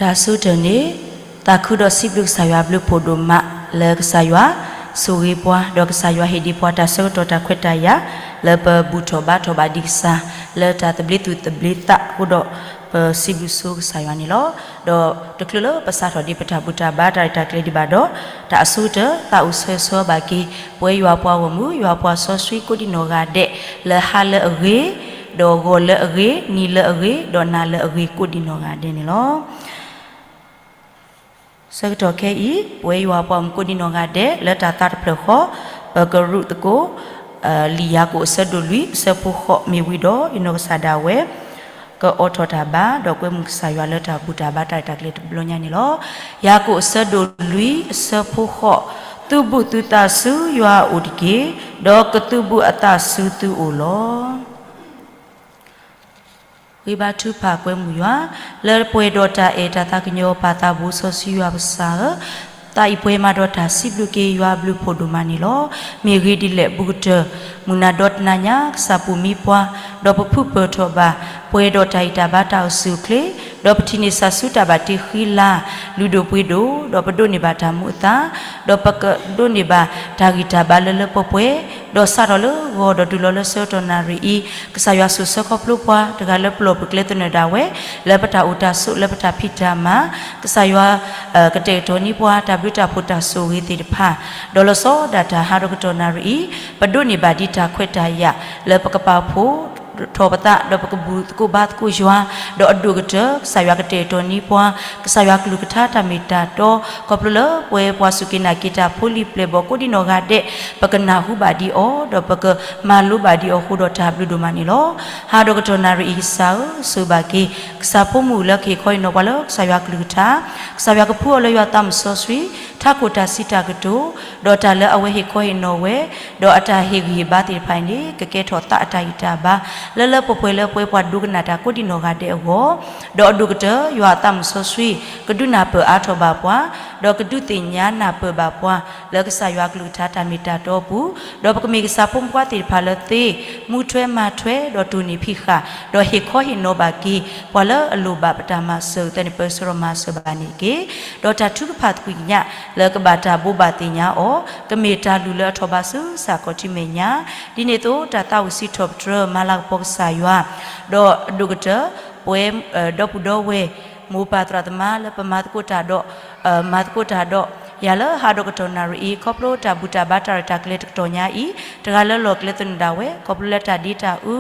တၢ်ဆိကတၢၢ်န့ၣ်, သးခုဒီးစံးဘျုးကစၢ်ယွၤအဘျုးဖှိၣ်ဒိၣ်မးလၢကစၢ်ယွၤဆိၣ်ဂ့ၤပှၤ, ဒီးကစၢ်ယွၤဟ့ၣ်ဒံးပှၤတၢ်ဆၢကတီၢ်တၢ်ခွဲးတၢ်ယာ် လၢပဘူၣ်ထီၣ်ဘါထီၣ်ဘၣ်ဒံးကစၢ် လၢတၢ်သဘျ့သူၣ်သဘျ့သးအဃိဒီး ပစံးဘျုးဆိကစၢ်ယွၤန့ၣ်လီၤ. ဒီးတချုးလၢပစးထီၣ်ဒံးပတၢ်ဘူၣ်တၢ်ဘါတၢ်ရဲၣ်တၢ်ကျဲၤဒံးဘၣ်ဒီး, တၢ်အဆိကတၢၢ် သးအိၣ်ဆၢဂ့ၤဆၢဝါဘၣ်က့ၤ ပဝဲယွၤအပှၤဂီၢ်မုၢ် ယွၤအပှၤစီဆှံကိးဒံနီၢ်ဂၤဒဲး လၢဟါလၢအဂ့ၤ, ဒီးဂီၤလၢအဂ့ၤ, နံၤလၢအဂ့ၤ, ဒီးနၤလၢအဂ့ၤကိးဒံနီၢ်ဂၤဒဲးန့ၣ်လီၤ. ဆၢကတီၢ်ခဲအံၤ ပဝဲယွၤအပှၤဂီၢ်မုၢ်ကိးဒံနီၢ်ဂၤဒဲး လၢတၢ်သးတဖျၢၣ်ဃီ ပကရူးသကိး လံာ်ယၤကိာ်အဆၢဒိၣ်လွံၢ် အဆၢဖိဃိးမ့ၢ်ဝံၤဒီး ယနီၢ်ကစၢ်ဒၣ်ဝဲ ကအိးထီၣ်တၢ်ဘါ ဒီးကွဲမုာ်ကစၢ်ယွၤလၢတၢ်ဘူၣ်တၢ်ဘါတၢ်ရဲၣ်တၢ်ကျဲၤတဘျီညါန့ၣ်လီၤ. ယၤကိာ်အဆၢဒိၣ်လွံၢ် အဆၢဖိဃိး, သုးဘူးသုသးဆူယွၤအအိၣ်တက့ၢ်, ဒီးကသုးဘူးအသးဆူသုအိၣ်လီၤ. ဃ့ဘါထုကဖၣ်ကွဲမုာ်ယွၤ, လၢပှဲၤဒီးတၢ်အဲၣ်တၢ်သးကညီၤပာ်သးဘိစီဆှံယွၤပကစၢ်ဧၢ, သးအံၤပှဲၤမးဒီးတၢ်စံးဘျုးက့ၤယွၤအဘျုးဖှိၣ်ဒိၣ်မးန့ၣ်လီၤ. မ့ၢ်ဂ့ၢ်ဒ်လဲၣ် ဘူးကတၢၢ် မုၢ်နၤဒီတနၤညါ ကစၢ်ပိာ်မံပှၤ, ဒီးပဖုပၢၢ်ထီၣ်ဘၣ် ပှဲၤဒီးတၢ်အံၣ်တၢ်ဘါတၢ်အိၣ်ဆူၣ်အိၣ်ချ့, ဒီးပထံၣ်န့ၢ်ဆၣ်ဆူတၢ်ဘၣ်တ့ဃံလၤ လုၢ်ဒိၣ်ပှ့ၤဒိၣ်, ဒီးပဒိးန့ၢ်ဘၣ်တၢ်မူအသါ, ဒီးပကဒိးန့ၢ်ဘၣ်တၢ်ဂံၢ်တၢ်ဘါလၢလၢပှဲၤပှဲၤ, ဒီးစးထီၣ်လၢဂီၤဒီးတုၤလီၤလၢဆၢကတီၢ်နၣ်ရံၣ်အံၤ, ကစၢ်ယွၤဆိၣ်ဆၢခီဖျိပှၤ တဂၤလၢပလီၢ်ပကျဲသနၢၣ်ဒၣ်ဝဲ, လၢပတၢ်အိၣ်တၢ်ဆိး လၢပတၢ်ဖံးတၢ်မၤ, ကစၢ်ယွၤ ကတဲာ်ကတီၤန့ၢ်ပှၤ တၢ်ဘျုးတၢ်ဖှိၣ်တၢ်ဆိၣ်ဂ့ၤသ့ၣ်တဖၣ်, ဒီးလီၤဆီဒၣ်တၢ်ဟးဒီးကတီၢ်နၣ်ရံၣ်အံၤ, ပဒိးန့ၢ်ဘၣ်ဒံးတၢ်ခွဲးတၢ်ယာ် လၢပကပာ်ဖှိၣ်ထီၣ်ပသး ဒီးပကဘူၣ်သကိးဘါသကိးယွၤ, ဒီးအဒိၣ်ကတၢၢ် ကစၢ်ယွၤကတဲာ်ကတီၤန့ၢ်ပှၤ ကစၢ်ယွၤကလုၢ်ကထါတၢ်မ့ၢ်တၢ်တီ, ခီဖျိလၢပဝဲပှၤစူၢ်က့ၤနာ်က့ၤတၢ်ဖိလံၤပျဲၢ်ဘီၣ်ကိးဒံနီၢ်ဂၤဒဲး, ပကနၢ်ဟူဘၣ်ဒံးအီၤ, ဒီးပကမၤလိဘၣ်ဒံးအီၤအဃိဒီးတၢ်ဘျုးဒိၣ်မးန့ၣ်လီၤ. ဟးဒီးကတီၢ်နၣ်ရံၣ်အံၤကစၢ်ဧၢ, ဆိၣ်ဂ့ၤဘၣ်က့ၤ ကစၢ်ဖိမုၣ်လၢကဟ့ၣ်ခီဟ့ၣ်နီၤပှၤလၢကစၢ်ယွၤကလုၢ်ကထါ, ကစၢ်ယွၤကဖှူအီၤလၢယွၤသးမုၣ်စီဆှံ, ထးခိၣ်တၢ်စံးတၢ်ကတိၤ, ဒီးတၢ်လၢအဝဲဟ့ၣ်ခီဟ့ၣ်နီၤဝဲ, ဒီးအတၢ်ဟ့ၣ်ဂံၢ်ဟ့ၣ်ဘါသ့ၣ်တဖၣ်အံၤန့ၣ် ကကဲထီၣ်သးအတၢ်ဂံၢ်တၢ်ဘါ လၢလၢပှဲၤပှဲၤလၢပဝဲပှၤဒိကနၣ်တၢ်ကိးဒံနီၢ်ဂၤဒဲးအဂီၢ်, ဒီးအဒိၣ်ကတၢၢ် ယွၤအသးမုၣ်စီဆှံ ကဒုးနၢ်ပၢၢ်အါထီၣ်ဘၣ်ပှၤ, ဒီးကဒုးသ့ၣ်ညါနၢ်ပၢၢ်ဘၣ်ပှၤ လၢကစၢ်ယွၤကလုၢ်ကထါတၢ်မ့ၢ်တၢ်တီအပူၤ, ဒီးပကမ့ၢ်ကစၢ်ဖိမုၣ်ဖိခွါသ့ၣ်တဖၣ်လၢသ့, မူထွဲမၤထွဲ ဒီးတိၢ်နီၣ်ဖံးဃာ်, ဒီးဟ့ၣ်ခီဟ့ၣ်နီၤဘၣ်က့ၤ ပှၤလၢအလိၣ်ဘၣ်ပတၢ်မၤစၢၤအသိးန့ၣ် ပၢဆှၢဒီးမၤစၢၤဘၣ်န့ၣ်တက့ၢ်. ဒီးတၢ်ထုကဖၣ်သကွံာ်ကညး လၢကဘၣ်တၢ်ဘိးဘၣ်သ့ၣ်ညါအီၤ ကမ့ၢ်တၢ်လုၢ်လၢအထီၣ်ဘးဆူစ့ၢ်ကီးထံမဲာ်ညါ, ဒ်န့ၣ်အသိး တၢ်သးဝံၣ်စံးထီၣ်ပတြၢၤ မၤလၤကပီၤကစၢ်ယွၤ, ဒီးအဒိၣ်ကတၢၢ် ပဝဲ ဒီပုၢ်ဒီဝဲၢ် မိၢ်ပၢ်သရၣ်သမါလၢပမၤသကိးတၢ်ဒီး မၤသကိးတၢ်ဒီး ယၤလၢဟးဒီးကတီၢ်နၣ်ရံၣ်အံၤ ခီဖျိတၢ်ဘူၣ်တၢ်ဘါတၢ်ရဲၣ်တၢ်ကျဲၤတကတီၢ်ညါအံၤ, တဂၤလၢလီၢ်ကျဲသနၢၣ်ဒၣ်ဝဲ ခီဖျိလၢတၢ်ဒ့တၢ်အူ,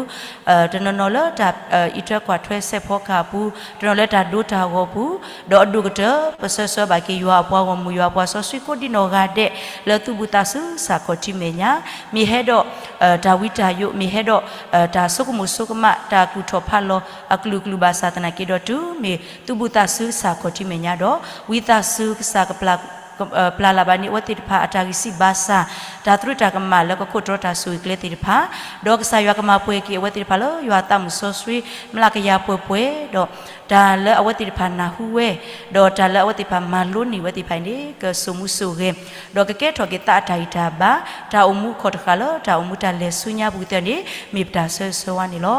တနီၤနီၤလၢတၢ်အံးထွဲကွၢ်ထွဲစဲးဖီကဟၣ်အပူၤ, တနီၤလၢတၢ်ဒိတၢ်ဂီၤအပူၤ, ဒီးအဒိၣ်ကတၢၢ် ပဆၢဆၢဘၣ်က့ၤယွၤအပှၤဂီၢ်မုၢ် ယွၤအပှၤစီဆှံကိးဒံနီၢ်ဂၤဒဲး လၢသူၣ်ဘူၣ်သးစူၤစ့ၢ်ကီးထံမဲာ်ညါ, မ့ၢ်ဟဲဒီး တၢ်ဝံတၢ်ယိး, မ့ၢ်ဟဲဒီး တၢ်ဆိကမိၣ်ဆိကမး တၢ်ကူၣ်ထီၣ်ဖးလီၤအကလုာ်ကလုာ်ဘၣ်ဆၣ်သနာ်က့ဒီး တုၤမ့ၢ်သူၣ်ဘူၣ်သးစူၤစ့ၢ်ကီးထံမဲာ်ညါဒီး ဝံသးစူၤကစၢ်က ပျၢ်လၢ်ဘၣ်န့ၢ် အဝဲသ့ၣ်တဖၣ်အတၢ်ဂံၢ်စၢ်ဘါစၢ်, တၢ်သရူးတၢ်ကမၣ်လၢကခိးတြီတၢ်ဆိၣ်ဂ့ၤကျဲသ့ၣ်တဖၣ်, ဒီးကစၢ်ယွၤကမၤပှဲၤက့ၤအဝဲသ့ၣ်တဖၣ်လၢ ယွၤအသးမုၣ်စီဆှံ မျးကယၤပှဲၤပှဲၤ, ဒီးတၢ်လၢအဝဲသ့ၣ်တဖၣ်နၢ်ဟူဝဲ, ဒီးတၢ်လၢအဝဲသ့ၣ်တဖၣ်မၤလိန့ၢ်အဝဲသ့ၣ်တဖၣ်အံၤန့ၣ် ကစိာ်မူစိာ်ဂဲၤ, ဒီးကကဲထီၣ်က့ၤသးအတၢ်ဂံၢ်တၢ်ဘါ, တၢ်အိၣ်မူအခီၣ်တဃာ်လၢ တၢ်အိၣ်မူတၢ်လဲၤဆူညါပူၤကတၢၢ်န့ၣ် မ့ၢ်ပတၢ်ဆၢဂ့ၤဆၢဝါန့ၣ်လီၤ.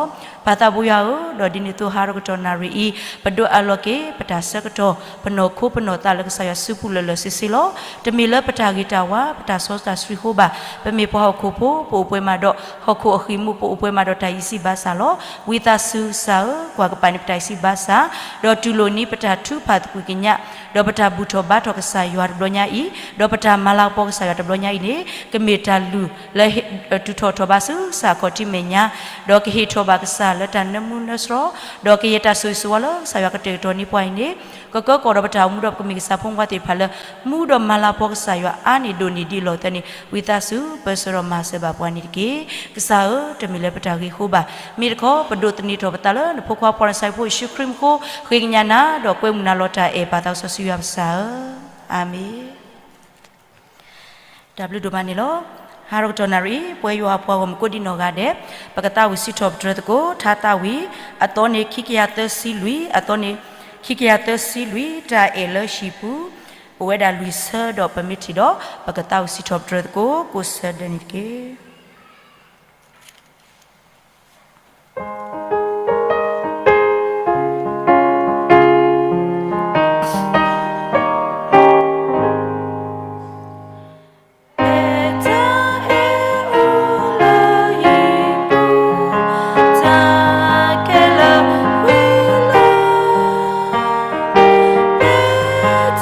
ပၢ်သးဘိယွၤဧၢ, ဒီးဒ်န့ၣ်အသိးဟးဒီးကတီၢ်နၣ်ရံၣ်အံၤ ပဒိးအးလီၤက့ၤ ပတၢ်ဆၢကတီၢ် ပနီၢ်ခိပနီၢ်သးလၢကစၢ်ယွၤစုပူၤလၢာ်လၢာ်ဆ့ဆ့လီၤ. တမ့ၢ်လၢပတၢ်ဂ့ၤတၢ်ဝါ ပတၢ်စီတၢ်ဆှံအဃိဘၣ်. ပမ့ၢ်ပှၤဟီၣ်ခိၣ်ဖိ ပအိၣ်ပှဲၤမးဒီးဟီၣ်ခိၣ်အဃံၢ်မူ ပအိၣ်ပှဲၤမးဒီးတၢ်ဂံၢ်စၢ်ဘါစၢ်လီၤ. ဝံသးစူၤကစၢ်ဧၢ, ကွၢ်ကပၤန့ၢ်ပတၢ်ဂံၢ်စၢ်ဘါစၢ်, ဒီးတူၢ်လိာ်န့ၢ်ပတၢ်ထုကဖၣ်သကွံာ်ကညး, ဒီးပတၢ်ဘူၣ်ထီၣ်ဘါထီၣ်ကစၢ်ယွၤတဘျီညါအံၤ, ဒီးပတၢ်မၤလၤကပီၤကစၢ်ယွၤတဘျီညါအံၤန့ၣ် ကမ့ၢ်တၢ်လုၢ်လၢ တုၤထီၣ်ထီၣ်ဘးဆူစ့ၢ်ကီးထံမဲာ်ညါ, ဒီးကဟ့ၣ်ထီၣ်ဘၣ်ကစၢ်လၢတၢ်နၢမူနၢဆှီ, ဒီးကယဲၢ်တၢ်ဆိၣ်ဂ့ၤဆိၣ်ဝါလၢကစၢ်ယွၤကတဲာ်ကတီၤန့ၢ်ပှၤအံၤန့ၣ်, ကကၢကီၣ်ဒီးပတၢ်အိၣ်မူဒီးပကမ့ၢ်ကစၢ်ဖိမုၣ်ဖိခွါသ့ၣ်တဖၣ်လၢ မူဒီးမၤလၤကပီၤကစၢ်ယွၤအါန့ၢ်ဒိၣ်န့ၢ်ဒံးအလီၢ်သၢန့ၣ် ဝံသးစူၤပၢဆှၢဒီးမၤစၢၤဘၣ်ပှၤန့ၣ်တက့ၢ်. ကစၢ်ဧၢ, တမ့ၢ်လၢပတၢ်ဂ့ၤအဃိဘၣ်. မ့ၢ်တခီ ပဒိးသန့ၤထီၣ်ပသးလၢနဖိခွါပှၤနစၢ်ဖိယ့ၣ်ၡူးခရံာ်မူခိၣ် ဃ့ကညးနၤ ဒီးကွဲမုာ်နၤလီၤတၢ်အဲၣ် ပၢ်သးစီဆှံယွၤပကစၢ်ဧၢ, အၤမ့ၣ်. တၢ်ဘျုးဒိၣ်မးန့ၣ်လီၤ. ဟးဒီးကတီၢ်နၣ်ရံၣ်အံၤ ပဝဲယွၤအပှၤဂီၢ်မုၢ်ကိးဒံနီၢ်ဂၤဒဲး ပကသးဝံၣ်စံးထီၣ်ပတြၢၤသကိး ထါသးဝံၣ် အသီန့ၣ်ခံကယၤသၢဆံလွံၢ်, အသီန့ၣ်ခံကယၤသၢဆံလွံၢ်, တၢ်အဲၣ်လၢဟံၣ်ပူၤ အိၣ်ဝဲဒၣ်လွံၢ်ဆၢဒီး ပမ့ၢ်ထံၣ်ဒီး ပကသးဝံၣ်စံးထီၣ်ပတြၢၤသကိး ကိးဆၢဒၢးန့ၣ်တက့ၢ်.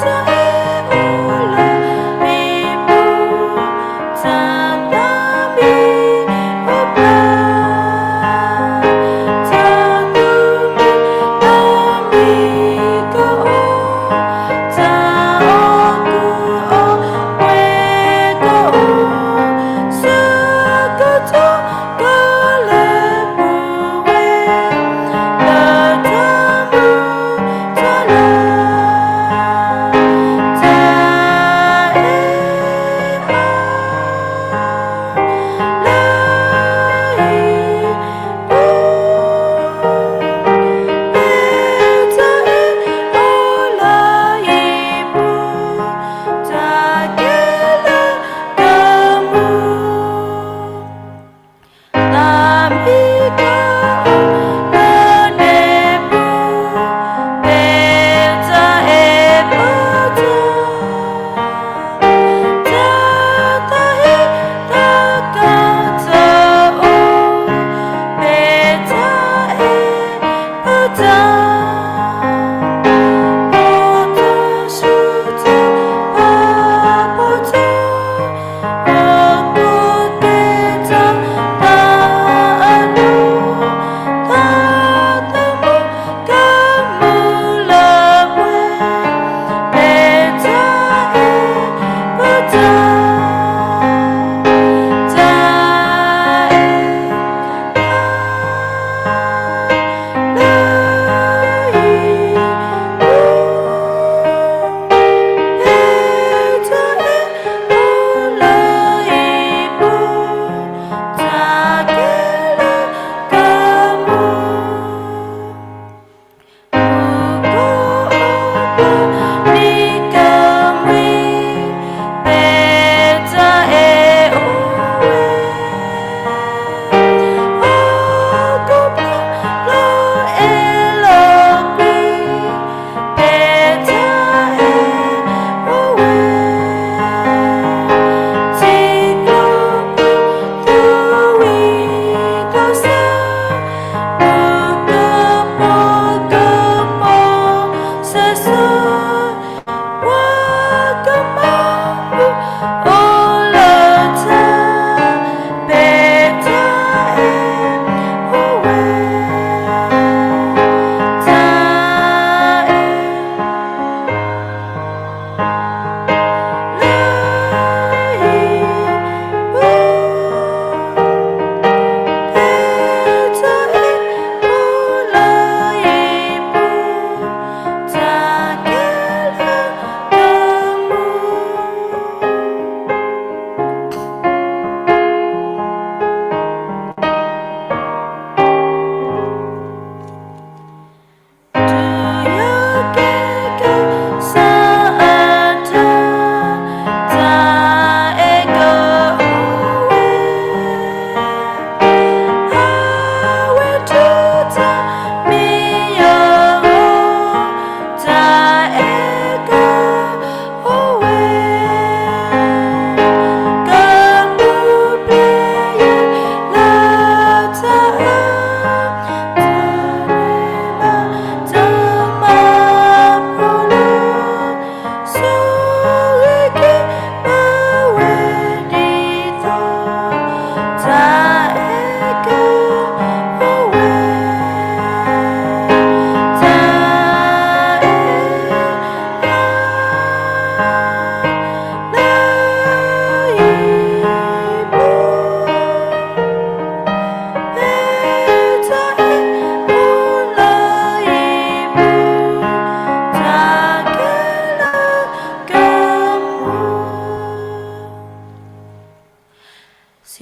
စံး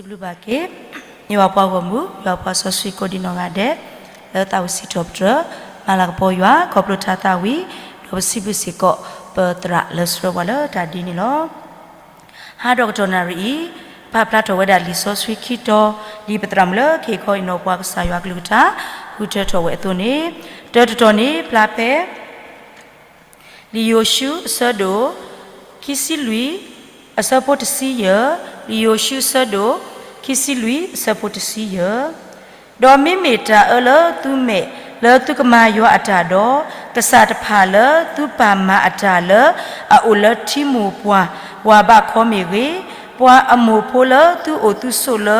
ဘျုးဘၣ်က့ၤ ယွၤပှၤဂီၢ်မုၢ် ယွၤပှၤစီဆှံကိးဒံးနီၢ်ဂၤဒဲး လၢသးဝံၣ်စံးထီၣ်ပတြၢၤ မၤလၤကပီၤယွၤ ခီဖျိထါသးဝံၣ် ဒီးပစံးဘျုးစ့ၢ်ကီး ပသရၣ်လၢဆှၢပှၤလၢတၢ်ဒ်န့ၣ်လီၤ. ဟါဒီးကတီၢ်နၣ်ရံၣ်အံၤ ပာ်ဖျါထီၣ်ဝဲဒၣ်လံာ်စီဆှံခံတီၤ ဒ်ပသရၣ်မုၣ်လၢကဟ့ၣ်ခီအံၤနီၢ်ပှၤကစၢ်ယွၤကလုၢ်ကထါ ဃုထၢထီၣ်ဝဲအသိးန့ၣ် တၢတတီၤန့ၣ် ဖျါဖဲ လံာ်ယိၤၡူ အဆၢဒိၣ် ခံဆံလွံၢ် အဆၢဖိတဆံယဲၢ်, လံာ်ယိၤၡူ အဆၢဒိၣ် ခံဆံလွံၢ် အဆၢဖိတဆံယဲၢ်. ဒီးမ့မ့ၢ်တၢ်အၢလၢသုမဲာ် လၢသုကမၤယွၤအတၢ်ဒီး, ကစၢ်တဖၣ်လၢသုပာ်မၤအတၢ်လၢအအိၣ်လၢထံမိၢ်ပှၢ်ဝၤဘးခီမ့ၢ်ဂ့ၤ, ပှၤအမိၢ်ဖိလၢသုအိၣ်သုဆိးလၢ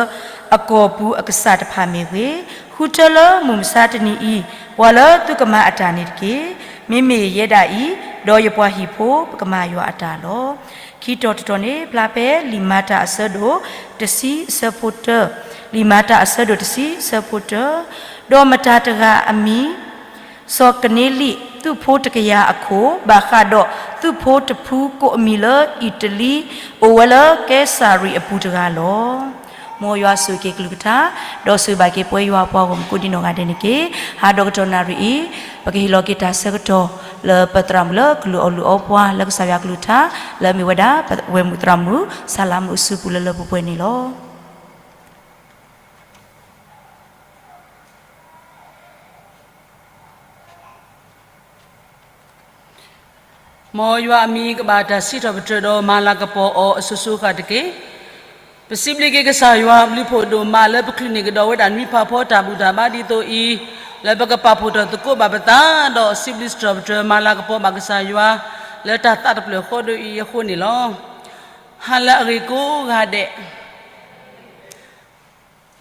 အကီၢ်ပူၤအကစၢ်တဖၣ်မ့ၢ်ဂ့ၤ, ဃုထၢလၢမုၢ်မဆါတနံၤအံၤ ပှၤလၢသုကမၤအတၢ်န့ၣ်တက့ၢ်. မ့မ့ၢ်ယဲဒၣ်အံၤ, ဒီးယပှၤဟံၣ်ဖိပကမၤယွၤအတၢ်လီၤ. ခံတီၤတတီၤန့ၣ် ဖျါဖဲလံာ်မၤတၢ်အဆၢဒိၣ်တဆံအဆၢဖိတၢ, လံာ်မၤတၢ်အဆၢဒိၣ်တဆံအဆၢဖိတၢ, ဒီးမတၤတဂၤအမံၤ စီၤကနံလံ, သုးဖိတကယၤအခိၣ်, ဘၣ်ဃးဒီးသုးဖိတဖုကိးအမံၤလၢအံၣ်တလံ, အိၣ်ဝဲလၢကဲစၤရံအပူၤတဂၤလီၤ. မ်ယွၤဆိၣ်ဂ့ၤက့ၤကလုၢ်ကထါ, ဒီးဆိၣ်ဂ့ၤဘၣ်က့ၤပဝဲယွၤအပှၤဂီၢ်မုၢ်ကိးဒံနီၢ်ဂၤဒဲးန့ၣ်တက့ၢ်. ဟါဒီးကတီၢ်နၣ်ရံၣ်အံၤ, ပကဟ့ၣ်လီၤက့ၤတၢ်ဆၢကတီၢ်လၢပသရၣ်မုၣ်လၢကလုၢ်အီၣ်လုၢ်အီပှၤလၢကစၢ်ယွၤကလုၢ်ကထါ, လၢအမ့ၢ်ဝဲဒၣ်ပဝဲၢ်မုၣ်သရၣ်မုၣ် ဆၣ်လါမုၣ်အစုပူၤလၢလၢပှဲၤပှဲၤန့ၣ်လီၤ. မ်ယွၤအမံၤကဘၣ်တၢ်စံးထီၣ်ပတြၢၤဒီးမၤလၤကပီၤအီၤအစိၤစိၤဃၣ်တက့ၢ်. ပစံးဘျုးက့ၤကစၢ်ယွၤအဘျုးဖှိၣ်ဒိၣ်မးလၢပချုးန့ၢ်ကဒီးဝဲဒၣ်နွံဖးဖီတၢ်ဘူၣ်တၢ်ဘါဒ်သိးအံၤ, လၢပကပာ်ဖှိၣ်ထီၣ်သကိးဘၣ်ပသး, ဒီးစံးဘျုးစံးထီၣ်ပတြၢၤမၤလၤကပီၤဘၣ်ကစၢ်ယွၤ, လၢတၢ်သးတဖျၢၣ်ဃီဒိၣ်အံၤအဃိန့ၣ်လီၤ. ဟါလၢအဂ့ၤကိးဂၤဒဲး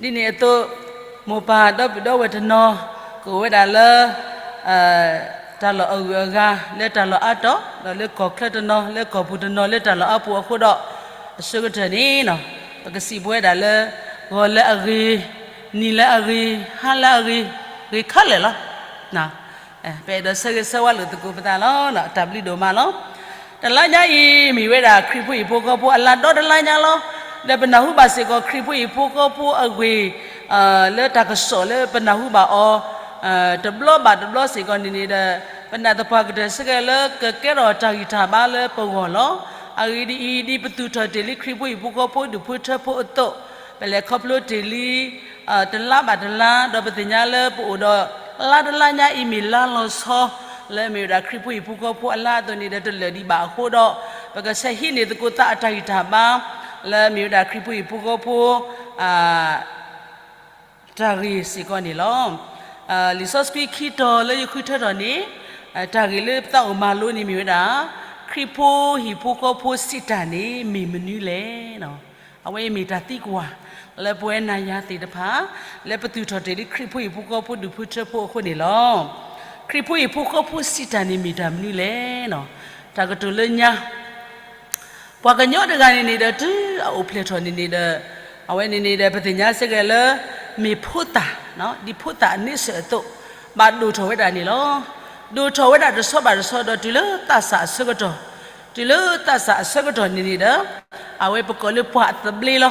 ဒ်န့ၣ်အသိး, မိၢ်ပၢ်ဒီပုၢ်ဒီဝဲၢ်တနီၤ, ကအိၣ်ဝဲဒၣ်လၢ တၢ်လီၢ်အဂုၤအဂၤ လၢတၢ်လီၢ်အါတီၤ, ဒီးလၢကီၢ်ချၢတနီၤ, လၢကီၢ်ပူၤတနီၤ, လၢတၢ်လီၢ်အါပူၤအဃိဒီး, အဆိကတၢၢ်န့ၣ်, ပကစံးပဝဲဒၣ်လၢ ဂီၤလၢအဂ့ၤ, နံၤလၢအဂ့ၤ, ဟါလၢအဂ့ၤ, ဂ့ၤခဲလၢာ်လီၤ. ပအဲၣ်ဒိးဆၢဂ့ၤဆၢဝါလိာ်သကိးပသးလီၤ. တၢ်ဘျုးဒိၣ်မးလီၤ. တလါညါအံၤ မ့ၢ်ဝဲဒၣ်ခရံာ်ဖိဟံၣ်ဖိဃီဖိအလါဒီတလါညါလီၤ. ဒီးပနၢ်ဟူဘၣ်စ့ၢ်ကီးခရံာ်ဖိဟံၣ်ဖိဃီဖိအဂ့ၢ်, လၢတၢ်ကစီၣ်လၢပနၢ်ဟူဘၣ်အီၤ, တဘျီဘၣ်တဘျီစ့ၢ်ကီးန့ၣ်န့ၣ်ဒီး, ပနာ်သပှၢ်ကတၢၢ်စ့ၢ်ကီးလၢကကဲထီၣ်တၢ်ဂံၢ်တၢ်ဘါလၢပဂီၢ်လီၤ. အဂ့ၢ်ဒ်အံၤ, ဒ်ပသူၣ်ထီၣ်တ့ၢ်လံခရံာ်ဖိဟံၣ်ဖိဃီဖိဒူၣ်ဖိထၢဖိအသိး, ပလဲၤခီဖျိတ့ၢ်လံ တလါဘၣ်တလါ, ဒီးပသ့ၣ်ညါလၢပအိၣ်ဒီးလါတလါညါအံၤမ့ၢ်လါလီၤဆီ, လၢအမ့ၢ်ဝဲဒၣ်ခရံာ်ဖိဟံၣ်ဖိဃီဖိအလါအသိးန့ၣ်ဒီး တလၢာ်ဒံးဘၣ်အဃိဒီး, ပကဆဲးဟံးန့ၢ်သကိးသးအတၢ်ဂံၢ်တၢ်ဘါ, လၢအမ့ၢ်ဝဲဒၣ်ခရံာ်ဖိဟံၣ်ဖိဃီဖိ တၢ်ဂ့ၢ်စ့ၢ်ကီးန့ၣ်လီၤ. လံာ်စီဆှံခံတီၤလၢယဃုထၢထီၣ်န့ၣ်, တၢ်ဂ့ၢ်လၢပသးအိၣ်မၤလိန့ၣ်မ့ၢ်ဝဲဒၣ်, ခရံာ်ဖိဟံၣ်ဖိဃီဖိစံးတၢ်န့ၣ်မ့ၢ်မနုၤလဲၣ်. အဝဲအံၤမ့ၢ်တၢ်သံကွၢ် လၢပဝဲနၤယၤသ့ၣ်တဖၣ်, လၢပသူၣ်ထီၣ်တ့ၢ်လံခရံာ်ဖိဟံၣ်ဖိဃီဖိဒူၣ်ဖိထၢဖိအဃိန့ၣ်လီၤ. ခရံာ်ဖိဟံၣ်ဖိဃီဖိစံးတၢ်န့ၣ်မ့ၢ်တၢ်မနုၤလဲၣ်. တၢ်ကတိၤလၢညါ ပှၤကညီတဂၤန့ၣ်န့ၣ်ဒီး တုၤအအိၣ်ဖျဲၣ်ထီၣ်န့ၣ်န့ၣ်ဒီး, အဝဲန့ၣ်န့ၣ်ဒီး ပသ့ၣ်ညါစ့ၢ်ကီးလၢ မ့ၢ်ဖိသၣ်, ဒ်ဖိသၣ်အန့ဆၢၣ်အသိး, ဘၣ်ဒိၣ်ထီၣ်ဝဲဒၣ်န့ၣ်လီၤ. ဒိၣ်ထီၣ်ဝဲဒၣ်တဆီဘၣ်တဆီဒီးတုၤလၢသးစၢ်အဆၢကတီၢ်, တုၤလၢသးစၢ်အဆၢကတီၢ်န့ၣ်န့ၣ်ဒီး, အဝဲပကိးလၢပှၤသဘျ့လီၤ.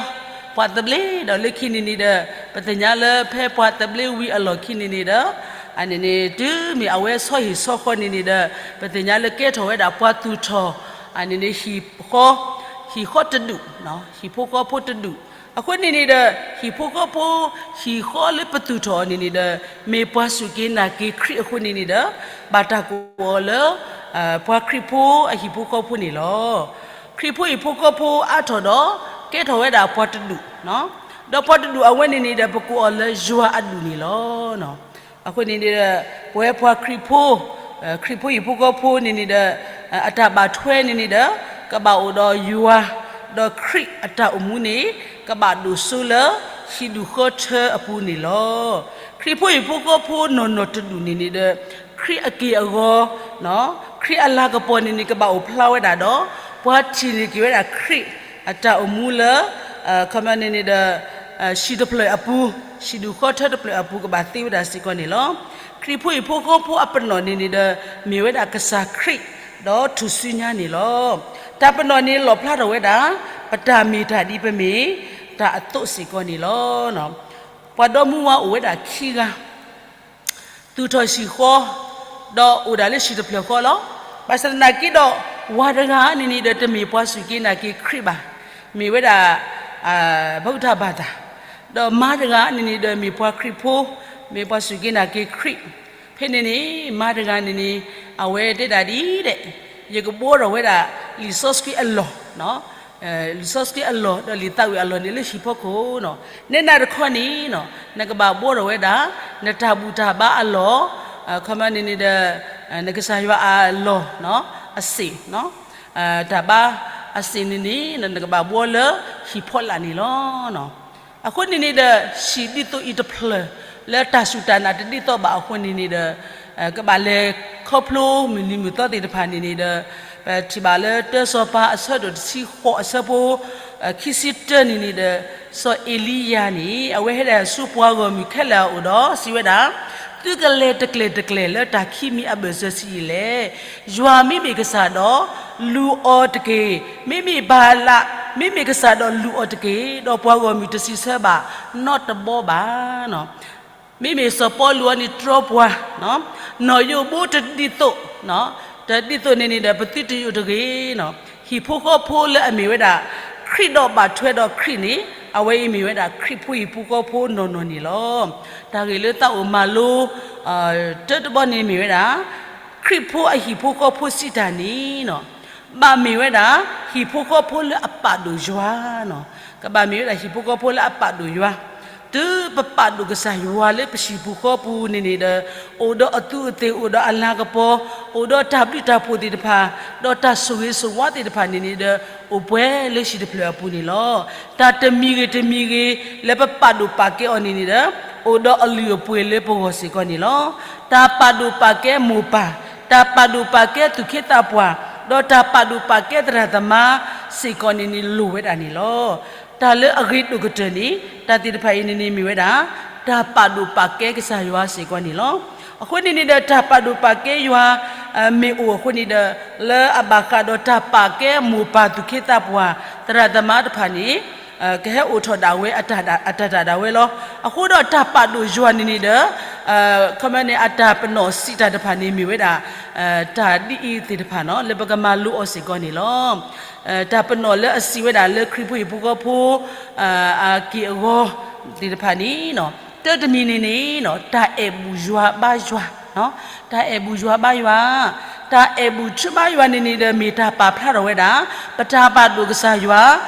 ပှၤသဘျ့ဒီးလၢခံန့ၣ်န့ၣ်ဒီး, ပသ့ၣ်ညါလၢဖဲပှၤသဘျ့ဝံၤအလီၢ်ခံန့ၣ်န့ၣ်ဒီး, အန့ၣ်န့ၣ် တုၤမ့ၢ်အဝဲဆီဟံၣ်ဆီဃီန့ၣ်န့ၣ်ဒီး, ပသ့ၣ်ညါလၢကဲထီၣ်ဝဲဒၣ်ပှၤသူၣ်ထီၣ်, အန့ၣ်န့ၣ် ဟံၣ်ဃီ, ဟံၣ်ဃီတဒူၣ်, ဟံၣ်ဖိဃီဖိတဒူၣ်, အဃိန့ၣ်န့ၣ်ဒီး, ဟံၣ်ဖိဃီဖိ, ဟံၣ်ဃီလၢပသူၣ်ထီၣ်အီၤန့ၣ်န့ၣ်ဒီး, မ့ၢ်ပှၤစူၢ်က့ၤနာ်က့ၤခရံာ်အဃိန့ၣ်န့ၣ်ဒီး, ဘၣ်တၢ်ကိးအီၤလၢ ပှၤခရံာ်ဖိအဟံၣ်ဖိဃီဖိန့ၣ်လီၤ. ခရံာ်ဖိဟံၣ်ဖိဃီဖိအါထီၣ်ဒီး, ကဲထီၣ်ဝဲဒၣ်ပှၤတဒူၣ်, ဒီးပှၤတဒူၣ်အဝဲန့ၣ်န့ၣ်ဒီး ပကိးအီၤလၢယွၤအဒူၣ်န့ၣ်လီၤ. အဃိန့ၣ်န့ၣ်ဒီး, ပဝဲပှၤခရံာ်ဖိ, ခရံာ်ဖိဟံၣ်ဖိဃီဖိန့ၣ်န့ၣ်ဒီး, အတၢ်ဘၣ်ထွဲန့ၣ်န့ၣ်ဒီး, ကဘၣ်အိၣ်ဒီးယွၤ, ဒီးခရံာ်အတၢ်အိၣ်မူန့ၣ်, ကဘၣ်ဒိၣ်စိလၢဟံၣ်ဒူၣ်ဃီထၢအပူၤန့ၣ်လီၤ. ခရံာ်ဖိဟံၣ်ဖိဃီဖိနီၢ်နီၢ်တဒူၣ်န့ၣ်န့ၣ်ဒီး, ခရံာ်အက့ၢ်အဂီၤ, ခရံာ်အလၤကပီၤန့ၣ်န့ၣ် ကဘၣ်အိၣ်ဖျါဝဲဒၣ်ဒီး, ပှၤထံၣ်န့ၢ်က့ၤဝဲဒၣ်ခရံာ်အတၢ်အိၣ်မူလၢ ခီပညီန့ၣ်န့ၣ်ဒီး, ဟံၣ်တဖျၢၣ်အပူၤ, ဟံၣ်ဒူၣ်ဃီထၢတဖျၢၣ်အပူၤ ကဘၣ်သ့ဝဲဒၣ်စ့ၢ်ကီးန့ၣ်လီၤ. ခရံာ်ဖိဟံၣ်ဖိဃီဖိအပနီၣ်န့ၣ်န့ၣ်ဒီး, မ့ၢ်ဝဲဒၣ်ကစၢ်ခရံာ်, ဒီးထူၣ်စုညါန့ၣ်လီၤ. တၢ်ပနီၣ်န့ၣ်လီၣ်ဖျါထီၣ်ဝဲဒၣ်, ပတၢ်မ့ၢ်တၢ်ဒ်ပမ့ၢ်တၢ်အသိးစ့ၢ်ကီးန့ၣ်လီၤ. ပှၤဒီမါဝၤအိၣ်ဝဲဒၣ်ခံဂၤ သူၣ်ထီၣ်ဟံၣ်ဃီ, ဒီးအိၣ်ဒၣ်လၢဟံၣ်တဖျၢၣ်ဃီလီၤ. ဘၣ်ဆၣ်သနာ်က့ဒီး, ဝၤတဂၤန့ၣ်န့ၣ်ဒီး တမ့ၢ်ပှၤစူၢ်က့ၤနာ်က့ၤခရံာ်ဘၣ်. မ့ၢ်ဝဲဒၣ် ဘုဒ္ဓဘာသာ, ဒီးမါတဂၤန့ၣ်န့ၣ်ဒီး မ့ၢ်ပှၤခရံာ်ဖိ, မ့ၢ်ပှၤစူၢ်က့ၤနာ်က့ၤခရံာ်. ဖဲန့ၣ်န့ၣ် မါတဂၤန့ၣ်န့ၣ်, အဝဲတဲဒၣ်ဒ်လဲၣ်, ယကဘှီထီၣ်ဝဲဒၣ်လံာ်စီဆှံအလီၢ်, လံာ်စီဆှံအလီၢ် ဒီးလံာ်သးဝံၣ်အလီၢ်န့ၣ်လၢဟံၣ်ဖီခိၣ်နီၤ. နဲနၤတခီန့ၣ်နီၤ နကဘၣ်ဘှီထီၣ်ဝဲဒၣ် နတၢ်ဘူၣ်တၢ်ဘါအလီၢ်, ခီမီန့ၣ်န့ၣ်ဒီး နကစၢ်ယွၤအလီၢ် အစ့ၣ် တၢ်ဘါအစ့ၣ်န့ၣ်န့ၣ် နကဘၣ်ဘှီလၢဟံၣ်ဖီလာ်န့ၣ်လီၤ. အဃိန့ၣ်န့ၣ်ဒီး ဟံၣ်ဒ်သိးအံၤတဖျၢၣ် လၢတၢ်စူၢ်တၢ်နာ်တဒ်သိးဘၣ်အဃိန့ၣ်န့ၣ်ဒီး ကဘၣ်လဲၤခီဖျိမုၢ်နံၤမုၢ်သီသ့ၣ်တဖၣ်န့ၣ်န့ၣ်ဒီး ပထံၣ်ဘၣ်လၢတၢစီၤပၤအဆၢဒိၣ်တဆံဃိးအဆၢဖိ ခံဆံတၢန့ၣ်န့ၣ်ဒီး စီၤအ့လံယၤန့ၣ် အဝဲဟဲဒၣ်ဆူပှၤဂီၢ်မုၢ်ခဲလၢာ်အအိၣ်ဒီးစံးဝဲဒၣ်, သုကလဲၤတကျဲၤတကျဲၤလၢတၢ်ခံမံၤအဘၢၣ်စၢၤဆံးအံၤလဲၣ်. ယွၤမ့မ့ၢ်ကစၢ်ဒီး လူၤအီၤတက့ၢ်. မ့မ့ၢ်ဘၤလး မ့မ့ၢ်ကစၢ်ဒီးလူၤအီၤတက့ၢ်. ဒီးပှၤဂီၢ်မုၢ်တစံးဆၢဘၣ်နီတဘီဘၣ်. မ့မ့ၢ်စီၤပီလူးအံၤန့ၣ်တြီပှၤ, နီၢ်ယိးဘိတဒ်သိး, တဒ်သိးန့ၣ်န့ၣ်ဒီး ပသုတယိးတဂ့ၤ. ဟံၣ်ဖိဃီဖိလၢအမ့ၢ်ဝဲဒၣ် ခရံာ်ဒီးဘၣ်ထွဲဒီးခရံာ်န့ၣ် အဝဲအံၤမ့ၢ်ဝဲဒၣ်ခရံာ်ဖိဟံၣ်ဖိဃီဖိနီၢ်နီၢ်န့ၣ်လီၤ. တၢ်ဂ့ၢ်လၢသးအိၣ်မၤလိ တၢတဘီန့ၣ်မ့ၢ်ဝဲဒၣ် ခရံာ်ဖိအဟံၣ်ဖိဃီဖိစံးတၢ်န့ၣ်နီၤ ဘၣ်မ့ၢ်ဝဲဒၣ် ဟံၣ်ဖိဃီဖိလၢအပာ်ဒိၣ်ယွၤနီၤ. ကဘၣ်မ့ၢ်ဝဲဒၣ်ဟံၣ်ဖိဃီဖိလၢအပာ်ဒိၣ်ယွၤ, တုၤပပာ်ဒိၣ်ကစၢ်ယွၤလၢပဟံၣ်ပူၤဃီပူၤန့ၣ်န့ၣ်ဒီး အိၣ်ဒီးအသူးအသ့ၣ် အိၣ်ဒီးအလၤကပီၤ, အိၣ်ဒီးတၢ်ဘျုးတၢ်ဖှိၣ်သ့ၣ်တဖၣ်, ဒီးတၢ်ဆိၣ်ဂ့ၤဆိၣ်ဝါသ့ၣ်တဖၣ်န့ၣ်န့ၣ်ဒီး အိၣ်ပှဲၤလၢဟံၣ်တဖျၢၣ်အပူၤန့ၣ်လီၤ. တၢ်တမံၤဂ့ၤတမံၤဂ့ၤ လၢပပာ်ဒိၣ်ပာ်ကဲအီၤန့ၣ်န့ၣ်ဒီး အိၣ်ဒီးအလုၢ်အပှ့ၤလၢပဂီၢ်စ့ၢ်ကီးန့ၣ်လီၤ. တၢ်ပာ်ဒိၣ်ပာ်ကဲမိၢ်ပၢ်, တၢ်ပာ်ဒိၣ်ပာ်ကဲသူၣ်က့သးပှၢ်, ဒီးတၢ်ပာ်ဒိၣ်ပာ်ကဲသရၣ်သမါစ့ၢ်ကီးန့ၣ်န့ၣ် လိၣ်ဝဲဒၣ်န့ၣ်လီၤ. တၢ်လၢအဂ့ၤဒိၣ်ကတၢၢ်န့ၣ် တၢ်သ့ၣ်တဖၣ်အံၤန့ၣ်န့ၣ်မ့ၢ်ဝဲဒၣ် တၢ်ပာ်ဒိၣ်ပာ်ကဲကစၢ်ယွၤစ့ၢ်ကီးန့ၣ်လီၤ. အဃိန့ၣ်န့ၣ်ဒီး တၢ်ပာ်ဒိၣ်ပာ်ကဲယွၤ မ့ၢ်အိၣ်အဃိန့ၣ်ဒီး လၢအဘၣ်ဃးဒီးတၢ်ပာ်ကဲမိၢ်ပၢ်သူၣ်က့သးပှၢ် သရၣ်သမါတဖၣ်န့ၣ် ကဟဲအိၣ်ထီၣ်ဒၣ်ဝဲအတၢ်တၢ်ဒၣ်ဝဲလီၤ. အဃိဒီးတၢ်ပာ်ဒိၣ်ယွၤန့ၣ်န့ၣ်ဒီး ခီမီန့ၣ် အတၢ်ပနီၣ်စံးတၢ်တဖၣ်န့ၣ် မ့ၢ်ဝဲဒၣ် တၢ်ဒ်အံၤသ့ၣ်တဖၣ်နီၤ လၢပကမၤလိအီၤစ့ၢ်ကီးန့ၣ်လီၤ. တၢ်ပနီၣ်လၢအစံးဝဲဒၣ်လၢခရံာ်ဖိဟံၣ်ဖိဃီဖိ အက့ၢ်အဂီၤသ့ၣ်တဖၣ်န့ၣ် တၢတမံၤန့ၣ်န့ၣ် တၢ်အဲၣ်ဘူၣ်ယွၤဘါယွၤ, တၢ်အဲၣ်ဘူၣ်ယွၤဘါယွၤ, တၢ်အဲၣ်ဘူၣ်ထုဘါယွၤန့ၣ်န့ၣ်ဒီး မ့ၢ်တၢ်ပာ်ဖျါထီၣ်ဝဲဒၣ် ပတၢ်ပာ်ဒိၣ်ကစၢ်ယွၤ,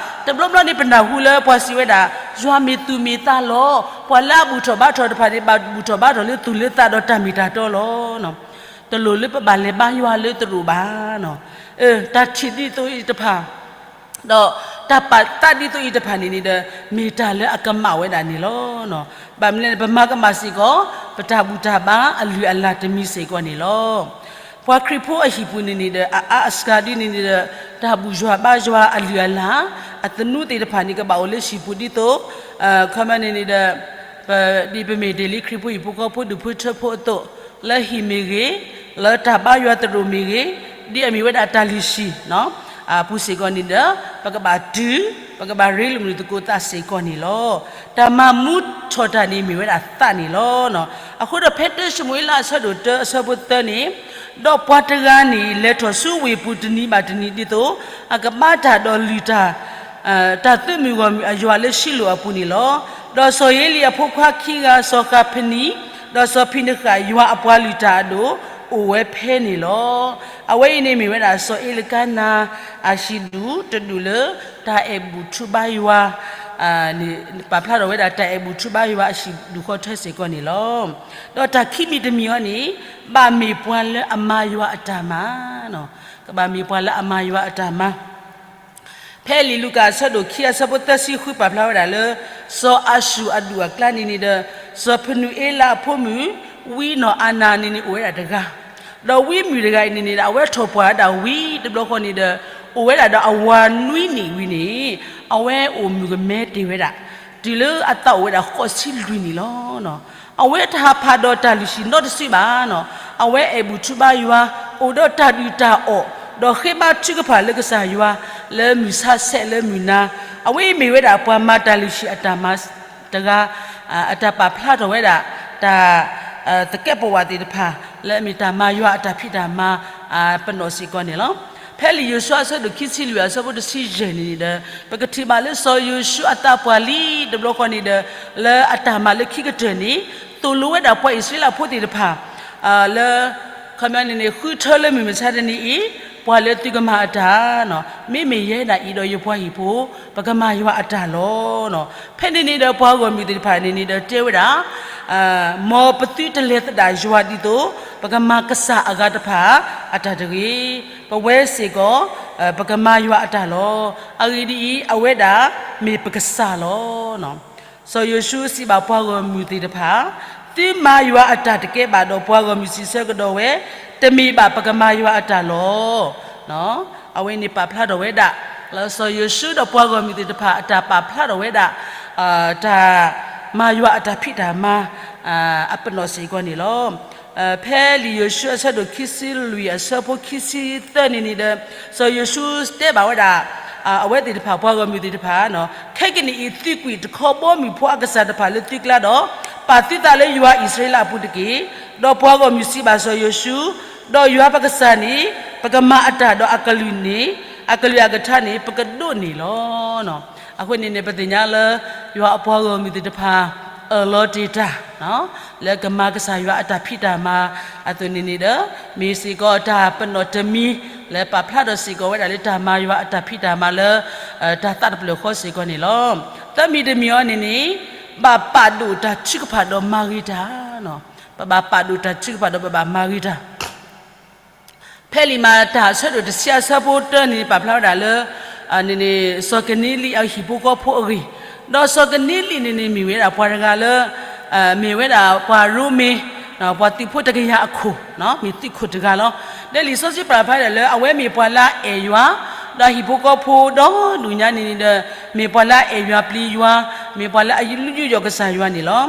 တဘျီဘျီန့ၣ် ပနၢ်ဟူလၢပှၤစံးဝဲဒၣ် ယွၤမ့ၢ်သူၣ်မ့ၢ်သးလီၤ. ပှၤလၢအဘူၣ်ထီၣ်ဘါထီၣ်တဖၣ်န့ၣ် ဘၣ်ဘူၣ်ထီၣ်ဘါထီၣ်လၢသူၣ်လၢသးဒီးတၢ်မ့ၢ်တၢ်တီလီၤ. တလိၣ်လၢပဘၣ်လဲၤဘါယွၤလၢသရိာ်ဘၣ်. တၢ်ထံၣ်ဒ်သိးအံၤတဖၣ် ဒီးတၢ်ပာ်သးဒ်သိးအံၤတဖၣ်န့ၣ်န့ၣ်ဒီး မ့ၢ်တၢ်လၢအကမၣ်ဝဲဒၣ်န့ၣ်လီၤ. ဘၣ်မနုၤလဲၣ် ပမၤကမၣ်စ့ၢ်ကီး ပတၢ်ဘူၣ်တၢ်ဘါအလုၢ်အလၢ်တမံၤစ့ၢ်ကီးန့ၣ်လီၤ. ပှၤခရံာ်ဖိအဟံၣ်ပူၤန့ၣ်န့ၣ်ဒီး အအါအစှၤဒ်န့ၣ်န့ၣ်ဒီး တၢ်ဘူၣ်ယွၤဘါယွၤအလုၢ်အလၢ် အသနူသ့ၣ်တဖၣ်န့ၣ် ကဘၣ်အိၣ်လၢဟံၣ်ပူၤဒ်သိး ခီမီန့ၣ်န့ၣ်ဒီး ဒ်ပမ့ၢ်တ့ၢ်လံခရံာ်ဖိဟံၣ်ဖိဃီဖိဒူၣ်ဖိထၢဖိအသိး လၢဟံၣ်မ့ၢ်ဂ့ၤ, လၢတၢ်ဘါယွၤသရိာ်မ့ၢ်ဂ့ၤ, ဒ်အမ့ၢ်ဝဲဒၣ်တၢ်လုၢ်ဟံၣ် အပူၤစ့ၢ်ကီးန့ၣ်ဒီး ပကဘၣ်တုၤ, ပကဘၣ်ရ့လိာ်မုာ်သကိးသးစ့ၢ်ကီးန့ၣ်လီၤ. တၢ်မၤမူထီၣ်တၢ်န့ၣ်မ့ၢ်ဝဲဒၣ်သးန့ၣ်လီၤ. အဃိဒီးဖဲတၢၡမူၤအ့လးအဆၢဒိၣ်တၢအဆၢဖိသၢန့ၣ်, ဒီးပှၤတဂၤန့ၣ် လဲၤထီၣ်ဆူဝ့ၢ်ပူၤတနံၤဘၣ်တနံၤဒ်သိး အကဘါတၢ်ဒီးလုၢ်တၢ် တၢ်သုးမုၢ်ဂီၢ်မုၢ်အယွၤလၢရှံလိာ်အပူၤန့ၣ်လီၤ. ဒီးစီၤဧ့လံအဖိခွါခံဂၤ စီၤဃးဖနံ, ဒီးစီၤဖံနဃး ယွၤအပှၤလုၢ်တၢ်အဒိၣ် အိၣ်ဝဲဖဲန့ၣ်လီၤ. အဝဲအံၤန့ၣ်မ့ၢ်ဝဲဒၣ် စီၤအ့လကါနၤ အဟံၣ်ဒူၣ်တဒူၣ်လၢ တၢ်အဲၣ်ဘူၣ်ထုဘါယွၤ ပာ်ဖျါထီၣ်ဝဲဒၣ်တၢ်အဲၣ်ဘူၣ်ထုဘါယွၤအဟံၣ်ဒူၣ်ဃီထၢစ့ၢ်ကီးန့ၣ်လီၤ. ဒီးတၢ်ခံမံၤတမံၤအံၤန့ၣ် ဘၣ်မ့ၢ်ပှၤလၢအမၤယွၤအတၢ်မၤ, ကဘၣ်မ့ၢ်ပှၤလၢအမၤယွၤအတၢ်မၤ ဖဲလံာ်လူၤကၣ်အဆၢဒိၣ်ခံအဆၢဖိသၢဆံဃုပာ်ဖျါဝဲဒၣ်လၢ စီၤအၤၡူၢ်အဒူၣ်အကျါန့ၣ်န့ၣ်ဒီး စီၤဖနူၤအ့လးအဖိမုၣ် ဝံနီၢ်အၤနၤန့ၣ်န့ၣ်အိၣ်ဝဲဒၣ်တဂၤ, ဒီးဝံမုၣ်တဂၤအံၤန့ၣ်န့ၣ်ဒီး အဝဲထီၣ်ပှၢ်ဝဲဒၣ်ဝံတဘျီဃီန့ၣ်ဒီး အိၣ်ဝဲဒၣ်ဒီးအဝၤနွံနံၣ်ဝံၤန့ၣ် အဝဲအိၣ်မုၣ်ကမဲတ့ၢ်ဝဲဒၣ် တုၤလၢအသးအိၣ်ဝဲဒၣ်ဃိးဆံလွံၢ်နံၣ်လီၤ. အဝဲတဟးဖးဒီးတၢ်လုၢ်ဟံၣ်နီတစုဘၣ်နီၤ. အဝဲအဲၣ်ဘူၣ်ထူဘါယွၤ, အိၣ်ဒီးတၢ်ဒုၣ်တၢ်အီၣ်, ဒီးဃ့ဘါထုကဖၣ်လၢကစၢ်ယွၤ, လၢမုၢ်ဆါဆဲးလၢမုၢ်နၤ, အဝဲအံၤမ့ၢ်ဝဲဒၣ်ပှၤမၤတၢ်လုၢ်ဟံၣ်အတၢ်မၤတဂၤ, အတၢ်ပာ်ဖျါထီၣ်ဝဲဒၣ် တၢ် သကဲးပဝးသ့ၣ်တဖၣ် လၢအမ့ၢ်တၢ်မၤယွၤအတၢ်ဖံးတၢ်မၤ ပနီၣ်စ့ၢ်ကီးန့ၣ်လီၤ. ဖဲလံာ်ယိၤၡူအဆၢဒိၣ်ခံဆံလွံၢ်အဆၢဖိတဆံယဲၢ်န့ၣ်န့ၣ်ဒီး ပကထံၣ်ဘၣ်လၢစီၤယိၤၡူအသးပှၢ်လံတဘျီဃီန့ၣ်ဒီး လၢအတၢ်မၤလၢခံကတၢၢ်န့ၣ် သိၣ်လိဝဲဒၣ်ပှၤအံၣ်စရ့လးဖိသ့ၣ်တဖၣ် လၢ ခီပညီန့ၣ်န့ၣ် ဃုထၢလၢမုၢ်မဆါတနံၤအံၤ ပှၤလၢသုကမၤအတၢ်, မ့မ့ၢ်ယဲဒၣ်အံၤဒီးယပှၤဟံၣ်ဖိ, ပကမၤယွၤအတၢ်လီၤ. ဖဲန့ၣ်န့ၣ်ဒီးပှၤဂီၢ်မုၢ်သ့ၣ်တဖၣ်န့ၣ်န့ၣ်ဒီးတဲဝဲဒၣ်, မ်ပသုတလဲၤသဒၣ်ယွၤဒ်သိး ပကမၤကစၢ်အဂၤတဖၣ်အတၢ်တဂ့ၤ. ပဝဲစ့ၢ်ကီး ပကမၤယွၤအတၢ်လီၤ. အဂ့ၢ်ဒ်အံၤ, အဝဲဒၣ်မ့ၢ်ပကစၢ်လီၤ. စီၤယိၤၡူစံးဘၣ်ပှၤဂီၢ်မုၢ်သ့ၣ်တဖၣ်, သုမၤယွၤအတၢ်တကဲဘၣ်ဒီးပှၤဂီၢ်မုၢ်စံးဆၢကဒီးဝဲ, တမ့ၢ်ဘၣ်ပကမၤယွၤအတၢ်လီၤ. အဝဲန့ၣ်ပာ်ဖျါထီၣ်ဝဲဒၣ် စီၤယိၤၡူဒီးပှၤဂီၢ်မုၢ်သ့ၣ်တဖၣ်အတၢ်ပာ်ဖျါထီၣ်ဝဲဒၣ် တၢ်မၤယွၤအတၢ်ဖံးတၢ်မၤ အပနီၣ်စ့ၢ်ကီးန့ၣ်လီၤ. ဖဲလံာ်ယိၤၡူအဆၢဒိၣ်ခံဆံလွံၢ်အဆၢဖိခံဆံသၢန့ၣ်န့ၣ်ဒီး စီၤယိၤၡူတဲဘၣ်ဝဲဒၣ် အဝဲသ့ၣ်တဖၣ် ပှၤဂီၢ်မုၢ်သ့ၣ်တဖၣ်, ခဲကနံၣ်အံၤသုကွံာ်တခီဘီမုၢ်ဖိအကစၢ်တဖၣ်လၢသုကျါဒီး ပာ်သုသးလၢယွၤအံၣ်စရ့လးအပူၤတက့ၢ်. ဒီးပှၤဂီၢ်မုၢ်စံးဘၣ်စီၤယိၤၡူ, ဒီးယွၤပကစၢ်န့ၣ် ပကမၤအတၢ်ဒီးအကလုၢ်န့ၣ်, အကလုၢ်အကထါန့ၣ် ပကဒိးန့ၢ်လီၤ. အဃိန့ၣ်န့ၣ် ပသ့ၣ်ညါလၢ ယွၤအပှၤဂီၢ်မုၢ်သ့ၣ်တဖၣ် အၢၣ်လီၤတ့ၢ်တၢ် လၢကမၤကစၢ်ယွၤအတၢ်ဖံးတၢ်မၤအသိးန့ၣ်န့ၣ်ဒီး မ့ၢ်စ့ၢ်ကီးတၢ်ပနီၣ်တမံၤ လၢပာ်ဖျါထီၣ်စ့ၢ်ကီးဝဲဒၣ်လၢတၢ်မၤယွၤအတၢ်ဖံးတၢ်မၤလၢ တၢ်သးတဖျၢၣ်ဃီစ့ၢ်ကီးန့ၣ်လီၤ. သၢမံၤတမံၤအံၤန့ၣ်န့ၣ် ဘၣ်ပာ်ဒိၣ်တၢ်ထုကဖၣ်ဒီးမၤဂ့ၤတၢ်, ပဘၣ်ပာ်ဒိၣ်တၢ်ထုကဖၣ်ဒီးပဘၣ်မၤဂ့ၤတၢ် ဖဲလံာ်မၤတၢ်အဆၢဒိၣ်တဆံအဆၢဖိတၢန့ၣ် ပာ်ဖျါဝဲဒၣ်လၢ န့ၣ်န့ၣ် စီၤကနံလံအဟံၣ်ဖိဃီဖိအဂ့ၢ်, ဒီးစီၤကနံလံန့ၣ်န့ၣ် မ့ၢ်ဝဲဒၣ်ပှၤတဂၤလၢ မ့ၢ်ဝဲဒၣ်ပှၤရိမ့ၤ ပှၤသုးဖိတကယၤအခိၣ်, မ့ၢ်သုးခိၣ်တဂၤလီၤ. ဒီးလံာ်စီဆှံပာ်ဖျါဒၣ်လၢ အဝဲမ့ၢ်ပှၤလၢအအဲၣ်ယွၤ, ဒီးအဟံၣ်ဖိဃီဖိဒီဒူၣ်ညါန့ၣ်န့ၣ်ဒီး မ့ၢ်ပှၤလၢအအဲၣ်ယွၤပျံၤယွၤ, မ့ၢ်ပှၤလၢအလုၢ်ယိာ်ကစၢ်ယွၤန့ၣ်လီၤ.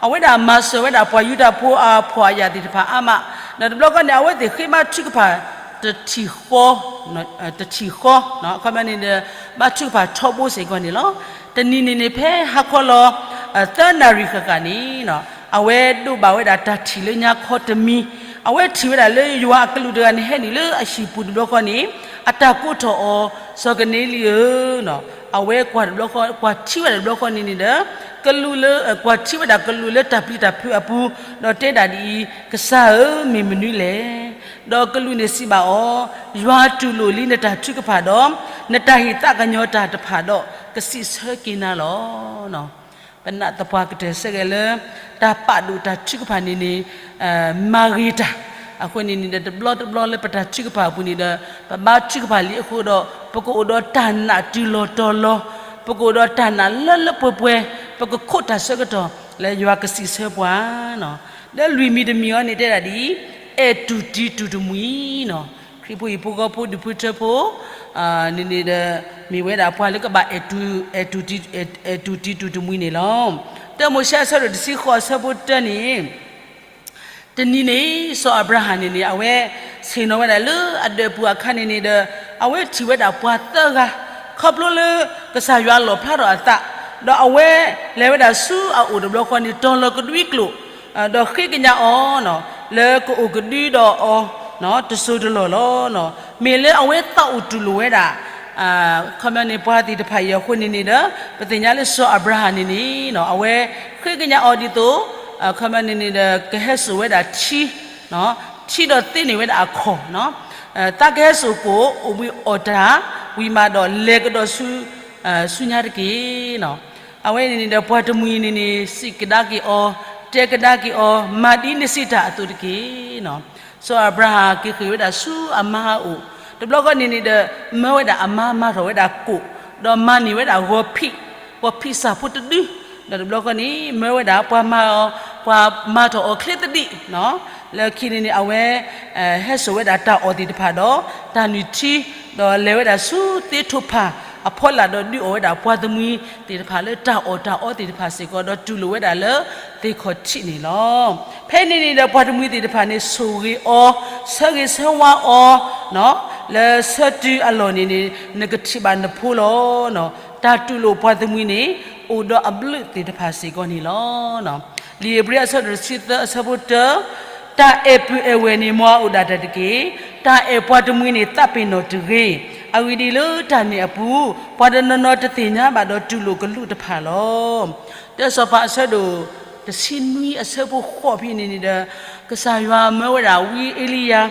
အဝဲဒၣ်မၤစၢၤဝဲဒၣ်ပှၤယူဒၤဖိအဖှီၣ်အယာ်သ့ၣ်တဖၣ်အါမး, ဒီးတဘျီဃီန့ၣ် အဝဲသ့ၣ်ဃ့ဘါထုကဖၣ် တထံၣ်ဃီ, တထံၣ်ဃီ, အခီပညီန့ၣ်ဒီး ဘါထုကဖၣ်ထီဘိစ့ၢ်ကီးန့ၣ်လီၤ. တနံၤန့ၣ်န့ၣ် ဖဲဟါခီလီၤ သၢနၣ်ရံၣ်ဃၣ်ဃၣ်န့ၣ် အဝဲဒိးဘၣ်ဝဲဒၣ်တၢ်ထံၣ်လၢညါခီတမံၤ, အဝဲထံၣ်ဝဲဒၣ်လၢယွၤအကလူးတဂၤန့ၣ် ဟဲနုာ်လၢအဟံၣ်ပူၤတဘျီဃီန့ၣ် အတၢ်ကိးထီၣ်အီၤ, စီၤကနံလံဧၢ, အဝဲကွၢ်တဘျီဃီ ကွၢ်ထံဝဲဒၣ်တဘျီဃီန့ၣ်န့ၣ်ဒီး ကလူးလၢ ကွၢ်ထံဝဲဒၣ်ကလူးလၢတၢ်ပျံၤတၢ်ဖုးအပူၤ, ဒီးတဲဒၣ်ဒ်အံၤ, ကစၢ်ဧၢ, မ့ၢ်မနုၤလဲၣ်. ဒီးကလူးန့ၣ်စံးဘၣ်အီၤ, ယွၤတူၢ်လိာ်လံနတၢ်ထုကဖၣ်ဒီး နတၢ်ဟ့ၣ်သးကညီၤတၢ်တဖၣ်ဒီး ကစံးဆၢက့ၤနၤလီၤ. ပနာ်သပှၢ်ကတၢၢ်ဆၢဂ့ၤလၢ တၢ်ပာ်ဒိၣ်တၢ်ထုကဖၣ်န့ၣ်န့ၣ် မၤဂ့ၤတၢ်, အဃိန့ၣ်န့ၣ်ဒီး တဘျီတဘျီလၢပတၢ်ထုကဖၣ်အပူၤန့ၣ်ဒီး ပဘါထုကဖၣ်လံအဃိဒီး ပကအိၣ်ဒီးတၢ်နာ်တုၤလီၤတီၤလီၤ, ပကအိၣ်ဒီးတၢ်နာ်လၢလၢပှဲၤပှဲၤ, ပကခိးတၢ်ဆၢကတီၢ်လၢယွၤကစံးဆၢပှၤ ဒီးလွံၢ်မံၤတမံၤအံၤန့ၣ်တဲဒၣ်ဒ်အံၤ, အဲၣ်တူၢ်တံၤတူၢ်တမှံၤ, ခရံာ်ဖိဟံၣ်ဖိဃီဖိဒူၣ်ဖိထၢဖိ န့ၣ်န့ၣ်ဒီး မ့ၢ်ဝဲဒၣ်ပှၤလၢကဘၣ် အဲၣ်တူၢ်တံၤတူၢ်တမှံၤန့ၣ်လီၤ. တၢမိၤၡ့အဆၢဒိၣ်တဆံဃိးအဆၢဖိတၢန့ၣ် တနံၤန့ၣ် စီၤအၤဘြၤဟၣ်န့ၣ်န့ၣ် အဝဲဆ့ၣ်နီၤဝဲဒၣ်လၢအဒၢးပူၤအခါန့ၣ်န့ၣ်ဒီး အဝဲထံၣ်ဝဲဒၣ်ပှၤသၢဂၤ, ခီဖျိလၢကစၢ်ယွၤလီၣ်ဖျါထီၣ်အသး, ဒီးအဝဲလဲၤဝဲဒၣ်ဆူအအိၣ်တဘျီဃီန့ၣ် တီၤလီၤကဒွံကျိာ်, ဒီးဃ့ကညးအီၤ လၢကအိၣ်ကဒုဒီးအီၤ တစိၤတလီၢ်လီၤ. မ့ၢ်လၢအဝဲသးအိၣ်တူၢ်လိာ်ဝဲဒၣ် ခီပညီန့ၣ် ပှၤသ့ၣ်တဖၣ်အံၤအဃိန့ၣ်န့ၣ်ဒီး ပသ့ၣ်ညါလၢစီၤအၤဘြၤဟၣ်န့ၣ်န့ၣ် အဝဲဃ့ကညးအီၤဒ်သိး ခီပညီန့ၣ်န့ၣ်ဒီး ကဟဲစိာ်ဝဲဒၣ်ထံ, ထံဒီးသ့န့ၢ်ဝဲဒၣ်အခီၣ်, သးကဟဲစိာ်ကိၣ် အိၣ်ဘှံးအီၣ်တၢ် ဝံၤမးဒီးလဲၤကဒီးဆူ ဆူညါတက့ၢ်. အဝဲန့ၣ်န့ၣ်ဒီး ပှၤတမှံၤန့ၣ်န့ၣ် စံးကဒါက့ၤအီၤ, တဲကဒါက့ၤအီၤ, မၤဒ်နစံးတၢ်အသိးတက့ၢ်. စီၤအၤဘြၤဟၣ်က့ၤဃ့ၢ်ဝဲဒၣ်ဆူအမါအအိၣ်, တဘျီဃီန့ၣ်န့ၣ်ဒီး မၢဝဲဒၣ်အမါမၤထီၣ်ဝဲဒၣ်ကိၣ်, ဒီးမၤန့ၢ်ဝဲဒၣ်ဂီၤဖံး, ဂီၤဖံးစၢ်ဖိတဒု, ဒီးတဘျီဃီန့ၣ် မၢဝဲဒၣ်ပှၤမၤအီၤ, ပှၤမၤထီၣ်အီၤချ့သဒံး, လၢခံန့ၣ်န့ၣ် အဝဲ ဟဲစိာ်ဝဲဒၣ်တၢ်အီၣ်သ့ၣ်တဖၣ်ဒီး တၢ်နုၢ်ထံ, ဒီးလဲၤဝဲဒၣ်ဆူသ့ထိၣ်ဖးအဖီလာ်ဒီးဒုးအီၣ်ဝဲဒၣ်ပှၤတမှံၤသ့ၣ်တဖၣ်လၢတၢ်အီၣ်တၢ်အီသ့ၣ်တဖၣ်စ့ၢ်ကီး ဒီးတူၢ်လိာ်ဝဲဒၣ်လၢသ့ၣ်ခီၣ်ထံးန့ၣ်လီၤ. ဖဲန့ၣ်န့ၣ်ဒီးပှၤတမှံၤသ့ၣ်တဖၣ်န့ၣ် ဆိၣ်ဂ့ၤအီၤ, ဆၢဂ့ၤဆၢဝါအီၤ လၢဆၢတုၤအလီၢ်န့ၣ်န့ၣ် နကထံၣ်ဘၣ်နဖိလီၤ. တၢ်တူၢ်လိာ်ပှၤတမှံၤန့ၣ် အိၣ်ဒီးအဘျုးသ့ၣ်တဖၣ်စ့ၢ်ကီးန့ၣ်လီၤ. လံာ်ဧ့ၤဘြံၤအဆၢဒိၣ်တဆံသၢအဆၢဖိတၢ, တၢ်အဲၣ်ပုၢ်အဲၣ်ဝဲၢ်န့ၣ် မ်အအိၣ်ဒၣ်တၢ်တက့ၢ်. တၢ်အဲၣ်ပှၤတမှံၤန့ၣ် သးပ့ၤနီၣ်တဂ့ၤ. အဂ့ၢ်ဒ်အံၤ, လၢတၢ်န့ၣ်အပူၤ ပှၤတနီၤနီၤတသ့ၣ်ညါဘၣ်ဒီးတူၢ်လိာ်ကလူးတဖၣ်လီၤ. တၢစီၤပၤအဆၢဒိၣ်တဆံနွံအဆၢဖိဃိးဖဲန့ၣ်န့ၣ်ဒီး ကစၢ်ယွၤမၢဝဲဒၣ်ဝံအ့လံယၤ,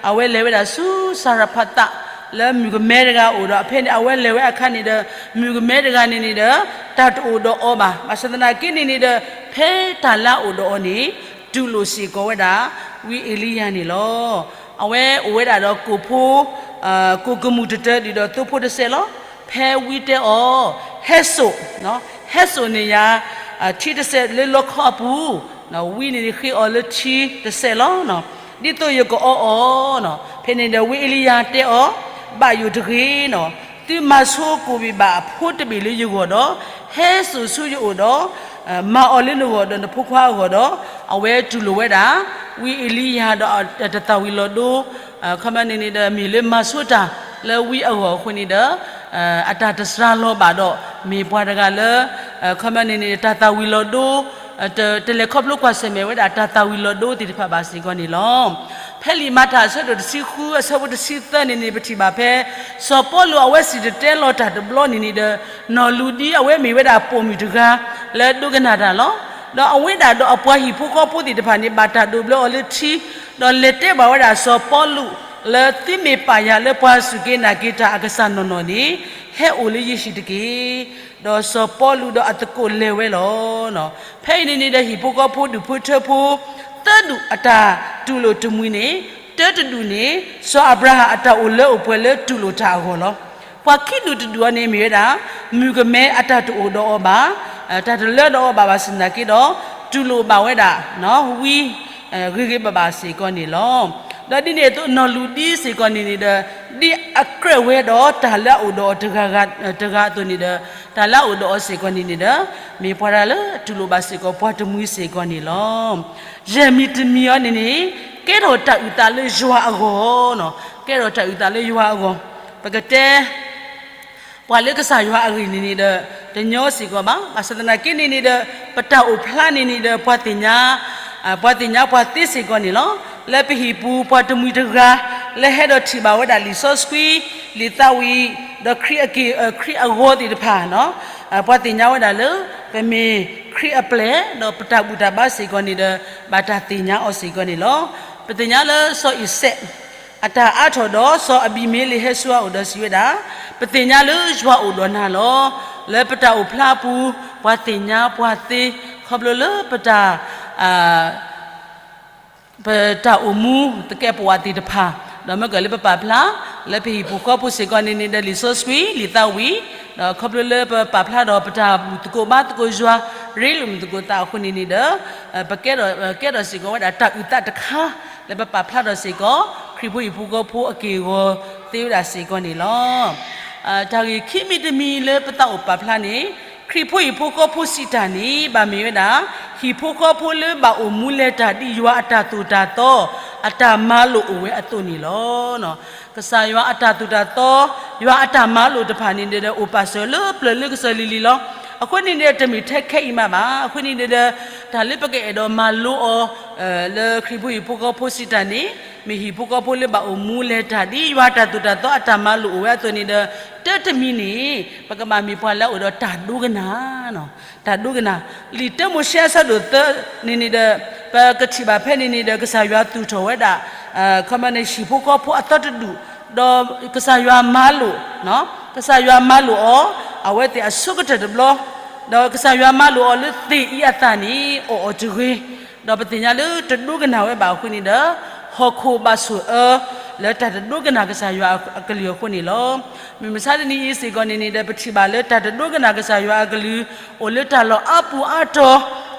အဝဲလဲၤဝဲဒၣ်ဆူစၤရဖးသး, လၢမုၣ်ကမဲတဂၤအိၣ်ဒီး ဖဲန့ၣ် အဝဲလဲၤဝဲအခါန့ၣ်ဒီး မုၣ်ကမဲတဂၤန့ၣ်န့ၣ်ဒီး တၢ်တအိၣ်ဒီးအီၤဘၣ်. ဘၣ်ဆၣ်သနာ်က့န့ၣ်န့ၣ်ဒီး ဖဲတၢ်လၢအအိၣ်ဒီးအီၤန့ၣ် တူၢ်လိာ်စ့ၢ်ကီးဝဲဒၣ် ဝံအ့လံယၤန့ၣ်လီၤ. အဝဲအိၣ်ဝဲဒၣ်ဒီးကိၣ်ဖိ ကိၣ်ကမူၣ်တတၢၤ ဒ်သိးသိဖိတစဲးလီၤ. ဖဲဝံတဲအီၤ ဟဲစိာ်, ဟဲစိာ်န့ၢ်ယၤ ထံတစဲးလၢလီခီအပူၤ, ဝံန့ၣ်န့ၣ်ဃ့အီၤလၢထံတစဲးလီၤ. ဒ်သိးယကအီအီၤ, ဖဲန့ၣ်ဒီးဝံအ့လံယၤတဲအီၤ, ဘၣ်ယိၣ်တဂ့ၤနီၤ, သုမၤဆိကိၣ်ဘ့ၣ်ဘၣ်အဖိတဘ့ၣ်လၢယဂီၢ်ဒီး ဟဲစိာ်ဆူယအိၣ်ဒီး မၤအီၤလၢနဂီၢ်ဒီးနဖိခွါအဂီၢ်ဒီး အဝဲတူၢ်လိာ်ဝဲဒၣ် ဝံအ့လံယၤဒီးတၢ်သၣ်ဝံၤလီၤဒိ ခီပညီန့ၣ်န့ၣ်ဒီး မ့ၢ်လၢမၤဆိတၢ်လၢဝံအဂီၢ်အဃိန့ၣ်ဒီး အတၢ်တစှၤလီၤဘၣ်ဒီး မ့ၢ်ပှၤတဂၤလၢ ခီပညီန့ၣ်န့ၣ် တၢ်သၣ်ဝံၤလီၤဒိ တလဲၤခီဖျိကွၢ်ဆၢၣ်မဲာ်ဝဲဒၣ်တၢ်သၣ်ဝံၤလီၤဒိသ့ၣ်တဖၣ်ဘၣ်စ့ၢ်ကီးန့ၣ်လီၤ. ဖဲလံာ်မၤတၢ်အဆၢဒိၣ်တဆံဃုအဆၢဖိတဆံသၢန့ၣ်န့ၣ် ပထံၣ်ဘၣ်ဖဲ စီၤပီလူးအဝဲစံၣ်တဲၤတဲလီၤတၢ်တဘျီန့ၣ်န့ၣ်ဒီး နီၢ်လူၤဒံအဝဲမ့ၢ်ဝဲဒၣ်ပိာ်မုၣ်တဂၤ လၢဒိကနၣ်တၢ်လီၤ. ဒီးအဝဲဒၣ်ဒီးအပှၤဟံၣ်ဖိဃီဖိသ့ၣ်တဖၣ်န့ၣ် ဘၣ်တၢ်ဒိးဘျၢအီၤလၢထံ, ဒီးလဲၤတဲဘၣ်ဝဲဒၣ်စီၤပီလူး လၢသုမ့ၢ်ပာ်ယၤလၢပှၤစူၢ်က့ၤနာ်က့ၤတၢ်အကစၢ်နီၢ်နီၢ်န့ၣ် ဟဲအိၣ်လၢယဟံၣ်တက့ၢ်. ဒီးစီၤပီလူးဒီးအသကိးလဲၤဝဲလီၤ. ဖဲအံၤန့ၣ်န့ၣ်ဒီးဟံၣ်ဖိဃီဖိဒူၣ်ဖိထၢဖိ သၢဒူၣ်အတၢ်တူၢ်လိာ်တမှံၤန့ၣ် တၢတဒူၣ်န့ၣ် စီၤအၤဘြၤဟၣ်အတၢ်အိၣ်လၢအိၣ်ပှဲၤလၢတူၢ်လိာ်တၢ်အဂီၢ်လီၤ. ပှၤခံဒူၣ်တဒူၣ်အံၤန့ၣ်မ့ၢ်ဝဲဒၣ် မုၣ်ကမဲအတၢ်တအိၣ်ဒီးအီၤဘၣ်, တၢ်တလၢဒီးအီၤဘၣ်ဘၣ်ဆၣ်သနာ်က့ဒီး တူၢ်လိာ်ဘၣ်ဝဲဒၣ် ဝံ ဂ့ၤဂ့ၤဘၣ်ဘၣ်စ့ၢ်ကီးန့ၣ်လီၤ. ဒီးဒ်န့ၣ်အသိးနီၢ်လူၤဒံစ့ၢ်ကီးန့ၣ်န့ၣ်ဒီး ဒ်အကြၢးဝဲဒီးတၢ်လၢအအိၣ်ဒီးအီၤတဂၤအသိးန့ၣ်ဒီး တၢ်လၢအအိၣ်ဒီးအီၤစ့ၢ်ကီးန့ၣ်န့ၣ်ဒီး မ့ၢ်ပှၤတၢ်လၢတူၢ်လိာ်ဘၣ်စ့ၢ်ကီးပှၤတမှံၤစ့ၢ်ကီးန့ၣ်လီၤ. ယဲၢ်မံၤတမံၤအံၤန့ၣ်န့ၣ် ကဲထီၣ်တၢ်အုၣ်သးလၢယွၤအဂီၢ်, ကဲထီၣ်တၢ်အုၣ်သးလၢယွၤအဂီၢ်, ပကတဲ ပှၤလၢကစၢ်ယွၤအဂ့ၢ်န့ၣ်န့ၣ်ဒီး တညီစ့ၢ်ကီးဘၣ်. ဘၣ်ဆၣ်သနာ်က့န့ၣ်န့ၣ်ဒီး ပတၢ်အိၣ်ဖျါန့ၣ်န့ၣ်ဒီး ပှၤသ့ၣ်ညါ ပှၤသ့ၣ်ညါပှၤသ့စ့ၢ်ကီးန့ၣ်လီၤ. လၢပဟံၣ်ပူၤပှၤတမှံၤတဂၤ လၢဟဲဒီးထံၣ်ဘၣ်ဝဲဒၣ်လံာ်စီဆှံ လံာ်သးဝံၤ ဒီးခရံာ်အက့ၢ် ခရံာ်အဂီၤသ့ၣ်တဖၣ် ပှၤသ့ၣ်ညါဝဲဒၣ်လၢ ပမ့ၢ်ခရံာ်အပျဲၢ် ဒီးပတၢ်ဘူၣ်တၢ်ဘါစ့ၢ်ကီးန့ၣ်ဒီး ဘၣ်တၢ်သ့ၣ်ညါအီၤစ့ၢ်ကီးန့ၣ်လီၤ. ပသ့ၣ်ညါလၢစီၤအံၤစဲး အတၢ်အါထီၣ်ဒီးစီၤအဘံၤမ့လ့းဟဲဆူအအိၣ်ဒီးစံးဝဲဒၣ်, ပသ့ၣ်ညါလၢယွၤအိၣ်ဒီးနၤလီၤ. လၢပတၢ်အိၣ်ဖျါအပူၤ ပှၤသ့ၣ်ညါပှၤသ့ ခီဖျိလၢပတၢ် ပတၢ်အိၣ်မူသကဲးပဝးသ့ၣ်တဖၣ်, ဒီးမ့ၢ်ကလၢပပာ်ဖျါ လၢပဟံၣ်ပူၤဃီပူၤစ့ၢ်ကီးန့ၣ်န့ၣ်ဒီးလံာ်စီဆှံ လံာ်သးဝံၤ, ဒီးခီဖျိလၢပပာ်ဖျါဒီးပတၢ်ဘူၣ်သကိးဘါသကိးယွၤ ရ့လိာ်မုာ်သကိးသးအဃိန့ၣ်န့ၣ်ဒီး ပကဲထီၣ် ကဲထီၣ်စ့ၢ်ကီးဝဲဒၣ်တၢ်အုၣ်သးတခါ လၢပပာ်ဖျါထီၣ်စ့ၢ်ကီး ခရံာ်ဖိဟံၣ်ဖိဃီဖိအက့ၢ်အဂီၤသ့ဝဲဒၣ်စ့ၢ်ကီးန့ၣ်လီၤ. တၢ်ဂ့ၢ်ခံမံၤတမံၤလၢပသးအိၣ်ပာ်ဖျါန့ၣ် ခရံာ်ဖိဟံၣ်ဖိဃီဖိစံးတၢ်န့ၣ် ဘၣ်မ့ၢ်ဝဲဒၣ် ဟံၣ်ဖိဃီဖိလၢဘၣ်အိၣ်မူလဲၤတၢ်ဒ်ယွၤအတၢ်သိၣ်တၢ်သီ အတၢ်မၤလိာ်အိၣ်ဝဲအသိးန့ၣ်လီၤ. ကစၢ်ယွၤအတၢ်သိၣ်တၢ်သီ ယွၤအတၢ်မၤလိာ်တဖၣ်န့ၣ်ဒီး အိၣ်ပာ်စၢၤလၢပျၢၤလၢကစၢၢ်လံၤလံၤလီၤ. အဃိန့ၣ်ဒီး တမ့ၢ်ထဲခဲအံၤမးဘၣ်. အဃိန့ၣ်ဒီး တၢ်လၢပကအဲၣ်ဒိးမၤလိအီၤ လၢခရံာ်ဖိဟံၣ်ဖိဃီဖိစံးတၢ်န့ၣ် မ့ၢ်ဟံၣ်ဖိဃီဖိလၢဘၣ်အိၣ်မူလဲၤတၢ်ဒ်ယွၤတၢ်သိၣ်တၢ်သီအတၢ်မၤလိာ်အိၣ်ဝဲအသိးန့ၣ်ဒီး တၢ်တမံၤန့ၣ် ပကဘၣ်မ့ၢ်ပှၤလၢအအိၣ်ဒီးတၢ်ဒိကနၣ် တၢ်ဒိကနၣ် လံာ်တၢမိၤၡ့အဆၢဒိၣ်သၢန့ၣ်န့ၣ်ဒီး ပကထံၣ်ဘၣ်ဖဲန့ၣ်န့ၣ်ဒီး ကစၢ်ယွၤသူၣ်ထီၣ်ဝဲဒၣ် ခီမီန့ၣ် ဟံၣ်ဖိဃီဖိအသီတဒူၣ်, ဒီးကစၢ်ယွၤမၤလိာ်, ကစၢ်ယွၤမၤလိာ်အီၤ အဝဲသ့ၣ်အဆိကတၢၢ်တဘျီ, ဒီးကစၢ်ယွၤမၤလိာ်အီၤလၢသ့ၣ်အံၤအသးန့ၣ် အီၣ်အီၤတဂ့ၤ, ဒီးပသ့ၣ်ညါလၢတဒိကနၣ်ဝဲဘၣ်အဃိန့ၣ်ဒီး ဟီၣ်ခိၣ်ဘၣ်ဆိၣ်အၢ လၢတၢ်တဒိကနၣ်ကစၢ်ယွၤအကလုၢ်အဃိန့ၣ်လီၤ. မုၢ်မဆါတနံၤအံၤစ့ၢ်ကီးန့ၣ်န့ၣ်ဒီး ပထံၣ်ဘၣ်လၢတၢ်တဒိကနၣ်ကစၢ်ယွၤအကလုၢ် အိၣ်လၢတၢ်လီၢ်အါပူၤအါတီၤ,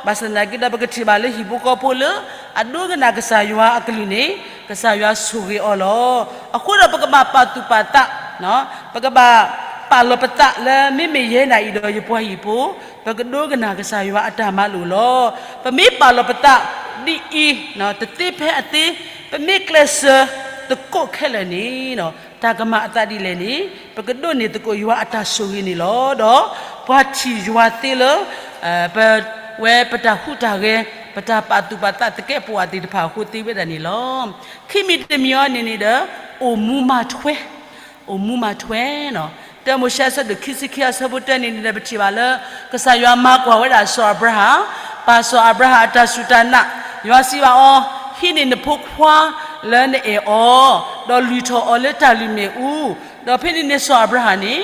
ဘၣ်ဆၣ်သနာ်က့ဒီး ပကထံၣ်ဘၣ်လၢဟံၣ်ဖိဃီဖိလၢ အဒိကနၣ်ကစၢ်ယွၤအကလုၢ်န့ၣ် ကစၢ်ယွၤဆိၣ်ဂ့ၤအီၤလီၤ. အဃိဒီးပကဘၣ်ပာ်သူၣ်ပာ်သး, ပကဘၣ်ပာ်လီၤပသးလၢ မ့မ့ၢ်ယဲဒၣ်အံၤဒီး ယပှၤဟံၣ်ဖိ ပကဒိကနၣ်ကစၢ်ယွၤအတၢ်မၤလိာ်လီၤ. ပမ့ၢ်ပာ်လီၤပသးဒ်အံၤ တသ့ဖဲအသ့, ပမ့ၢ်ကျဲးစၢးသကိးခဲလၢာ်န့ၣ် တၢ်ကမၤအသးဒ်လဲၣ်န့ၣ် ပကဒိးန့ၢ်သကိးယွၤအတၢ်ဆိၣ်ဂ့ၤန့ၣ်လီၤ. ဒီးပှၤထံၣ်ယွၤသ့လၢ ပဝဲပတၢ်ဟူးတၢ်ဂဲၤ ပတၢ်ပာ်သူၣ်ပာ်သးသကဲးပဝးသ့ၣ်တဖၣ်အဃိသ့ဝဲဒၣ်န့ၣ်လီၤ. ခံမံၤတမံၤအံၤန့ၣ်န့ၣ်ဒီး အိၣ်မူမၤထွဲ အိၣ်မူမၤထွဲနီၤ. တၢမိၤၡ့အဆၢဒိၣ်ခံဆံခံအဆၢဖိတၢန့ၣ်န့ၣ်ဒီး ပထံၣ်ဘၣ်လၢ ကစၢ်ယွၤမၤကွၢ်ဝဲဒၣ်စီၤအၤဘြၤဟၣ်, ပာ်စီၤအၤဘြၤဟၣ်အတၢ်စူၢ်တၢ်နာ်, ယွၤစံးဘၣ်အီၤ, ဟံးန့ၢ်နဖိခွါ လၢနအဲၣ်အီၤ, ဒီးလုၢ်ထီၣ်အီၤလၢတၢ်လုၢ်မ့ၣ်အူ, ဒီးဖဲန့ၣ်န့ၣ်စီၤအၤဘြၤဟၣ်န့ၣ်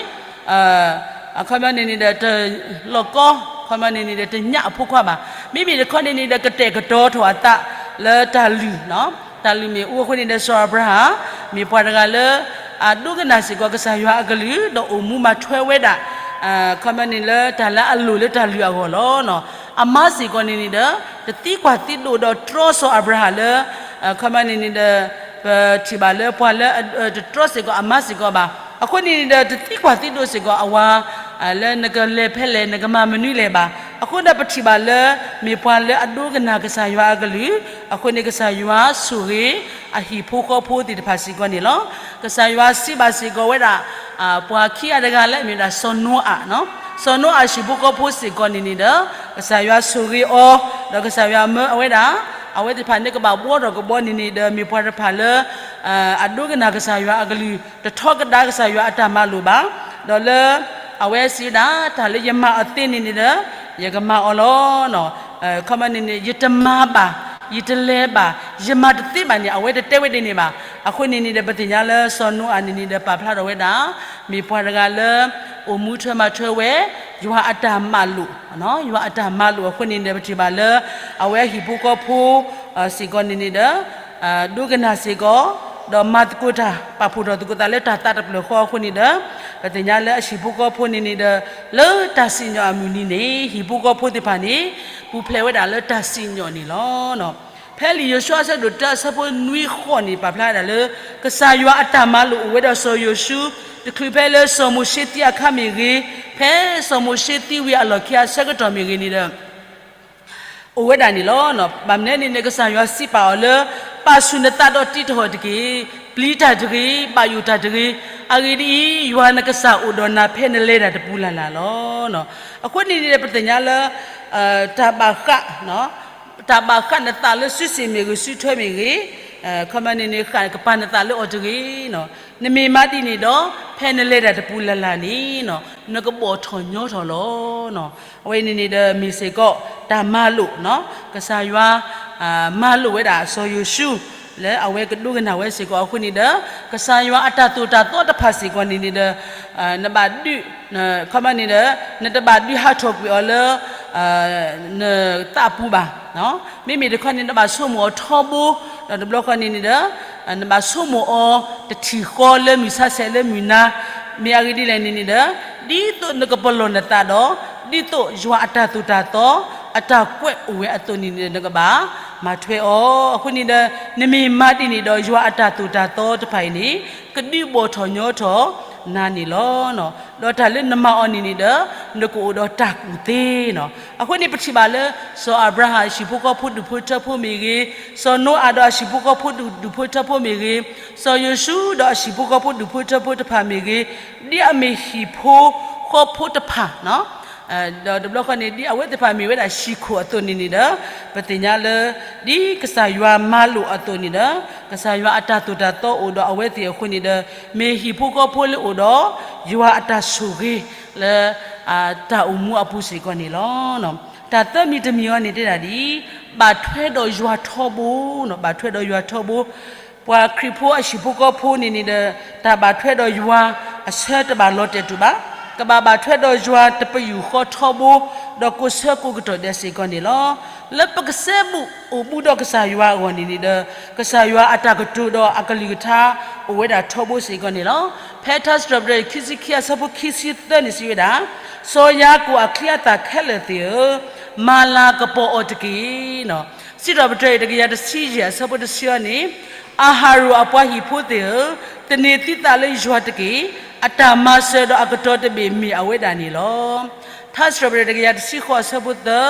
အခီပညီန့ၣ်န့ၣ်ဒီး တလီၢ်ကီ, အခီပညီန့ၣ်န့ၣ်ဒီး တညၣ်အဖိခွါဘၣ်. မ့မ့ၢ်တခီန့ၣ်န့ၣ်ဒီး ကတဲာ်ကတီၤထီၣ်အသးလၢတၢ်လုၢ်, တၢ်လုၢ်မ့ၣ်အူအဃိန့ၣ်ဒီး စီၤအၤဘြၤဟၣ် မ့ၢ်ပှၤတဂၤလၢ အဒိကနၣ်စ့ၢ်ကီးကစၢ်ယွၤအကလုၢ် ဒီးအိၣ်မူမၤထွဲဝဲဒၣ် အခီပညီန့ၣ်လၢတၢ်လၢအလိၣ်လၢတၢ်လုၢ်အဂီၢ်လီၤ. အမါစ့ၢ်ကီးန့ၣ်န့ၣ်ဒီး တသံကွၢ်သံဒိးဒီးတြီစီၤအၤဘြၤဟၣ်လၢ အခီပညီန့ၣ်န့ၣ်ဒီး ပထံၣ်ဘၣ်လၢပှၤလၢ တတြီစ့ၢ်ကီးအမါစ့ၢ်ကီးဘၣ်. အဃိန့ၣ်န့ၣ်ဒီး တသံကွၢ်သံဒိးစ့ၢ်ကီးအဝၤ လၢနကလဲၤဖဲလဲၣ် နကမၤမနုၤလဲၣ်ဘၣ်. အဃိဒီးပထံၣ်ဘၣ်လၢ မ့ၢ်ပှၤလၢအဒိကနၣ်ကစၢ်ယွၤအကလုၢ်, အဃိန့ၣ်ကစၢ်ယွၤဆိၣ်ဂ့ၤ အဟံၣ်ဖိဃီဖိသ့ၣ်တဖၣ်စ့ၢ်ကီးန့ၣ်လီၤ. ကစၢ်ယွၤစံးဘၣ်စ့ၢ်ကီးဝဲဒၣ် ပှၤခံဂၤတဂၤလၢအမ့ၢ်ဝဲဒၣ်စီၤနိအၤ, စီၤနိအၤဟံၣ်ဖိဃီဖိစ့ၢ်ကီးန့ၣ်န့ၣ်ဒီး ကစၢ်ယွၤဆိၣ်ဂ့ၤအီၤ, ဒီးကစၢ်ယွၤမၢအဝဲဒၣ် အဝဲသ့ၣ်တဖၣ်န့ၣ်ကဘၣ်ဘှီထီၣ်ကဘှီန့ၣ်န့ၣ်ဒီး မ့ၢ်ပှၤတဖၣ်လၢ အဒိကနၣ်ကစၢ်ယွၤအကလုၢ် တထီကဒါကစၢ်ယွၤအတၢ်မၤလိာ်ဘၣ်. ဒီးလၢ အဝဲစံးဝဲဒၣ် တၢ်လၢယမၤအီၤသ့န့ၣ်န့ၣ်ဒီး ယကမၤအီၤလီၤ. အခီပညီန့ၣ်န့ၣ် ယတမၤဘၣ်, ယတလဲၤဘၣ်, ယမၤတသ့ဘၣ်န့ၣ် အဝဲတတဲဝဲဒ်န့ၣ်ဘၣ်. အဃိန့ၣ်န့ၣ်ဒီး ပသ့ၣ်ညါလၢစီၤနိအၤန့ၣ်န့ၣ်ဒီး ပာ်ဖျါထီၣ်ဝဲဒၣ် မ့ၢ်ပှၤတဂၤလၢ အိၣ်မူထွဲမၤထွဲဝဲ ယွၤအတၢ်မၤလိာ်, ယွၤအတၢ်မၤလိာ်အဃိန့ၣ်ဒီး ပထံၣ်ဘၣ်လၢ အဝဲအဟံၣ်ဖိဃီဖိ စ့ၢ်ကီးန့ၣ်န့ၣ်ဒီး ဒိကနၣ်စ့ၢ်ကီး ဒီးမၤသကိးတၢ် ပာ်ဖှိၣ်ထီၣ်သကိးသးလၢတၢ်သးတဖျၢၣ်ဃီအဃိန့ၣ်ဒီး ပသ့ၣ်ညါလၢအဟံၣ်ဖိဃီဖိန့ၣ်န့ၣ်ဒီး လၢတၢ်စံၣ်ညီၣ်အမုၢ်နံၤန့ၣ် ဟံၣ်ဖိဃီဖိသ့ၣ်တဖၣ်န့ၣ် ပူၤဖျဲးဝဲဒၣ်လၢတၢ်စံၣ်ညီၣ်န့ၣ်လီၤ. ဖဲလံာ်ယိၤၡူအဆၢဒိၣ်တၢအဆၢဖိနွံဃိးန့ၣ် ပာ်ဖျါဝဲဒၣ်လၢ ကစၢ်ယွၤအတၢ်မၤလိာ်အိၣ်ဝဲဒီးစီၤယိၤၡူ တချုးဖဲလၢစီၤမိၤၡ့သံအခါမ့ၢ်ဂ့ၤ, ဖဲစီၤမိၤၡ့သံဝံၤအလီၢ်ခံအဆၢကတီၢ်မ့ၢ်ဂ့ၤန့ၣ်ဒီး အိၣ်ဝဲဒၣ်န့ၣ်လီၤ. ဘၣ်မနုၤန့ၣ်န့ၣ် ကစၢ်ယွၤစံးပာ်အီၤလၢ ပာ်ဆူၣ်နသးဒီးတံးထီၣ်တက့ၢ်. ပျံၤတၢ်တဂ့ၤ, ဘၣ်ယိၣ်တၢ်တဂ့ၤ. အဂ့ၢ်ဒ်အံၤ, ယွၤနကစၢ်အိၣ်ဒီးနၤဖဲနလဲၤတၢ်တပူၤလၢ်လၢ်လီၤ. အဃိန့ၣ်န့ၣ် ပသ့ၣ်ညါလၢ တၢ်ဘၣ်ဃး တၢ်ဘၣ်ဃးနသးလၢစုစ့ၣ်မ့ၢ်ဂ့ၤ, စုထွဲမ့ၢ်ဂ့ၤ, အခီပညီန့ၣ်န့ၣ် ဃၣ်ကပၤနသးလၢအီၤတဂ့ၤ. နမ့ၢ်မၤဒ်န့ၣ်ဒီး ဖဲနလဲၤတၢ်တပူၤလၢ်လၢ်န့ၣ် နကဘီၣ်ထီၣ်ညီထီၣ်လီၤ. အဝဲန့ၣ်န့ၣ်ဒီးမ့ၢ်စ့ၢ်ကီး တၢ်မၤလိာ်, ကစၢ်ယွၤ မၤလိာ်ဝဲဒၣ်စီၤယိၤၡူ လၢအဝဲကဒိကနၣ်ဝဲစ့ၢ်ကီးအဃိန့ၣ်ဒီး ကစၢ်ယွၤအတၢ်သိၣ်တၢ်သီတဖၣ်စ့ၢ်ကီးန့ၣ်န့ၣ်ဒီး နဘၣ်ဒုး အခီပညီန့ၣ်ဒီး နတဘၣ်ဒုးဟးထီၣ်ကွံာ်အီၤလၢ နသးပူၤဘၣ်. မ့မ့ၢ်တခီန့ၣ် နဘၣ်ဆိကမိၣ်အီၤထီဘိ, ဒီးတဘျီဃီန့ၣ်န့ၣ်ဒီး နဘၣ်ဆိကမိၣ်အီၤတထံၣ်ဃီလၢမုၢ်ဆါဆဲးလၢမုၢ်နၤ, မ့ၢ်အဂ့ၢ်ဒ်လဲၣ်န့ၣ်န့ၣ်ဒီး ဒ်သိးနကပလီၢ်နသးဒီး ဒ်သိးယွၤအတၢ်သိၣ်တၢ်သီ အတၢ်ကွဲးအိၣ်ဝဲအသိးန့ၣ်န့ၣ်ဒီး နကဘၣ်မၤထွဲအီၤ. အဃိန့ၣ်ဒီး နမ့ၢ်မၤဒ်န့ၣ်ဒီး ယွၤအတၢ်သိၣ်တၢ်သီတဖၣ်အံၤန့ၣ် ကဒုးဘီၣ်ထီၣ်ညီထီၣ်နၤန့ၣ်လီၤ. ဒီးတၢ်လၢနမၤအီၤန့ၣ်န့ၣ်ဒီး နကအိၣ်ဒီးတၢ်ကူၣ်သ့. အဃိန့ၣ် ပထံၣ်ဘၣ်လၢ စီၤအၤဘြၤဟၣ်အဟံၣ်ဖိဃီဖိဒူၣ်ဖိထၢဖိမ့ၢ်ဂ့ၤ, စီၤနိအၤဒီးအဟံၣ်ဖိဃီဖိဒူၣ်ဖိထၢဖိမ့ၢ်ဂ့ၤ, စီၤယိၤၡူဒီးအဟံၣ်ဖိဃီဖိဒူၣ်ဖိထၢဖိတဖၣ်မ့ၢ်ဂ့ၤ, ဒ်အမ့ၢ်ဟံၣ်ဖိဃီဖိတဖၣ် ဒီးတဘျီဃီန့ၣ် ဒ်အဝဲသ့ၣ်တဖၣ်မ့ၢ်ဝဲဒၣ်ဟံၣ်ခိၣ်အသိးန့ၣ်န့ၣ်ဒီး ပသ့ၣ်ညါလၢ ဒ်ကစၢ်ယွၤမၤလိာ်အသိးန့ၣ်ဒီး ကစၢ်ယွၤအတၢ်သိၣ်တၢ်သီအိၣ်ဒီးအဝဲသ့ၣ်အဃိန့ၣ်ဒီး မ့ၢ်ဟံၣ်ဖိဃီဖိလၢအိၣ်ဒီး ယွၤအတၢ်ဆိၣ်ဂ့ၤလၢ တၢ်အိၣ်မူအပူၤစ့ၢ်ကီးန့ၣ်လီၤ. တၢ်သၢမံၤတမံၤအံၤန့ၣ်တဲဒၣ်ဒ်အံၤ, ဘၣ်ထွဲဒီးယွၤထီဘိ, ဘၣ်ထွဲဒီးယွၤထီဘိ ပှၤခရံာ်ဖိအဟံၣ်ဖိဃီဖိန့ၣ်န့ၣ်ဒီး တၢ်ဘၣ်ထွဲဒီးယွၤအဆၢတဘၣ်လီၤတဲာ်တူာ်ဘၣ်, ကဘၣ်ဘၣ်ထွဲဒီးယွၤတပယူာ်ဃီထီဘိ, ဒီးကိးဆၢကိးကတီၢ်ဒဲးစ့ၢ်ကီးန့ၣ်လီၤ. လၢပကစဲဘူးအိၣ်ဘူးဒီးကစၢ်ယွၤအဂီၢ်န့ၣ်န့ၣ်ဒီး ကစၢ်ယွၤအတၢ်ကတိၤဒီးအကလုၢ်ကထါအိၣ်ဝဲဒၣ်ထီဘိစ့ၢ်ကီးန့ၣ်လီၤ. ဖဲထါစံးထီၣ်ပတြၢၤခံဆံခံအဆၢဖိခံဆံသၢန့ၣ်စံးဝဲဒၣ်, စီၤယၤကိာ်အချံအသၣ်ခဲလၢာ်သ့ၣ်ဧၢ, မၤလၤကပီၤအီၤတက့ၢ်. စံးထီၣ်ပတြၢၤအံၤတကယၤတဆံယဲၢ်အဆၢဖိတဆံအံၤန့ၣ်, အၤဟရိၣ်အပှၤဟံၣ်ဖိသ့ၣ်ဧၢ, သန့ၤသုသးလၢယွၤတက့ၢ်. အတၢ်မၤစၢၤဒီးအကတီၤတဘ့ၣ်မ့ၢ်အဝဲဒၣ်န့ၣ်လီၤ. ထါစံးထီၣ်ပတြၢၤတကယၤတဆံဃိးအဆၢဖိသၢ,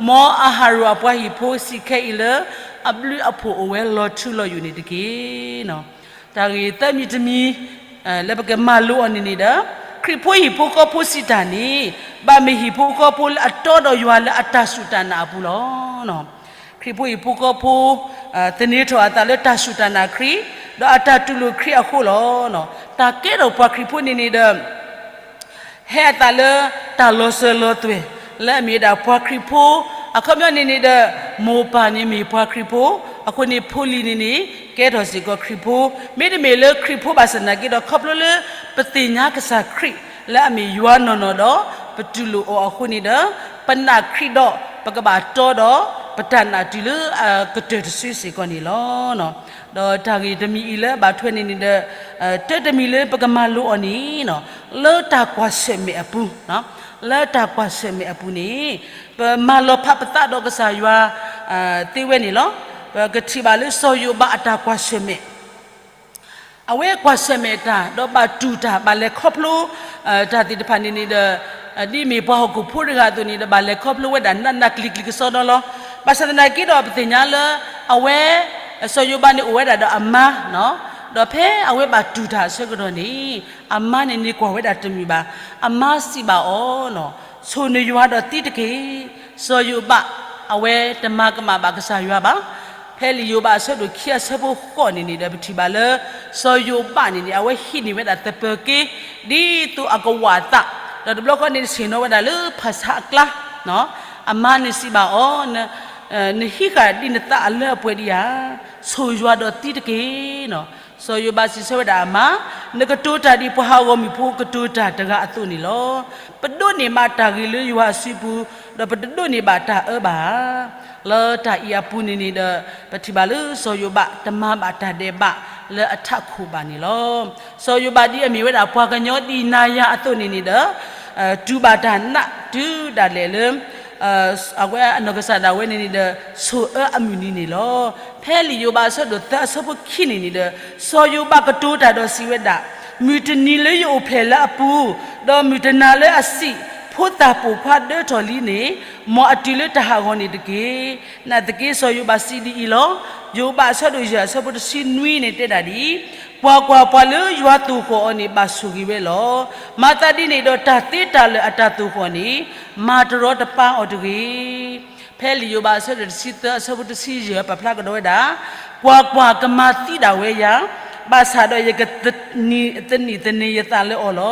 မ်အၤဟရိၣ်အပှၤဟံၣ်ဖိစံးခဲအံၤလၢအဘျုးအဖှိၣ်အိၣ်ဝဲလီၤထူလီၤယိာ်န့ၣ်တက့ၢ်. တၢ်ဂ့ၢ်သၢမံၤတမံၤ လၢပကမၤလိအီၤန့ၣ်န့ၣ်ဒီး ခရံာ်ဖိဟံၣ်ဖိဃီဖိစံးတၢ်န့ၣ် ဘၣ်မ့ၢ်ဟံၣ်ဖိဃီဖိလၢအတီဒီးယွၤလၢအတၢ်စူၢ်တၢ်နာ်အပူၤလီၤ. ခရံာ်ဖိဟံၣ်ဖိဃီဖိ သန့ၤထီၣ်အသးလၢတၢ်စူၢ်တၢ်နာ်ခရံာ်, ဒီးအတၢ်တူၢ်လိာ်ခရံာ်အဃိလီၤ. တၢ်ကဲထီၣ်ပှၤခရံာ်ဖိန့ၣ်န့ၣ်ဒီး ဟဲအသးလၢတၢ်လီၤစၢၤလီၤသွဲၣ် လၢအမ့ၢ်ဝဲဒၣ်ပှၤခရံာ်ဖိ, အခီပညီန့ၣ်န့ၣ်ဒီး မိၢ်ပၢ်န့ၣ်မ့ၢ်ပှၤခရံာ်ဖိ, အဃိန့ၣ်ဖိလံၤန့ၣ်န့ၣ် ကဲထီၣ်စ့ၢ်ကီးခရံာ်ဖိ, မ့တမ့ၢ်လၢခရံာ်ဖိဘၣ်ဆၣ်သနာ်က့ဒီး ခီဖျိလၢပသ့ၣ်ညါကစၢ်ခရံာ်လၢအမ့ၢ်ယွၤနီၢ်နီၢ်ဒီး ပတူၢ်လိာ်အီၤအဃိန့ၣ်ဒီး ပနာ်ခရံာ်ဒီး ပကဘၣ်တီဒီး ပတၢ်နာ်တုၤလၢအကတၢၢ်တစုစ့ၢ်ကီးန့ၣ်လီၤ. ဒီးတၢ်ဂ့ၢ်တမံၤအံၤလၢအဘၣ်ထွဲန့ၣ်န့ၣ်ဒီး တၢ်တမံၤလၢပကမၤလိအီၤန့ၣ် လၢတၢ်ကွၢ်ဆၢၣ်မဲာ်အပူၤ, လၢတၢ်ကွၢ်ဆၢၣ်မဲာ်အပူၤန့ၣ် ပမၤလီၤဖးပသးဒီးကစၢ်ယွၤ သ့ဝဲန့ၣ်လီၤ. ပကထံၣ်ဘၣ်လၢစီၤယိၤဘးအတၢ်ကွၢ်ဆၢၣ်မဲာ်, အဝဲကွၢ်ဆၢၣ်မဲာ်တၢ် ဒီးဘၣ်တူၢ်တၢ် ဘၣ်လဲၤခီဖျိ တၢ်သ့ၣ်တဖၣ်န့ၣ်န့ၣ်ဒီး ဒ်မ့ၢ်ပှၤဟီၣ်ခိၣ်ဖိတဂၤအသိးန့ၣ်ဒီး ဘၣ်လဲၤခီဖျိဝဲဒၣ်နးနးကျံၤကျံၤကစီဒီလီၤ. ဘၣ်ဆၣ်သနာ်က့ဒီး ပသ့ၣ်ညါလၢ အဝဲ စီၤယိၤဘးန့ၣ်အိၣ်ဝဲဒၣ်ဒီးအမါ, ဒီးဖဲအဝဲဘၣ်တူၢ်တၢ်အဆၢကတီၢ်န့ၣ် အမါန့ၣ်န့ၣ်ကွၢ်ဝဲဒၣ်တမုာ်ဘၣ်. အမါစံးဘၣ်အီၤ, ဆိၣ်နယွၤဒီးသံတက့ၢ်. စီၤယိၤဘး အဝဲတမၤကမၣ်ဘၣ်ကစၢ်ယွၤဘၣ်. ဖဲလံာ်ယိၤဘးအဆၢဒိၣ်ခံအဆၢဖိဃိးန့ၣ်န့ၣ်ဒီး ပထံၣ်ဘၣ်လၢ စီၤယိၤဘးန့ၣ်န့ၣ် အဝဲဟံးန့ၢ်ဝဲဒၣ်သပၢၤက့ ဒ်သိးအကဝီၤအသး, ဒီးတဘျီဃီန့ၣ် ဆ့ၣ်နီၤဝဲဒၣ်လၢဖၣ်ဆါအကျါ အမါန့ၣ်စံးဘၣ်အီၤ, နဟံးဃာ်ဒံးနသးအလၢအပှဲၤဒံးဧါ. ဆိၣ်ယွၤဒီးသံတက့ၢ်. စီၤယိၤဘးစံးဆၢဝဲဒၣ်အမါ, နကတိၤတၢ်ဒ်ပှၤဟးဂီၤမုၢ်ဖိကတိၤတၢ်တဂၤအသိးန့ၣ်လီၤ. ပဒိးန့ၢ်ဘၣ်တၢ်ဂ့ၤလၢယွၤအစုပူၤ, ဒီးပတဒိးန့ၢ်ဘၣ်တၢ်အၢဘၣ်ဧါ. လၢတၢ်အံၤအပူၤန့ၣ်န့ၣ်ဒီး ပထံၣ်ဘၣ်လၢစီၤယိၤဘးတမၤဘၣ်တၢ်ဒဲးဘးလၢအထးခိၣ်ဘၣ်န့ၣ်လီၤ. စီၤယိၤဘးဒ်အမ့ၢ်ဝဲဒၣ်ပှၤကညီဒံးနၤယၤအသိးန့ၣ်န့ၣ်ဒီး တူၢ်ဘၣ်တၢ်နးတုၤဒၣ်လဲာ်လၢ အဝဲအနီၢ်ကစၢ်ဒၣ်ဝဲန့ၣ်န့ၣ်ဒီး ဆိၣ်အၢအမုၢ်နံၤန့ၣ်လီၤ. ဖဲလံာ်ယိၤဘးအဆၢဒိၣ်သၢအဆၢဖိခံန့ၣ်န့ၣ်ဒီး စီၤယိၤဘးကတိၤတၢ်ဒီးစံးဝဲဒၣ်, မုၢ်တနံၤလၢယအိၣ်ဖျဲၣ်လၢအပူၤ, ဒီးမုၢ်တနၤလၢအစံး, ဖိသၣ်ပိာ်ခွါဒၢထီၣ်လံန့ၣ်, မ်အတုၤလၢတၢ်ဟးဂီၤန့ၣ်တက့ၢ်. နာ်သက့စီၤယိၤဘးစံးဒ်အံၤလီၤ. ယိၤဘးအဆၢဒိၣ်ယဲၢ်အဆၢဖိတဆံနွံန့ၣ်တဲဒၣ်ဒ်အံၤ, ကွၢ်ကွၢ်, ပှၤလၢယွၤသိၣ်ဃီၣ်အီၤန့ၣ် ဘၣ်ဆိၣ်ဂ့ၤဝဲလီၤ. မၤသးဒ်န့ၣ်ဒီးတၢ်သ့တၢ်လၢာ်အတၢ်သိၣ်ဃီၣ်န့ၣ် မၤတရီတပါအီၤတဂ့ၤ. ဖဲလံာ်ယိၤဘးအဆၢဒိၣ်တဆံသၢအဆၢဖိတဆံယဲၢ်ပာ်ဖျါကဒီးဝဲဒၣ်, ကွၢ်ကွၢ်, ကမၤသံဒၣ်ဝဲယၤ, ဘၣ်ဆၣ်ဒီးယကသန့ၤသန့ၤယသးလၢအီၤလီၤ.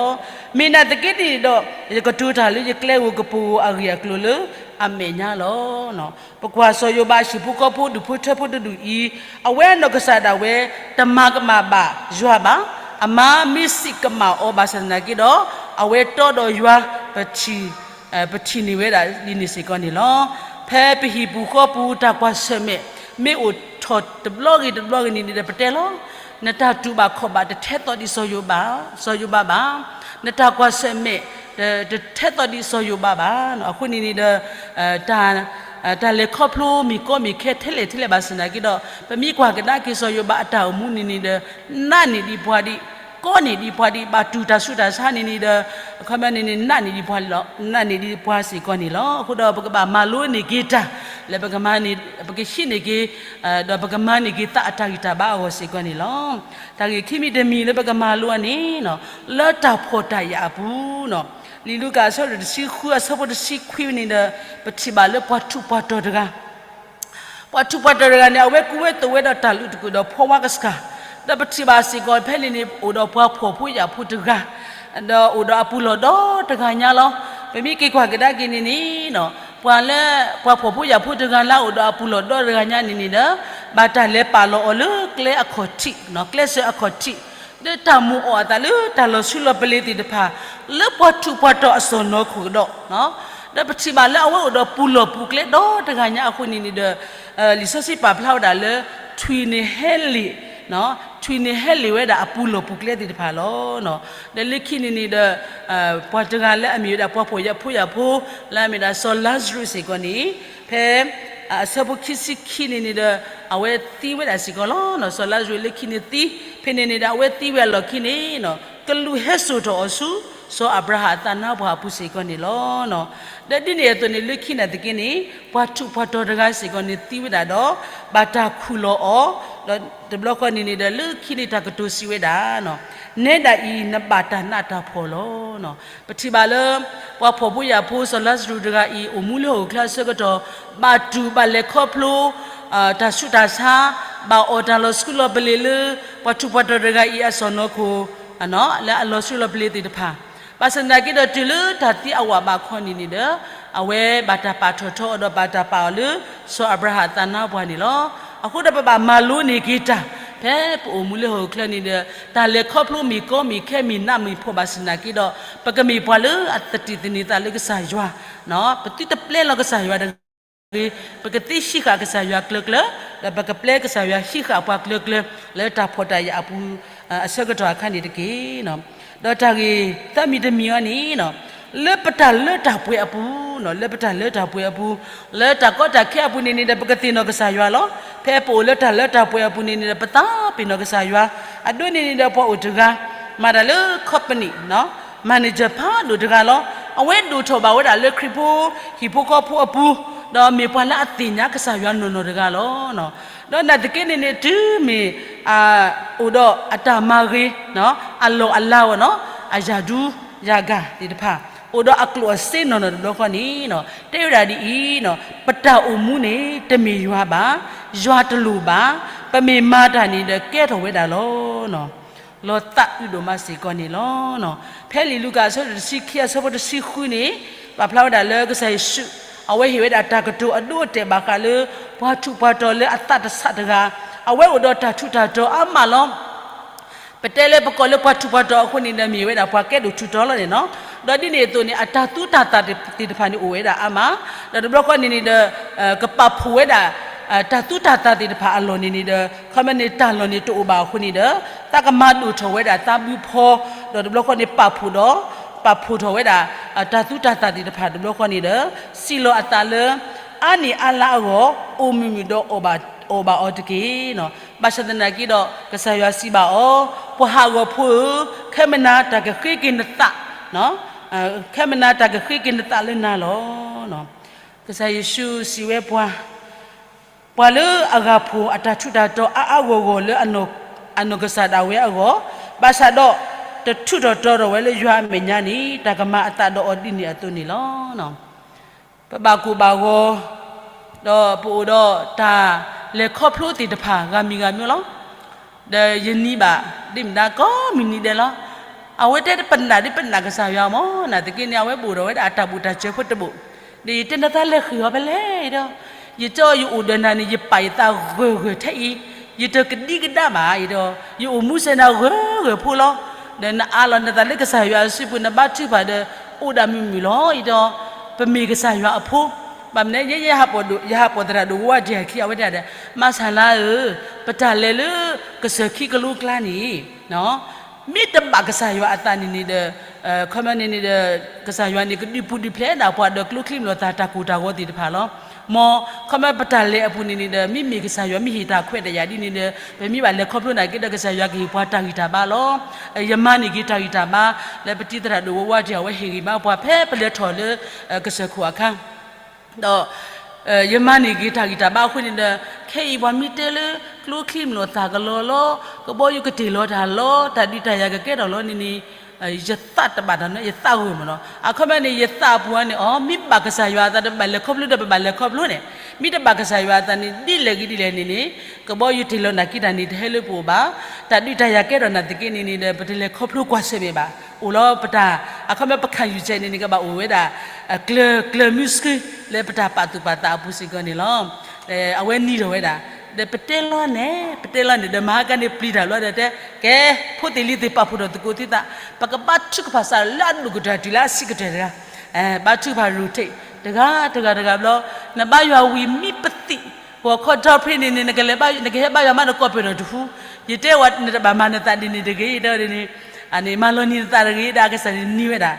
မ့ၢ်နာ်သက့ဒ်န့ၣ်ဒီး ယကတိၤတၢ်လၢယကျဲဧိၤကပူၤဧိၤအဂ့ၢ်အကျိၤလၢအမဲာ်ညါလီၤ. ပကွၢ်စီၤယိၤဘးအဟံၣ်ဖိဃီဖိဒူၣ်ဖိထၢဖိတဒူၣ်အံၤ, အဝဲအနီၢ်ကစၢ်ဒၣ်ဝဲ တမၤကမၣ်ဘၣ်ယွၤဘၣ်. အမါမ့ၢ်စံးကမၣ်အီၤဘၣ်ဆၣ်သနာ်က့ဒီး အဝဲတီဒီးယွၤ ပထံၣ်န့ၢ်ဝဲဒၣ်ဒ်န့ၣ်စ့ၢ်ကီးန့ၣ်လီၤ. ဖဲပဟံၣ်ပူၤဃီပူၤတၢ်ကွၢ်ဆၢၣ်မဲာ် မ့ၢ်အိၣ်ထီၣ်တဘျီဂ့ၤတဘျီဂ့ၤန့ၣ်န့ၣ်ဒီး ပတဲလီၤ, နတၢ်တူၢ်ဘၣ်ခီၣ်ဘၣ်တထဲသိးဒံးစီၤယိၤဘး, စီၤယိၤဘးဘၣ်. နတၢ်ကွၢ်ဆၢၣ်မဲာ် တထဲသိးဒံးစီၤယိၤဘးဘၣ်. အဃိန့ၣ်န့ၣ်ဒီး တၢ်လဲၤခီဖျိမ့ၢ်ကီမ့ၢ်ခဲထဲလဲၣ်ထဲလဲၣ်ဘၣ်ဆၣ်သနာ်က့ဒီး ပမ့ၢ်ကွၢ်ကဒါက့ၤစီၤယိၤဘးအတၢ်အိၣ်မူန့ၣ်န့ၣ်ဒီး နးန့ၢ်ဒံးပှၤဒံး, ကီန့ၢ်ဒံးပှၤဒံး, ဘၣ်တူၢ်တၢ်ဆူးတၢ်ဆါန့ၣ်န့ၣ်ဒီး အခီပညီန့ၣ်န့ၣ် နးန့ၢ်ဒံးပှၤလီၤ, နးန့ၢ်ဒံးပှၤစ့ၢ်ကီးန့ၣ်လီၤ. အဃိဒီးပကဘၣ်မၤလိန့ၢ်က့ၤတၢ် လၢပကမၤန့ၢ်, ပကဟံးန့ၢ်က့ၤ ဒီးပကမၤန့ၢ်က့ၤသးအတၢ်ဂံၢ်တၢ်ဘါအဂီၢ်စ့ၢ်ကီးန့ၣ်လီၤ. တၢ်ဂ့ၢ်ခံမံၤတမံၤလၢပကမၤလိအီၤန့ၣ် လၢတၢ်ဖှီၣ်တၢ်ယာ်အပူၤန့ၣ်, လံာ်လူၤကၣ်အဆၢဒိၣ်တဆံဃုအဆၢဖိတဆံခွံန့ၣ်ဒီး ပထံၣ်ဘၣ်လၢပှၤထူးပှၤတီၤတဂၤ ပှၤထူးပှၤတီၤတဂၤန့ၣ် အဝဲကူဝဲသိးဝဲဒီးတၢ်လုးတကုာ်ဒီးဖီဝါကဆှီ, ဒီးပထံၣ်ဘၣ်စ့ၢ်ကီးဖဲန့ၣ်န့ၣ် အိၣ်ဒီးပှၤဖှီၣ်ဖိယာ်ဖိတဂၤ, ဒီးအိၣ်ဒီးအပူၤလီၢ်ဒီတဂၤညါလီၤ. ပမ့ၢ်က့ၤကွၢ်ကဒါက့ၤန့ၣ်န့ၣ် ပှၤလၢ ပှၤဖှီၣ်ဖိယာ်ဖိတဂၤလၢအအိၣ်ဒီးအပူၤလီၢ်ဒီတဂၤညါန့ၣ်န့ၣ်ဒီး ဘၣ်တၢ်လဲၤပာ်လီၤအီၤလၢကျဲအခီၣ်ထံး, ကျဲစၢၤအခီၣ်ထံး, လၢတၢ်မၤအီၣ်အသးလၢတၢ်လီၤဆူလီၤပလ့ၤသ့ၣ်တဖၣ် လၢပှၤထူးပှၤတီၤအစီၢ်နီၤခိၣ်ကဒီး, ဒီးပထံၣ်ဘၣ်လၢအဝဲအိၣ်ဒီးပူၤလီၢ်ပူၤကျဲဒီတဂၤညါအဃိန့ၣ်န့ၣ်ဒီး လံာ်စီဆှံပာ်ဖျါဝဲဒၣ်လၢ ထွံၣ်န့ၣ်ဟဲလ့ၣ်, ထွံၣ်န့ၣ်ဟဲလ့ၣ်ဝဲဒၣ်အပူၤလီၢ်ပူၤကျဲသ့ၣ်တဖၣ်လီၤ. ဒီးလၢခံန့ၣ်န့ၣ်ဒီး ပှၤတဂၤလၢအမ့ၢ်ဝဲဒၣ်ပှၤဖှီၣ်ဖိယာ်ဖိ လၢအမ့ၢ်ဒၣ်စီၤလါစရူးစ့ၢ်ကီးန့ၣ် ဖဲ အဆၢဖိခံဆံခံန့ၣ်န့ၣ်ဒီး အဝဲသံဝဲဒၣ်စ့ၢ်ကီးလီၤ. စီၤလါစရူးလၢခံန့ၣ်သံ, ဖဲန့ၣ်န့ၣ်ဒီး အဝဲသံဝဲအလီၢ်ခံန့ၣ် ကလူးဟဲစိာ်ထီၣ်အီၤဆူ စီၤအၤဘြၤဟၣ်အသးနါပှၢ်အပူၤစ့ၢ်ကီးန့ၣ်လီၤ. ဒီးဒ်န့ၣ်အသိးန့ၣ် လၢခံနာ်သက့န့ၣ် ပှၤထူးပှၤတီၤတဂၤစ့ၢ်ကီးန့ၣ်သံဝဲဒၣ်ဒီး ဘၣ်တၢ်ခူၣ်လီၤအီၤ, ဒီးတဘျီဃီန့ၣ်န့ၣ်ဒီး လၢခံန့ၣ်တၢ်ကတိၤစံးဝဲဒၣ် နဲဒၣ်အံၤ နဘၣ်တၢ်နးတၢ်ဖှီၣ်လီၤ. ပထံၣ်ဘၣ်လၢ ပှၤဖှီၣ်ဖိယာ်ဖိစီၤလါစရူးတဂၤအံၤ အိၣ်မူလၢဟီၣ်ခိၣ်ချၢအဆၢကတီၢ် ဘၣ်တူၢ်ဘၣ်လဲၤခီဖျိ တၢ်ဆူးတၢ်ဆါ, ဘၣ်အီၣ်တၢ်လီၤဆူလီၤပလ့ၤလၢ ပှၤထူးပှၤတီၤတဂၤအံၤအစီၢ်နီၤခိၣ် လၢအလီၤဆူလီၤပလ့ၤသ့ၣ်တဖၣ်, ဘၣ်ဆၣ်သနာ်က့ဒီးတုၤလၢတၢ်သံအဝးဘးခီန့ၣ်န့ၣ်ဒီး အဝဲဘၣ်တၢ်ပာ်ထီၣ်ထီအီၤဒီးဘၣ်တၢ်ပာ်အီၤလၢ စီၤအၤဘြၤဟၣ်အသးနါပှၢ်န့ၣ်လီၤ. အဃိဒီးပဘၣ်မၤလိန့ၢ်က့ၤတၢ် ဖဲပအိၣ်မူလၢဟီၣ်ခိၣ်ချၢန့ၣ်ဒီး တၢ်လဲၤခီဖျိမ့ၢ်ကီမ့ၢ်ခဲမ့ၢ်နးမ့ၢ်ဖှီၣ်ဘၣ်ဆၣ်သနာ်က့ဒီး ပကမ့ၢ်ပှၤလၢအသတံၢ်သန့ၤသးလၢကစၢ်ယွၤ, ပသုတပျဲလီၤကစၢ်ယွၤတဂၤဂ့ၤ, ပကသ့ဟံးဃာ်ကစၢ်ယွၤကျၢၤကျၢၤ, ဒီးပကပျဲကစၢ်ယွၤဟံးဃာ်ပှၤကျၢၤကျၢၤ လၢတၢ်ဖှီၣ်တၢ်ယာ်အပူၤ အဆၢကတီၢ်အခါန့ၣ်တက့ၢ်. ဒီးတၢ်ဂ့ၢ်သၢမံၤတမံၤအံၤန့ၣ် လၢပတၢ်လၢတၢ်ပှဲၤအပူၤ, လၢပတၢ်လၢတၢ်ပှဲၤအပူၤ, လၢတၢ်ကီတၢ်ခဲအပူၤန့ၣ်န့ၣ်ဒီး ပကသ့ၣ်နီၣ်ကစၢ်ယွၤလီၤ. ဖဲပအိၣ်လၢတၢ်လၢတၢ်ပှဲၤအပူၤန့ၣ်န့ၣ်ဒီး ပသးပ့ၤနီၣ်ကစၢ်ယွၤ, အဒိန့ၣ်န့ၣ်ဒီး ပှၤအိၣ်တဂၤ မၤတၢ်လၢ company manager ဖးဒိၣ်တဂၤလီၤ. အဝဲဒိၣ်ထီၣ်ဘၣ်ဝဲဒၣ်လၢခရံာ်ဖိ ဟံၣ်ဖိဃီဖိအပူၤ, ဒီးမ့ၢ်ပှၤလၢအသ့ၣ်ညါကစၢ်ယွၤနီၢ်နီၢ်တဂၤလီၤ. ဒီးနာ်သက့န့ၣ်န့ၣ် တုၤမ့ၢ် အိၣ်ဒီးအတၢ်မၤဂ့ၤ အလီၢ်အလၤအီၤနီၤ အယၢ်ဒူယၢ်ဂၤသ့ၣ်တဖၣ် အိၣ်ဒီးအကျိၣ်အစ့နီၢ်နီၢ်တဘျီဃီန့ၣ် တဲဝဲဒၣ်ဒ်အံၤ, ပတၢ်အိၣ်မူန့ၣ် တမ့ၢ်ယွၤဘၣ်, ယွၤတလိၣ်ဘၣ်, ပမ့ၢ်မၤတၢ်န့ၣ်ဒီးကဲထီၣ်ဝဲဒၣ်လီၤ. လီၤသးအုးဒိၣ်မးစ့ၢ်ကီးန့ၣ်လီၤ. ဖဲလံာ်လူၤကၣ်အဆၢဒိၣ်တဆံခံအဆၢဖိတဆံဃုန့ၣ် ပာ်ဖျါဝဲဒၣ်လၢကစၢ်ယ့ၣ်ၡူး အဝဲဟ့ၣ်ဝဲဒၣ်တၢ်ကတိၤအဒိအတဲာ်ဘၣ်ဃးလၢ ပှၤထူးပှၤတီၤလၢအသးတဆးတဂၤ, အဝဲအိၣ်ဒီးတၢ်ထူးတၢ်တီၤအါမးလီၤ. ပတဲလၢပကိးလၢပှၤထူးပှၤတီၤအဃိန့ၣ်ဒီး မ့ၢ်ဝဲဒၣ်ပှၤကဲဒိၣ်ထူးတီၤလီၤန့ၣ်နီၤ. ဒီးဒ်န့ၣ်အသိးန့ၣ် အတၢ်သူတၢ်သၣ်သ့ၣ်တဖၣ်န့ၣ်အိၣ်ဝဲဒၣ်အါမး, ဒီးတဘျီဃီန့ၣ်န့ၣ်ဒီး ကပာ်ဖှိၣ်ဝဲဒၣ် တၢ်သူတၢ်သၣ်သ့ၣ်တဖၣ်အလီၢ်န့ၣ်န့ၣ်ဒီး ခီမ့ၢ်န့ၣ်တၢ်လီၢ်န့ၣ်တအိၣ်ဘၣ်အဃိန့ၣ်ဒီး သးကမၤဒိၣ်ထီၣ်ဝဲဒၣ်သးဘုဖီ, ဒီးတဘျီဃီန့ၣ်ပာ်ဖှိၣ်ဒီး ပာ်ဖှိၣ်ထီၣ်ဝဲဒၣ် တၢ်သူတၢ်သၣ်သ့ၣ်တဖၣ်တဘျီဃီန့ၣ်ဒီး စံးလီၤအသးလၢ အါနံၣ်အါလါအဂီၢ် အိၣ်မုာ်မုာ်ဒီးအီၣ်ဘၣ်အီၤတက့ၢ်. ဘၣ်ဆၣ်သနာ်က့ဒီး ကစၢ်ယွၤစံးဘၣ်အီၤ, ပှၤဟးဂီၤဖိဧၢ, ခဲမနၤတၢ်ကဃ့က့ၤနသး, ခဲမနၤတၢ်ကဃ့က့ၤနသးလၢနၤလီၤ. ကစၢ်ယ့ၣ်ၡူးစံးဝဲပှၤ, ပှၤလၢအဂၤဖိအတၢ်ထူးတၢ်တီၤအါအါဂီၢ်ဂီၢ်လၢအနီၢ်ကစၢ်ဒၣ်ဝဲအဂီၢ်, ဘၣ်ဆၣ်ဒီး တထူးထီၣ်တီၤထီၣ်ဝဲလၢယွၤအမဲာ်ညါန့ၣ် တၢ်ကမၤအသးဒီးအီၤဒ်န့ၣ်အသိးန့ၣ်လီၤ. ပဘၣ်ကိၢ်ဘၣ်ဂီၤ, ဒီးပအိၣ်ဒီးတၢ်လဲၤခီဖျိသ့ၣ်တဖၣ်ဂၤမံၤဂၤမံၤလီၤ. ဒီးယနံၤဘၣ် ဒ်မတၤကိးမုၢ်နံၤဒဲးလီၤ. အဝဲတဲတပနၢ်ဒ်ပနၢ်ကစၢ်ယွၤမး နာ်သက့န့ၣ် အဝဲဘိၣ်ထီၣ်ဝဲဒၣ်အတၢ်ဘူၣ်တၢ်စၢၤဖိတဘိၣ်, ဒီးယတဲနသးလဲၤဃ့ၢ်အီၤဖဲလဲၣ်ဒီး, ယတဲအီၤယအိၣ်ဒီးနၤန့ၣ် ယပာ်ယသးဂၢၢ်ဂၢၢ်ထဲအံၤ, ယတကဒံကဒါဘၣ်အံၤဒီး, ယအိၣ်မူစဲနၤဂၢၢ်ဂၢၢ်ဖိလီၤ. ဒီးနအးလီၤနသးလၢကစၢ်ယွၤအစုပူၤ နဘါထုကဖၣ်ဒီး အိၣ်ဒၣ်မုာ်မုာ်လီၤအံၤဒီး, ပမ့ၢ်ကစၢ်ယွၤအဖိ, ဘၣ်မနုၤ ယဲယဟးပိာ်သရၣ်ဒိၣ်ဝါဝါတ့ၢ်အခံ အဝဲတဲဒီး, မၤဆၣ်လါဧၢ, ပတၢ်လဲၤလၢကစၢၢ်ခံကလိကျါန့ၣ် မ့ၢ်တဘၣ်ကစၢ်ယွၤအသးန့ၣ်န့ၣ်ဒီး, ခီမ့ၢ်န့ၣ်န့ၣ်ဒီး, ကစၢ်ယွၤန့ၣ် ကဒုးပူၤဒုးဖျဲးဒၣ်ပှၤဒီးကျိချံမျိာ်သၣ်တၢ်ကိၢ်တၢ်ဂီၤသ့ၣ်တဖၣ်လီၤ. မ်ခီမ့ၢ်ပတၢ်လဲၤအပူၤန့ၣ်န့ၣ်ဒီး မ့မ့ၢ်ကစၢ်ယွၤမ့ၢ်ဟ့ၣ်တၢ်ခွဲးတၢ်ယာ်ဒ်န့ၣ်ဒီး ပမ့ၢ်ဘၣ်လဲၤခီဖျိနာ်က့ဒီး ကစၢ်ယွၤကဟ့ၣ်ပှၤတၢ်ဂံၢ်တၢ်ဘါလီၤ. ယမၤန့ၢ်က့ၤတၢ်ဂံၢ်တၢ်ဘါ, လၢပတံၤသရၣ်ဒိၣ်ဝါဝါတ့ၢ်အဝဲဟ့ၣ်ဂံၢ်ဘါပှၤဖဲပလဲၤထီၣ်လၢကစၢၢ်ခိၣ်အခါ ဒီး ယမၤန့ၢ်က့ၤတၢ်ဂံၢ်တၢ်ဘါအဃိန့ၣ်ဒီး, ခဲအံၤပှၤမ့ၢ်တဲလၢ ကျိချံမျိာ်သၣ်ကလီၤလီၤ, ကဘီယူၤကတ့ၢ်လီၤတၢ်လီၤ, တၢ်ဒုးတၢ်ယၤကကဲထီၣ်လီၤန့ၣ်န့ၣ်, ယသးတဘၣ်တၢ်န့ၣ် ယသးဂၢၢ်မးနီၤ. အခီပညီန့ၣ် ယသးအပူၤန့ၣ် အီ မ့ၢ်ဘၣ်ကစၢ်ယွၤအသးဒီး ဘၣ်လဲၤခီဖျိဒီး ပဘၣ်လဲၤခီဖျိန့ၣ်, မ့ၢ်တဘၣ်ကစၢ်ယွၤအသးန့ၣ် ဒ်လဲၣ်ဂ့ၤဒ်လဲၣ်န့ၣ်န့ၣ်, ကဘီယူၤတ့ၢ်လီၤနာ်က့တၢ်န့ၣ် တဟဲလၢပအိၣ်ဘၣ်, တၢ်ဒုးတၢ်ယၤကဲထီၣ်နာ်သက့န့ၣ်န့ၣ်ဒီး ပတလဲၤခီဖျိကွၢ်ဆၢၣ်မဲာ်ဘၣ်. အိၣ်လီၤပတၢ်, အခီပညီပခၣ်ယူၢ်စဲးန့ၣ်န့ၣ် ကဘၣ်အိၣ်ဝဲဒၣ် ကျၢၤကျၢၤမုၢ်ဆှု လၢပတၢ်ပာ်သူၣ်ပာ်သးအပူၤစ့ၢ်ကီးန့ၣ်လီၤ. အဝဲနံၤထီၣ်ဝဲဒၣ်, ဒီးပတဲလီၤန့ၣ်, ပတဲလီၤန့ၣ် ဒီးမဟါကန့ၣ်ပျံၤတၢ်ဘျီဒီးတဲ, ကဲ, ဖိသ့ၣ်လံၤသ့ၣ်ပာ်ဖှိၣ်ထီၣ်သကိးသုသး, ပကဘါထုကဖၣ်စးလၢအဒိၣ်ကတၢၢ်တုၤလၢအဆံးကတၢၢ်တဂၤ, ဘါထုကဖၣ် rotate တဂၤတဂၤတဂၤဘျီ, နဘါယွၤဝံၤမ့ၢ်ပသံၣ်, ပှၤခီဒီဖျ့န့ၣ်န့ၣ် နကလဲၤဘါ, နကဟဲဘါယွၤမးနကိးပၢၢ်ထီၣ်တဟူ, ယတဲဝဲနတဘၣ်မၤနသးဒ်န့ၣ်တဂ့ၤဒီးန့ၣ် အန့ၣ် မၤလီၤနံၤနသးတဂ့ၤ ဒီးကစၢ်န့ၣ်နံၤဝဲဒၣ်.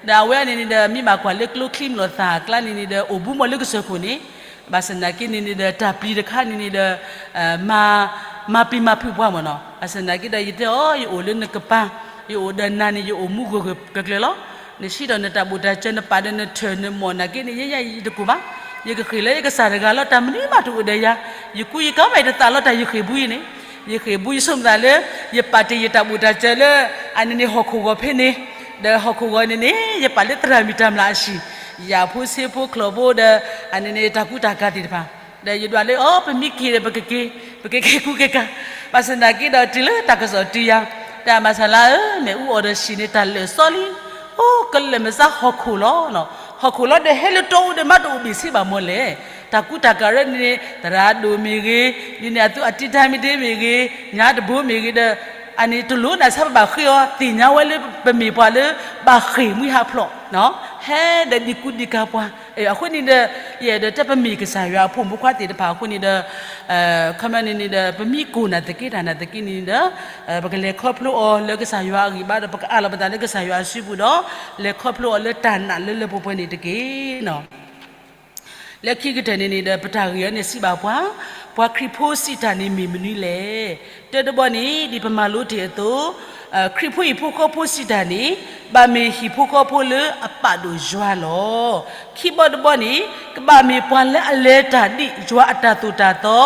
ဒီးအဝဲန့ၣ်န့ၣ်ဒီး မ့ၢ်ဘၣ်ကွၢ်လၢကျိချံမျိာ်သၣ်အကျါန့ၣ်န့ၣ်ဒီး အိၣ်ဘူးမးလၢကစၢၢ်ခိၣ်န့ၣ်, ဘၣ်ဆၣ်သနာ်က့န့ၣ်န့ၣ်ဒီး တၢ်ပျံၤတခါန့ၣ်န့ၣ်ဒီး မၤပျံၤမၤဖုးပှၤမးနီၤ. ဘၣ်ဆၣ်သနာ်က့ဒီး ယတဲအီၤ ယအိၣ်လၢနကပၤ, ယအိၣ်ဒီးနၤန့ၣ် ယအိၣ်မူဂၢၢ်ဂၢၢ်ကျၢၤကျၢၤလီၤ. နဆှံဒီးနတၢ်ဘူၣ်တၢ်စၢၤ နပာ်ဒီးနထၢၣ်နမိၢ်နာ်က့န့ၣ် ယဲယဲယတကိၢ်ဘၣ်. ယကဃ့ၢ်လၢယကစၢ်တဂၤလီၤ တၢ်မနုၤမးတအိၣ်ဒီးယၤ, ယကူယကၤဘၣ်ယတသးလီၤ တၢ်ယဃ့ၢ်ဘူးအံၤန့ၣ်, ယဃ့ၢ်ဘူးယဆိကမိၣ်သးလၢ ယပာ်တ့ၢ်ယတၢ်ဘူၣ်တၢ်စၢၤလၢ အန့ၣ်န့ၣ်ဟီၣ်ခိၣ်ဂီၤဖဲန့ၣ်, ဒီးဟီၣ်ခိၣ်ဂီၤန့ၣ်န့ၣ် ယပာ်လၢသရၣ်မုၣ်တၢ်မျၢ်အဟံၣ်, ယၢ်ဖိဆ့ဖိချိၣ်ဖိဒီး အန့ၣ်န့ၣ်တၢ်ကူတၢ်ကၤသ့ၣ်တဖၣ်, ဒီးယဒွးလၢအီၤ ပမ့ၢ်က့ၤဒီး ပကက့ၤ, ပကက့ၤကူက့ၤကၤ, ဘၣ်ဆၣ်သနာ်က့ဒီးတုၤလၢတၢ်ကစီၣ်တုၤယၤ, တၢ်မၤဆၣ်လါဧၢ, မ့ၣ်အူအီၣ်ဒီးဆံးန့ၣ် တၢ်လၢာ်စီလံ, အိၣ်ကလၢာ်မ့ၢ်စးဟီၣ်ခိၣ်လီၤ, ဟီၣ်ခိၣ်လီၤဒီးဟဲလၢတီအူဒီးမးတအိၣ်ဘ့ၣ်ဆ့ဘၣ်မီၢ်လဲၣ် တၢ်ကူတၢ်ကၤရၢန့ၣ် သရၣ်ဒိၣ်မ့ၢ်ဂ့ၤ, ဒ်န့ၣ်အသိးအတံၤတၢ်မ့ၢ်ဒ့မ့ၢ်ဂ့ၤ, ညါတဘိမ့ၢ်ဂ့ၤဒီး, အန့ၣ်တလိၣ်နၤဆါပဘၣ်ဃ့အီၤ သ့ၣ်ညါဝဲလၢပမ့ၢ်ပှၤလၢဘၣ်ဃ့ၢ်မှံဟးဖျိး, ဟဲဒီးဒံကူဒံကၤပှၤ, အဃိန့ၣ်ဒီး, ယအဲၣ်ဒိးတဲပမ့ၢ်ကစၢ်ယွၤအဖိမုၣ်ဖိခွါသ့ၣ်တဖၣ်အဃိန့ၣ်ဒီး, ခီမ့ၢ်န့ၣ်န့ၣ်ဒီး ပမ့ၢ်ကိၢ်နၢ်သက့တၢ်နာ်သက့န့ၣ်ဒီး, ပကလဲၤခီဖျိအီၤလၢကစၢ်ယွၤအဂံၢ်ဘါဒီး ပကအးလီၤပသးလၢကစၢ်ယွၤအစုပူၤဒီး, လဲၤခီဖျိအီၤလၢတၢ်နာ်လၢလၢပှဲၤပှဲၤန့ၣ်တက့ၢ်. လၢခံကတၢၢ်န့ၣ်န့ၣ်ဒီး ပတၢ်ဂ့ၢ်အံၤန့ၣ်စံးဘၣ်ပှၤ, ပှၤခရံာ်ဖိစံးတၢ်န့ၣ်မ့ၢ်မနုၤလဲၣ်. တၢတဘီန့ၣ် ဒ်ပမၤလိတ့ၢ်အသိး, ခရံာ်ဖိဟံၣ်ဖိဃီဖိစံးတၢ်န့ၣ်, ဘၣ်မ့ၢ်ဟံၣ်ဖိဃီဖိလၢအပာ်ဒိၣ်ယွၤလီၤ. ခံဘီတဘီန့ၣ်, ကဘၣ်မ့ၢ်ပှၤလၢအလဲၤတၢ်ဒ်ယွၤအတၢ်သိၣ်တၢ်သီ,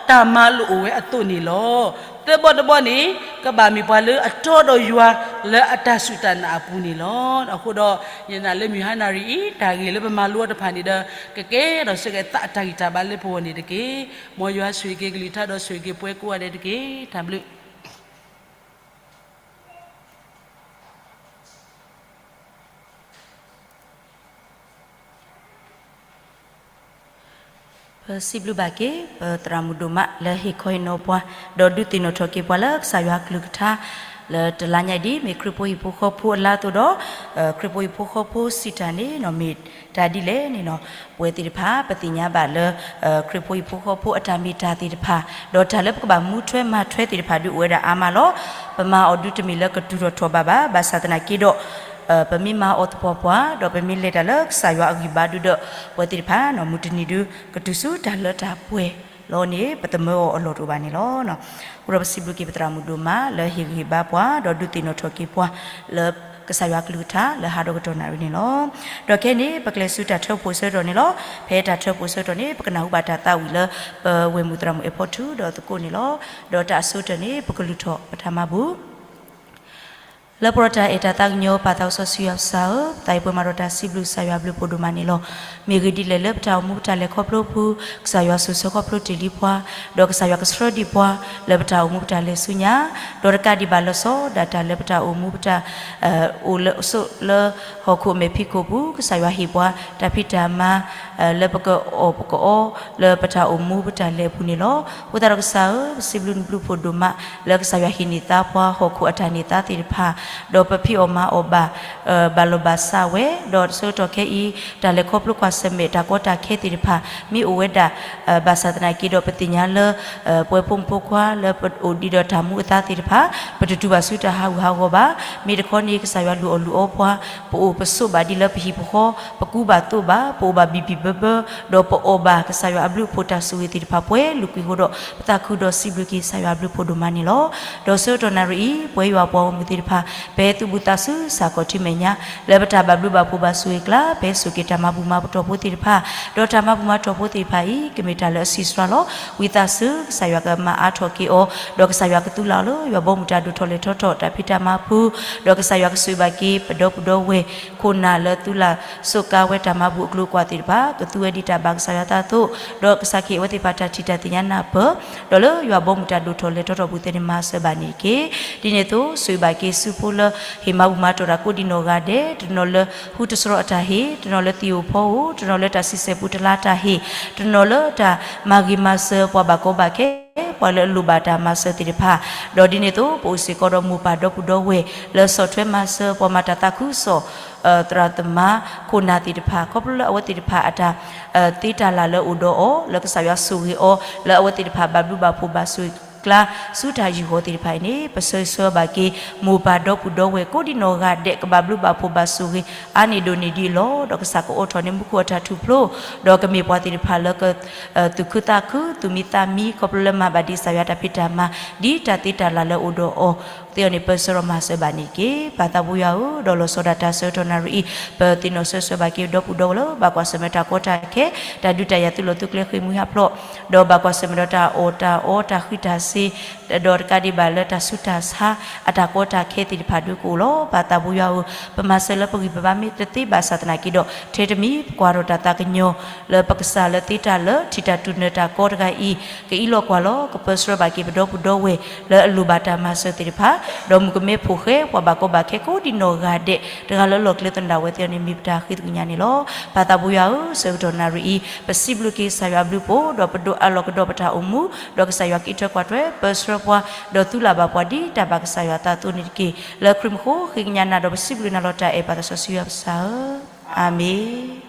တၢ်မၤလိာ်အိၣ်ဝဲအသိးန့ၣ်လီၤ. သၢဘီတဘီန့ၣ်, ကဘၣ်မ့ၢ်ပှၤလၢအတီဒီးယွၤလၢအတၢ်စူၢ်တၢ်နာ်အပူၤန့ၣ်လီၤ. အဃိဒီး, ယနာ်လၢမုၢ်ဟါနၣ်ရံၣ်အံၤ တၢ်ဂ့ၢ်လၢပမၤလိအီၤတဖၣ်န့ၣ်ဒီး, ကကဲထီၣ်စ့ၢ်ကီးသးအတၢ်ဂံၢ်တၢ်ဘါလၢပဂီၢ်န့ၣ်တက့ၢ်. မ်ယွၤဆိၣ်ဂ့ၤက့ၤကလုၢ်ကထါဒီးဆိၣ်ဂ့ၤက့ၤပှၤကိးဂၤဒဲးတက့ၢ်. တၢ်ဘျုး ပစံးဘျုးဘၣ်က့ၤ ပသရၣ်မုၣ်ဒိၣ်မးလၢဟ့ၣ်ခီဟ့ၣ်နီၤပှၤ, ဒီးဒုးသ့ၣ်နီၣ်ထီၣ်က့ၤပှၤလၢကစၢ်ယွၤအကလုၢ်ကထါ, လၢတလါညါအံၤဒ် မ့ၢ်ခရံာ်ဖိဟံၣ်ဖိဃီဖိအလါအသိးဒီး, ခရံာ်ဖိဟံၣ်ဖိဃီဖိစံးတၢ်န့ၣ်နီၤ မ့ၢ်တၢ်ဒ်လဲၣ်န့ၣ်နီၤ, ပဝဲသ့ၣ်တဖၣ် ပသ့ၣ်ညါဘၣ်လၢ ခရံာ်ဖိဟံၣ်ဖိဃီဖိအတၢ်မ့ၢ်တၢ်သ့ၣ်တဖၣ်, ဒီးတၢ်လၢပကဘၣ်မူထွဲမၤထွဲသ့ၣ်တဖၣ်ဒုးအိၣ်ဝဲဒၣ်အါမးလီၤ. ပမၤအီၤဒုးတမ့ၢ်လၢကတုၤထီၣ်ထီၣ်ဘးဘၣ်, ဘၣ်ဆၣ်သနာ်က့ဒီး ပမ့ၢ်မၤအီၤသပှၢ်ပှၢ်, ဒီးပမ့ၢ်လဲၤတၢ်လၢကစၢ်ယွၤအဂံၢ်ဘါဒုးဒီး, ပဝဲသ့ၣ်တဖၣ်နီၤ မုၢ်တနံၤဒုး ကတုၤဆူတၢ်လၢတၢ်ပှဲၤလီၤန့ၣ် ပသမၢအီၤအလီၢ်တအိၣ်ဘၣ်န့ၣ်လီၤ. အဃိဒီးပစံးဘျုးက့ၤပသရၣ်မုၣ်ဒိၣ်မးလၢဟ့ၣ်ဂံၢ်ဟ့ၣ်ဘါပှၤ ဒီးဒုးသ့ၣ်နီၣ်ထီၣ်က့ၤပှၤ လၢကစၢ်ယွၤအကလုၢ်ကထါလၢဟးဒီးကတီၢ်နၣ်ရံၣ်န့ၣ်လီၤ. ဒီးခဲအံၤန့ၣ် ပကျဲးစၢးတၢ်ထၢဖှိၣ်ဆၢကတီၢ်န့ၣ်လီၤ. ဖဲတၢ်ထၢဖှိၣ်ဆၢကတီၢ်န့ၣ် ပကနၢ်ဟူဘၣ်တၢ်သးဝံၣ်လၢ ပဝဲၢ်မုၣ်သရၣ်မုၣ်အဲၣ်ဖီထူဒီးသကိးန့ၣ်လီၤ. ဒီးတၢ်အဆိကတၢၢ်န့ၣ် ပကလုၢ်ထီၣ်ပတၢ်မၤဘူၣ် လၢပှၤတၢ်အဲၣ်တၢ်သးကညီၤ ပၢ်သးစီဆှံယွၤကစၢ်ဧၢ, ပသးအံၤပှဲၤမးဒီးတၢ်စံးဘျုးကစၢ်ယွၤဘျုးဖှိၣ်ဒိၣ်မးန့ၣ်လီၤ. မ့ၢ်ဂ့ၢ်ဒ်လဲၣ်လၢပတၢ်အိၣ်မူပတၢ်လဲၤခီဖျိပူၤ, ကစၢ်ယွၤစိာ်ဆှၢခီဖျိတ့ၢ်လံပှၤ, ဒီးကစၢ်ယွၤကဆှၢဒံးပှၤ လၢပတၢ်အိၣ်မူပတၢ်လဲၤဆူညါ, ဒီးတကးဒံးဘၣ်လၢစီၤဒၣ်တၢ်လၢပတၢ်အိၣ်မူပတၢ် အိၣ်လၢအစိၣ်လၢဟီၣ်ခိၣ်အမဲာ်ဖံးခိၣ်ပူၤ, ကစၢ်ယွၤဟ့ၣ်ပှၤ တၢ်ဖံးတၢ်မၤ လၢပကအီၣ်ပကအီ လၢပတၢ်အိၣ်မူပတၢ်လဲၤအပူၤန့ၣ်လီၤ. အဃိသတးဒီးကစၢ်ဧၢ, ပစံးဘျုးနဘျုးဖှိၣ်ဒိၣ်မး လၢကစၢ်ယွၤဟ့ၣ်န့ၢ်သါပှၤဟီၣ်ခိၣ်အတၢ်န့ၢ်သါသ့ၣ်တဖၣ်, ဒီးပဖံးအီၣ်မၤအီၣ်ဘၣ် ဘၣ်လီၢ်ဘၣ်စးဝဲ, ဒီးဆၢကတီၢ်ခဲအံၤ တၢ်လဲၤခီဖျိကွၢ်ဆၢၣ်မဲာ်တၢ်ကီတၢ်ခဲသ့ၣ်တဖၣ် မ့ၢ်အိၣ်ဝဲဒၣ် ဘၣ်ဆၣ်သနာ်က့ဒီး ပသ့ၣ်ညါလၢ ပဝဲဖိမုၣ်ဖိခွါလၢပအိၣ်ဒံးဒီးတၢ်မူအသါသ့ၣ်တဖၣ် ပတတုၤဘၣ်ဆူတၢ်ဟးဂူာ်ဟးဂီၤဘၣ်. မ့ၢ်တခီန့ၣ် ကစၢ်ယွၤလုၢ်အီၣ်လုၢ်အီပှၤ, ပအိၣ်ပဆိးဘၣ်ဒ်လၢပဟံၣ်ပဃီ, ပကူဘၣ်သိးဘၣ်, ပအိၣ်ဘၣ်ဘံၣ်ဘံၣ်ဘၢဘၢ, ဒီးပအီၣ်ဘၣ်ကစၢ်ယွၤအဘျုးအဖှိၣ်တၢ်ဆိၣ်ဂ့ၤသ့ၣ်တဖၣ်ပှဲၤလုာ်ကွံာ်အဃိဒီး ပသးခုဒီးစံးဘျုးက့ၤကစၢ်ယွၤအဘျုးအဖှိၣ်ဒိၣ်မးန့ၣ်လီၤ. ဒီးဆၢကတီၢ်နၣ်ရံၣ်အံၤ ပဝဲယွၤပှၤဂီၢ်မုၢ်သ့ၣ်တဖၣ် ပဟဲသုးဘူးသးဆူစၢ်ခီၣ်ထံးမဲာ်ညါ လၢပတၢ်ဘၣ်ဘျုးဘၣ်ဖှိၣ်ဘၣ်ဆိၣ်ဂ့ၤအကျါ ပဟဲစိာ်က့ၤတၢ်မၤဘူၣ်မၤပတီၢ်ဖိသ့ၣ်တဖၣ်, ဒီးတၢ်မၤဘူၣ်မၤတီၢ်ဖိသ့ၣ်တဖၣ်အံၤ ကမ့ၢ်တၢ်လၢအဆံးစှၤလီၤ. ဝံသးစူၤ ကစၢ်ယွၤကမၤအါထီၣ်က့ၤအီၤ, ဒီးကစၢ်ယွၤကသူလၢ်အီၤလၢ ယွၤဘီမုၢ်တၢ်ဒိၣ်ထီၣ်လဲၢ်ထီၣ်ထီၣ်တၢ်ဖံးတၢ်မၤပူၤ, ဒီးကစၢ်ယွၤကဆိၣ်ဂ့ၤဘၣ်က့ၤ ပဒီပုၢ်ဒီဝဲၢ် ခိၣ်နၢ်လၢသူလၢ်စိးကါဝဲတၢ်မၤဘူၣ်အကျိၤအကွာ်သ့ၣ်တဖၣ် ကသူဝဲဒ်တၢ်ဘၣ်ကစၢ်ယွၤအသးအသိး, ဒီးကစၢ်ခ့အဝဲသ့ၣ်တဖၣ်တၢ်ထံၣ်တၢ်သ့ၣ်ညါနၢ်ပၢၢ်, ဒီးလၢယွၤဘီမုၢ်တၢ်ဒိၣ်ထီၣ်လဲၢ်ထီၣ်ထီၣ်ပူၤသ့ၣ်န့ၣ်မၤစၢၤဘၣ်န့ၣ်တက့ၢ်. ဒ်န့ၣ်အသိး ဆိၣ်ဂ့ၤဘၣ်က့ၤဆူဖိလၢ ဟ့ၣ်မၤဘူၣ်မၤတီၢ်တၢ်ကိးဒံးနီၢ်ဂၤဒဲး, တနီၤလၢဟူတစရီအတၢ်ဟ့ၣ်, တနီၤလၢသံၣ်ဧိၤဖီဧိၤ, တနီၤလၢတၢ်ဆံးစဲးပူၤတလါတၢ်ဟ့ၣ်, တနီၤလၢတၢ်မၤဂ့ၤမၤစၢၤပှၤဘၣ်ကီဘၣ်ခဲ ပှၤလၢအလိၣ်ဘၣ်တၢ်မၤစၢၤသ့ၣ်တဖၣ်, ဒီးဒ်န့ၣ်အသိး ပအိၣ်စ့ၢ်ကီးဒီးမိၢ်ပၢ်ဒီပုၢ်ဒီဝဲၢ် လၢဆီၣ်ထွဲမၤစၢၤ ပှၤမၤတၢ်သးခုကစီၣ် သရၣ်သမါ ခိၣ်နၢ်သ့ၣ်တဖၣ် ခီဖျိလၢအဝဲသ့ၣ်တဖၣ်အတၢ် သ့တၢ်လၢ်လၢအိၣ်ဒီးအီၤ လၢကစၢ်ယွၤဆိၣ်ဂ့ၤအီၤ လၢအဝဲသ့ၣ်တဖၣ်ဘၣ်ဘျုးဘၣ်ဖှိၣ်ဘၣ်ဆိၣ်ဂ့ၤကျါ ဆူတၢ်ယူၢ်ဃီၤသ့ၣ်တဖၣ်အံၤန့ၣ် ပဆၢဂ့ၤဆၢဝါဘၣ်က့ၤ မိၢ်ပၢ်ဒီပုၢ်ဒီဝဲၢ် ကိးဒံးနီၢ်ဂၤဒဲး ကဘၣ်ဘျုးဘၣ်ဖှိၣ်ဘၣ်ဆိၣ်ဂ့ၤ အါန့ၢ်ဒိၣ်န့ၢ်ဒံးအလီၢ် ဒီးကစၢ်ကအိးထီၣ်န့ၢ်မူခိၣ်အတၢ်ထူၣ်ဖျိ ဒီးကမ့ၢ်ပှၤသ့ၣ်တဖၣ်လၢက သူၣ်ခုသးခု သူၣ်မံသးမံ ခီဖျိလၢမၤဘၣ်ဒံးကစၢ်ယွၤတၢ်ဖံးတၢ်မၤ ဒ်တၢ်သ့တၢ်လၢ်လၢအိၣ်ဒီးအီၤသ့ၣ်အီၤန့ၣ် ပၢဆှၢဒီးမၤစၢၤဘၣ်န့ၣ်တက့ၢ်. ပၢ်သးဘိယွၤဧၢ, ဒီးလီၤဆီဒၣ်တၢ်ဆၢကတီၢ်နၣ်ရံၣ်အံၤ ပသ့ၣ်နီၣ်ဆၢဂ့ၤဆၢဝါဘၣ်က့ၤ ဒီပုၢ်ဒီဝဲၢ်လၢ ဘၣ်ကွၢ်ဆၢၣ်မဲာ်တၢ်ကီတၢ်ခဲ တၢ်ဒုးတၢ်ယၤသုးလီၢ်သုးကျဲဃ့ၢ်မှံဟးဖျိး ဒီးဘၣ်ကွၢ်ဆၢၣ်မဲာ်ဒီးတၢ်အီၣ်တၢ်အီတၢ်ဃံးတၢ်စ့ၤ ဒီးတကးဒံးဘၣ်လၢတၢ်ဆူးတၢ်ဆါ အတၢ်ကီတၢ်ခဲသ့ၣ်တဖၣ်ဒုးကအိၣ်လီၤ. ပၢ်သးဘိယွၤဧၢ, ပမၤစၢၤလၢပဂံၢ်ပဘါမ့ၢ်တသ့ဘၣ်ဆၣ်သနာ်က့ဒီး ထဲတမံၤပကွၢ်ထီၣ်တၢ်သးကညီၤ လၢပကစၢ်လၢသ့တၢ်လၢ ထံၣ်တၢ်တူၢ်နၢၤတၢ်ကီတဂၤအံၤ ကအံးလီၤကွၢ်လီၤ ကပၢဆှၢဘၣ်က့ၤပဒီပုၢ်ဒီဝဲၢ် လၢအလိၣ်ဘၣ်တၢ်မၤစၢၤသ့ၣ်တဖၣ် ဒီးမုၣ်ကမဲဖိၣ်ဃဲ ပှၤဘၣ်ကီဘၣ်ခဲကိးဒံနီၢ်ဂၤဒဲး တဂၤလၢလီၢ်ကျဲသနၣ်ဝဲသ့ၣ်န့ၣ် မ့ၢ်ပတၢ်ဃ့သကွံာ်ညါန့ၣ်လီၤ. ပၢ်သးဘိယွၤဧၢ, ဆၢကတီၢ်နၣ်ရံၣ်အံၤ ပစံးဘျုးက့ၤကစၢ်ယွၤအဘျုးအဖှိၣ်, ဒီးပဒိးအးလီၤကဒီးပတၢ်အိၣ်မူ, ဒီးကစၢ်ယွၤကအံးထွဲကွၢ်ထွဲ ပၢဆှၢပှၤ, ဒီးသုလၢ်ဘၣ်ပှၤဒ်တၢ်ဘၣ်ကစၢ်ယွၤအသးအသိးန့ၣ်တက့ၢ်. လၢခရံာ်မူခိၣ် ဃ့ကညးနၤဒီးပစံးဘျုးနၤလီၤတၢ်အဲၣ် ပၢ်သးစီဆှံယွၤပစၢ်ဧၢ, အၤမ့ၣ်.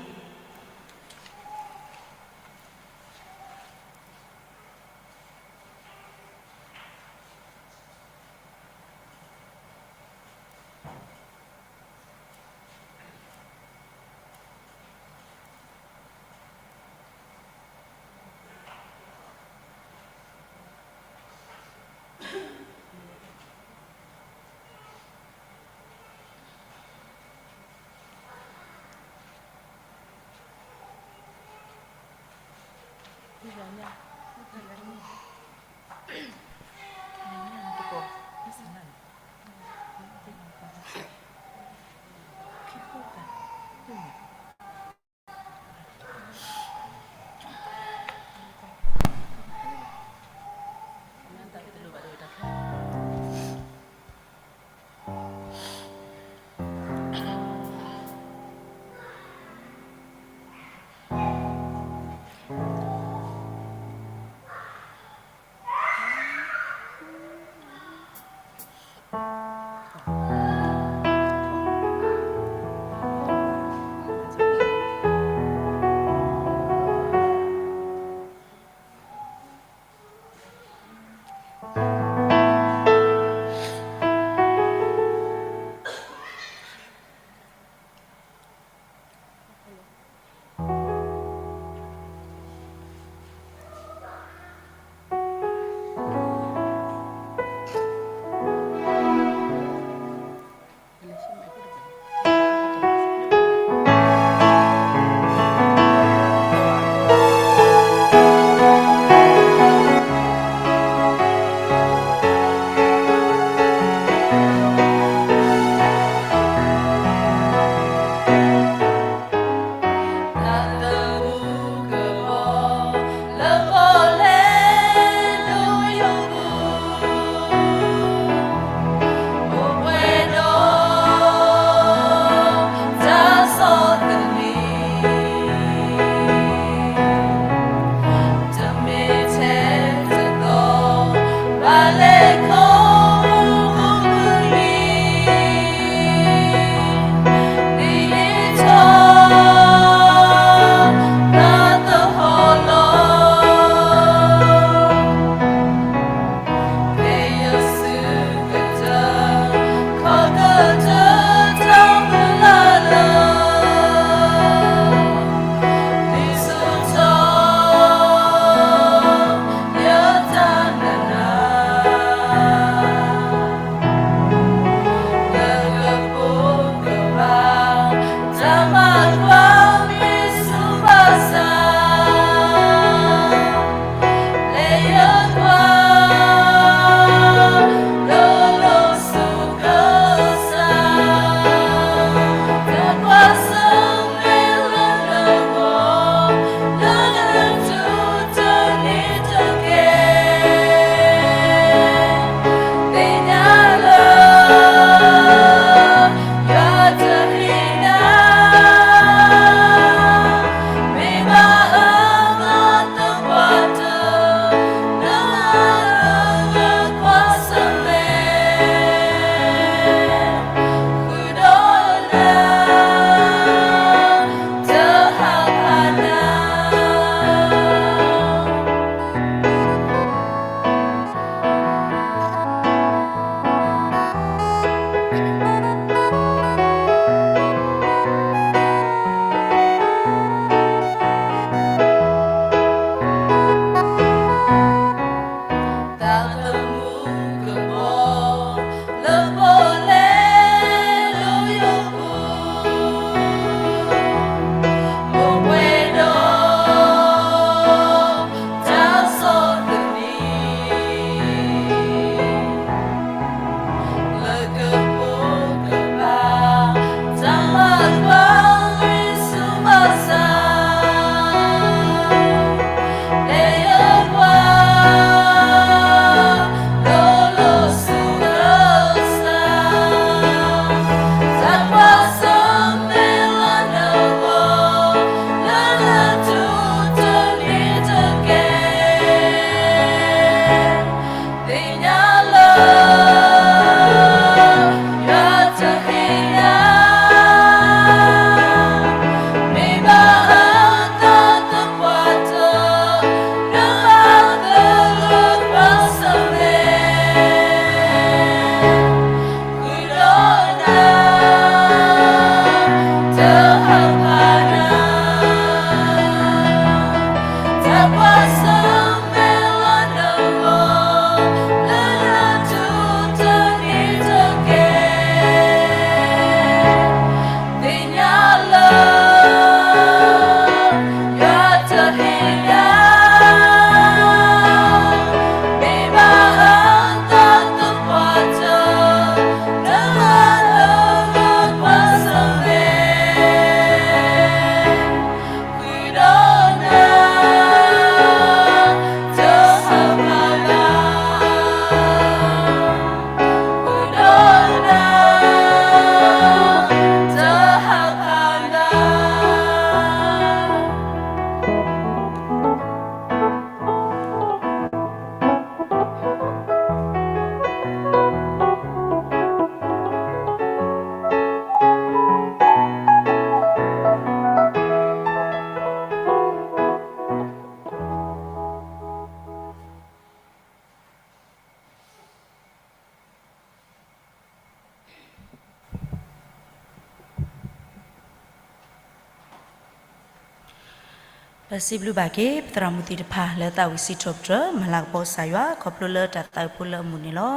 ပစံးဘျုးဘၣ်က့ၤ ပသရၣ်မုၣ်သ့ၣ်တဖၣ်လၢသးဝံၣ်စံးထီၣ်ပတြၢၤ မၤလၤကပီၤကစၢ်ယွၤ ခီဖျိလၢတၢ်သးဝံၣ်ဖိလၢအမုာ်န့ၣ်လီၤ.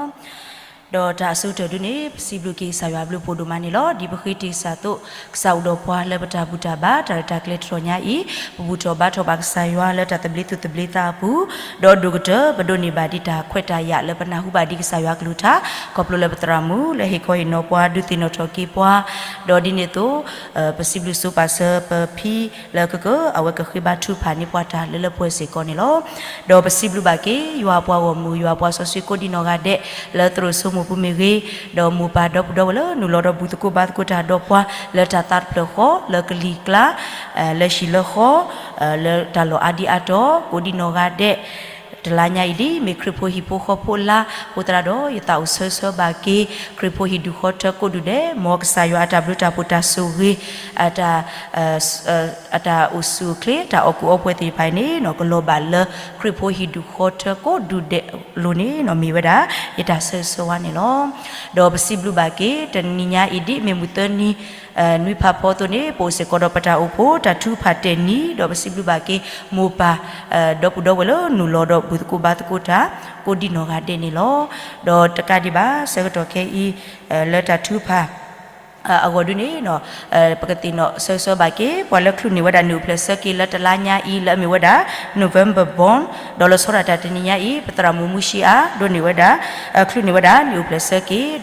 ဒီးတၢ်အဆိကတၢၢ်ဒုန့ၣ် ပစံးဘျုးက့ၤကစၢ်ယွၤအဘျုးအဖှိၣ်ဒိၣ်မးန့ၣ်လီၤ. ဒ်ပဃ့တ့ၢ်စၢ်သိး ကစၢ်အိၣ်ဒီးပှၤလၢပတၢ်ဘူၣ်တၢ်ဘါ တၢ်ရဲၣ်တၢ်ကျဲၤတတီၤညါအံၤ ပဘူၣ်ထီၣ်ဘါထီၣ်ဘၣ်ကစၢ်ယွၤလၢတၢ်သဘျ့သူၣ်သဘျ့သးအပူၤ, ဒီးဒိၣ်ကတၢၢ် ပဒိးန့ၢ်ဘၣ်ဒ်တၢ်ခွဲးတၢ်ယာ်လၢပနၢ်ဟူဘၣ်ဒံးကစၢ်ယွၤကလုၢ်ကထါ ခီဖျိလၢပသရၣ်မုၣ်လၢဟ့ၣ်ခီဟ့ၣ်နီၤပှၤ ဒုးသ့ၣ်နီၣ်ထီၣ်က့ၤပှၤ, ဒီးဒ်န့ၣ်အသိး ပစံးဘျုးစိပာ်စၢၤပဖံလၢကကၢၢ် အဝဲကဃ့ဘါထုကဖၣ်န့ၢ်ပှၤတၢ်လၢလၢပှဲၤပှဲၤစ့ၢ်ကီးန့ၣ်လီၤ. ဒီးပစံးဘျုးဘၣ်က့ၤ ယွၤအပှၤဂီၢ်မုၢ် ယွၤအပှၤစီဆှံကိးဒံနီၢ်ဂၤဒဲး လၢသရိာ်စိမိၢ်ပူၤမ့ၢ်ဂ့ၤ, ဒီးမိၢ်ပၢ်ဒီပုၢ်ဒီဝဲၢ်လၢနုာ်လီၤဒီးဘူၣ်သကိးဘါသကိးတၢ်ဒီးပှၤ လၢတၢ်သးတဖျၢၣ်ဃီ လၢကလံၤကျါ လၢဟံၣ်လၢဃီ လၢတ�်ၢ်လီၢ်အါဒံအါတီၤ ကိးဒံနီၢ်ဂၤဒဲး တလါညါအံၤဒ် မ့ၢ်ခရံာ်ဖိဟံၣ်ဖိဃီဖိလါအဃိသတးဒီး ယသးအိၣ်ဆၢဂ့ၤဆၢဝါဘၣ်က့ၤ ခရံာ်ဖိဟံၣ်ဒူၣ်ဃီထၢကိးဒူၣ်ဒဲး မ်ကစၢ်ယွၤအတၢ်ဘျုးတၢ်ဖှိၣ်တၢ်ဆိၣ်ဂ့ၤ အတၢ် အတၢ်အိၣ်ဆူၣ်အိၣ်ချ့ တၢ်အီၣ်ကူၣ်အီပှဲၤသ့ၣ်တဖၣ်အံၤန့ၣ် ကလီၤဘၣ်လၢခရံာ်ဖိဟံၣ်ဒူၣ်ဃီထၢကိးဒူၣ်ဒဲးအလိၤန့ၣ် မ့ၢ်ဝဲဒၣ် ယတၢ်ဆၢဂ့ၤဆၢဝါန့ၣ်လီၤ. ဒီးပစံးဘျုးဘၣ်က့ၤ တနံၤညါအံၤဒ် မ့ၢ်မုၢ်သၢနံၤ နွံဖးဖီအသိးန့ၣ် ပအိၣ်စ့ၢ်ကီးဒီးပတၢ်အိၣ်ဖှိၣ် တၢ်ထုကဖၣ်တဲာ်နံၤ ဒီးပစံးဘျုးဘၣ်က့ၤ မိၢ်ပၢ် ဒီပုၢ်ဒီဝဲၢ်လၢနုာ်လီၤဒီးဘူၣ်သကိးဘါသကိးတၢ် ကိးဒံနီၢ်ဂၤဒဲးန့ၣ်လီၤ. ဒီးတကးဒံးဘၣ် ဆၢကတီၢ်ခဲအံၤ လၢတၢ်ထုကဖၣ် အဂီၢ်ဒုန့ၣ် ပကသ့ၣ်နီၣ်ဆၢဂ့ၤဆၢဝါဘၣ်က့ၤ ပှၤလၢချုးန့ၢ်ဝဲဒၣ်နံၣ်အိၣ်ဖျဲၣ်ဆၢက့ၤလၢတလါညါအံၤလၢအမ့ၢ်ဝဲဒၣ် November born ဒီးလီၤဆီဒၣ်တၢ်တနံၤညါအံၤ ပသရၣ်မုၣ်မူၡံအါ ဒိးန့ၢ်ဝဲဒၣ် ချုးန့ၢ်ဝဲဒၣ်နံၣ်အိၣ်ဖျဲၣ်ဆၢက့ၤ ဒီး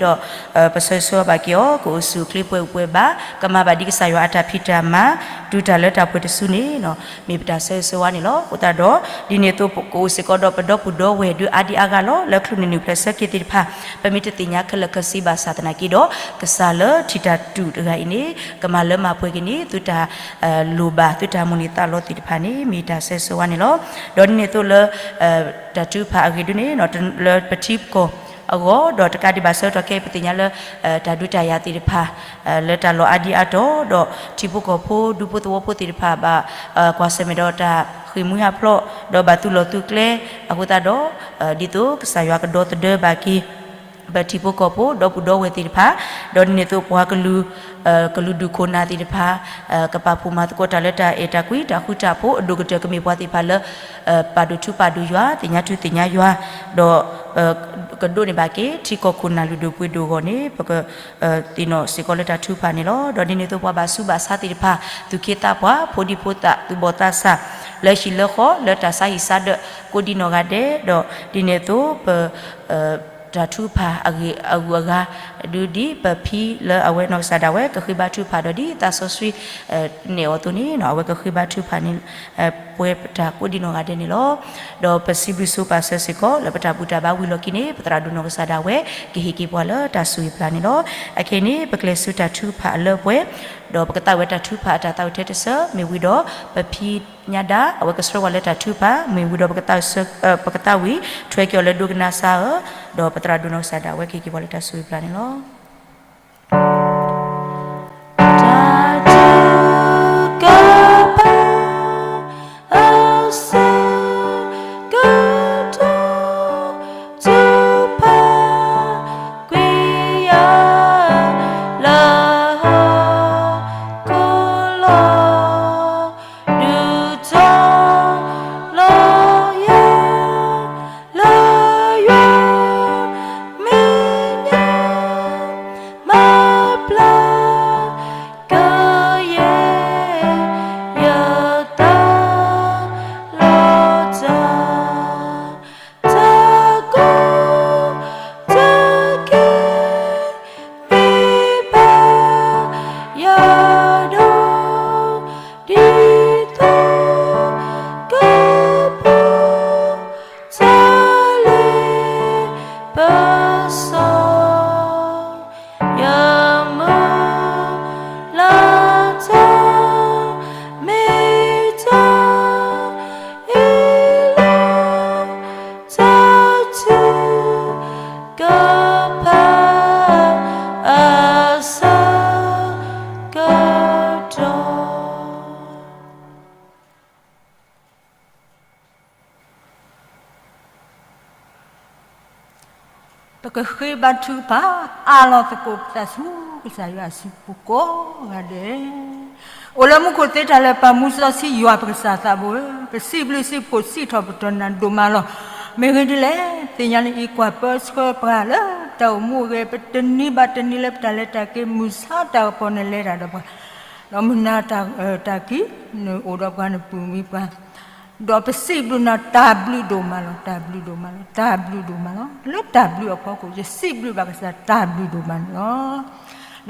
ပဆၢဂ့ၤဆၢဝါဘၣ်က့ၤအီၤ ကအိၣ်ဆူၣ်အိၣ်ချ့ပှဲၤအိၣ်ပှဲၤဘၣ် ကမၤဘၣ်ဒ်ကစၢ်ယွၤအတၢ်ဖံးတၢ်မၤ တုၤတၢ်လၢတၢ်ပှဲၤတစုန့ၣ် မ့ၢ်ပတၢ်ဆၢဂ့ၤဆၢဝါန့ၣ်လီၤ. အဃိသတးဒီး ဒ်န့ၣ်အသိး ကအိၣ်စ့ၢ်ကီးဒီးပဒီပုၢ်ဒီဝဲၢ်ဒုးအါဒံအါဂၤလီၤ လၢချုးန့ၢ်နံၣ်အိၣ်ဖျဲၣ်ဆၢက့ၤသ့ၣ်တဖၣ် ပမ့ၢ်တသ့ၣ်ညါခဲလၢာ်ခဲဆ့ဘၣ်ဆၣ်သနာ်က့ဒီး ကစၢ်လၢထံၣ်တၢ်တူၢ်တဂၤအံၤန့ၣ် ကမၤလၢမၤပှဲၤက့ၤန့ၢ် သုတၢ်လိၣ်ဘၣ် သုတၢ်မိၣ်န့ၢ်သးလီသ့ၣ်တဖၣ်န့ၣ် မ့ၢ်တၢ်ဆၢဂ့ၤဆၢဝါန့ၣ်လီၤ. ဒီးဒ်န့ၣ်အသိးလၢ တၢ်ထုကဖၣ်အဂ့ၢ်ဒုန့ၣ် လၢပထံပကီၢ်အဂီၢ် ဒီးတကးဒံးဘၣ်ဆၢကတီၢ်ခဲအံၤ ပသ့ၣ်ညါလၢ တၢ်ဒုးတၢ်ယၤသ့ၣ်တဖၣ် လၢတၢ်လီၢ်အါဒံအါတီၤ ဒီးထံဖိကီၢ်ဖိဒူဖိသဝီဖိသ့ၣ်တဖၣ်ဘၣ် ကွၢ်ဆၢၣ်မဲာ်ဒီးတၢ်ဃ့ၢ်မှံဟးဖျိး ဒီးဘၣ်သုးလီၢ်သုးကျဲ အဃိသတးဒီး ဒ်သိးကစၢ်ယွၤကဒီသဒၢဘၣ်က့ၤ ပထံဖိကီၢ်ဖိဒီပုၢ်ဒီဝဲၢ်သ့ၣ်တဖၣ် ဒီးဒ်န့ၣ်အသိးပှၤကလုာ် ကလုာ်ဒူၣ်ခိၣ်နၢ်သ့ၣ်တဖၣ် ကပာ်ဖှိၣ်မၤသကိးတၢ်လၢတၢ်အဲၣ်တၢ်ကွံ တၢ်ဃူတၢ်ဖိး အဒိၣ်ကတၢၢ်ကမ့ၢ်ပှၤသ့ၣ်တဖၣ်လၢ ပာ်ဒိၣ်ထူပာ်ဒိၣ်ယွၤ သ့ၣ်ညါထူသ့ၣ်ညါယွၤ ဒီး ကဒိးန့ၢ်ဘၣ်က့ၤ ထံကီၢ်ခိၣ်နၢ်လုၢ်ဒိၣ်ပှ့ၤဒိၣ်အဂီၢ်န့ၣ် ပကသ့ၣ်နီၣ်စ့ၢ်ကီးလၢတၢ်ထုကဖၣ်န့ၣ်လီၤ. ဒီးဒ်န့ၣ်အသိးပှၤဘၣ်ဆူးဘၣ်ဆါသ့ၣ်တဖၣ် သူၣ်က့သးပှၢ် ဖိဒံဖိသၣ် သူၣ်ဘီၣ်သးစၢ် လၢဟံၣ်လၢဃီ လၢတၢ်ဆါဟံၣ်ဆါဒၢး ကိးဒံနီၢ်ဂၤဒဲး ဒီးဒ်န့ၣ်အသိးပ တၢ်ထုကဖၣ်အဂ့ၢ်အဂုၤအဂၤ ဒုးဒ်ပဖံလၢအဝဲနီၢ်ကစၢ်ဒၣ်ဝဲ ကဃ့ဘါထုကဖၣ်ဒီးဒ်သးစီဆှံ နဲၣ်အီၤအသိးန့ၣ် အဝဲကဃ့ဘါထုကဖၣ်န့ၣ် ပှဲၤပတၢ်ကိးဒံနီၢ်ဂၤဒဲးန့ၣ်လီၤ. ဒီးပစံးဘျုးစိပာ်စၢၤစ့ၢ်ကီး လၢပတၢ်ဘူၣ်တၢ်ဘါဝံၤလီၢ်ခံန့ၣ် ပသရၣ်ဒိၣ်နီၢ်ကစၢ်ဒၣ်ဝဲ ကဟ့ၣ်က့ၤပှၤလၢတၢ်ဆိၣ်ဂ့ၤပျၢ်န့ၣ်လီၤ. အခဲအံၤန့ၣ် ပကျဲၤဆူတၢ်ထုကဖၣ်အလၢပှဲၤ ဒီးပကသးဝံၣ်တၢ်ထုကဖၣ်အတၢ်သးဝံၣ်ထဲတဆၢ မ့ၢ်ဝံၤဒီး ပဖံညါဒါ အဝဲကဆှၢဝဲလၢတၢ်ထုကဖၣ် မ့ၢ်ဝံၤဒီး ပကသးဝံၣ် ထွဲက့ၤအီၤလၢဒိကနၣ်စၢ်ဧၢ, ဒီးပသရၣ်ဒိၣ်နီၢ်ကစၢ်ဒၣ်ဝဲကဟ့ၣ်က့ၤပှၤလၢတၢ်ဆိၣ်ဂ့ၤပျၢ်န့ၣ်လီၤ. တၢ်ထုကဖၣ် အဆၢကတီၢ် ထုကဖၣ်ကွံာ်ယၤ လၢဟီၣ်ခိၣ်လီၤ ဒုးထီၣ်လီၤယၤ လၢယွၤမဲာ်ညါ မၤဘျါကယဲၢ် ယသးလီၤတၢ် တၢ်ကိၢ်တၢ်ဂီၤ မ့ၢ်ဘၣ်ယၤဒီး ဒ်သိးကပီၤ တၢ်လ့ပစီ ယမုၢ်လၢ်တၢ် မ့ၢ်တၢ်အ့ၣ်လိာ် တၢ်ထုကဖၣ် အဆၢကတီၢ် ပကဃ့ဘါထုကဖၣ် အးလီၤသကိးပသးဆူကစၢ်ယွၤအစုပူၤကိးဂၤဒဲး. အိၣ်လၢမူခိၣ်သ့တၢ်လၢာ် ပာ်မူစီဆှံယွၤပကစၢ်သးဘိဧၢ, ပစံးဘျုးစံးဖှိၣ်စံးထီၣ်ပတြၢၤနၤဒိၣ်မးလီၤ. မ့ၢ်ဂ့ၢ်ဒ်လဲၣ်, သ့ၣ်ညါလၢအံၤ ကွၢ်ပၢဆှၢပှၤလၢတၢ်အိၣ်မူအိၣ်ဂဲၤ ပတနံၤဘၣ်တနံၤလၢပတၢ်လဲၤတၢ်က့ၤ မုၢ်ဆါတၢ်ကပီၤနလဲၤတၢ်ဒီးပှၤ, ဒီးမုၢ်နၤတၢ် တၢ်ခံ နအိၣ်ဒီးပှၤ နပူၤမံပှၤ ဒီးပစံးဘျုးနၤတၢ်ဘျုးဒိၣ်မးလီၤ, တၢ်ဘျုးဒိၣ်မးလီၤ, တၢ်ဘျုးဒိၣ်မးလီၤ. လၢတၢ်ဘျုးအဖီခိၣ် ယစံးဘျုးဘၣ်ကစၢ်တၢ်ဘျုးဒိၣ်မးန့ၣ်လီ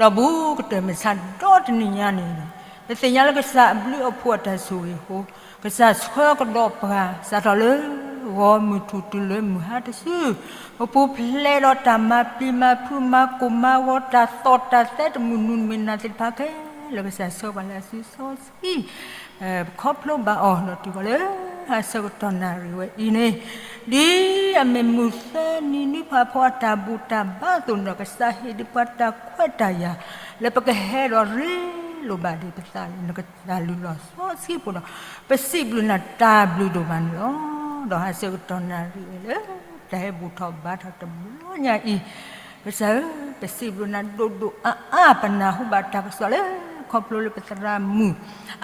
ၤ. ဒီးဘူးကတၢၢ်မုၢ်ဆါဒီတနံၤညါန့ၣ်, ပသ့ၣ်ညါလၢကစၢ်အဘျုးအဖှိၣ်အတၢ်ဆိၣ်ဂ့ၤအဃိ, ကစၢ်ဆှၢကဒီးပှၤ စးထီၣ်လၢ ဂီၤမုၢ်ထူၣ်တုၤလၢမုၢ်ဟါတစု, ပပူၤဖျဲးဒီးတၢ်မၤပျံၤမၤဖုးမၤကိၢ်မၤဂီၤ တၢ်သီၣ်တၢ်သဲတမုၢ်နံၤမုၢ်နၤသ့ၣ်တဖၣ်ခဲလၢာ် ကစၢ်ဆှၢပှၤလၢအစုစီဆှံ ပခီဖျိဘၣ်အီၤဒီးတုၤဃီၤလၢ ဟါဆၢကတီၢ်နၣ်ရံၣ်ဝဲအံၤန့ၣ်, ဒ်အမ့ၢ်မုၢ်သၢနံၤနွံဖးဖီအတၢ်ဘူၣ်တၢ်ဘါအသိးန့ၣ်ဒီး ကစၢ်ဟ့ၣ်ဒံးပှၤတၢ်ခွဲးတၢ်ယာ် လၢပကဟဲဒီးရ့လိာ်ဘၣ်ဒံးပသးလၢနကတၢ်လုၢ်လီၢ်စီဆှံပူၤဒီး ပစံးဘျုးနၤတၢ်ဘျုးဒိၣ်မးန့ၣ်လီၤ. ဒီးဟါဆၢကတီၢ်နၣ်ရံၣ်ဝဲလၢ တၢ်ဟဲဘူၣ်ထီၣ်ဘါထီၣ်တဘျီညါအံၤ, ကစၢ်ဧၢ, ပစံးဘျုးနၤဒိၣ်ဒိၣ်အါအါ ပနၢ်ဟူဘၣ်တၢ်ကစီၣ်လၢ ခီဖျိလၢပသရၣ်မုၣ်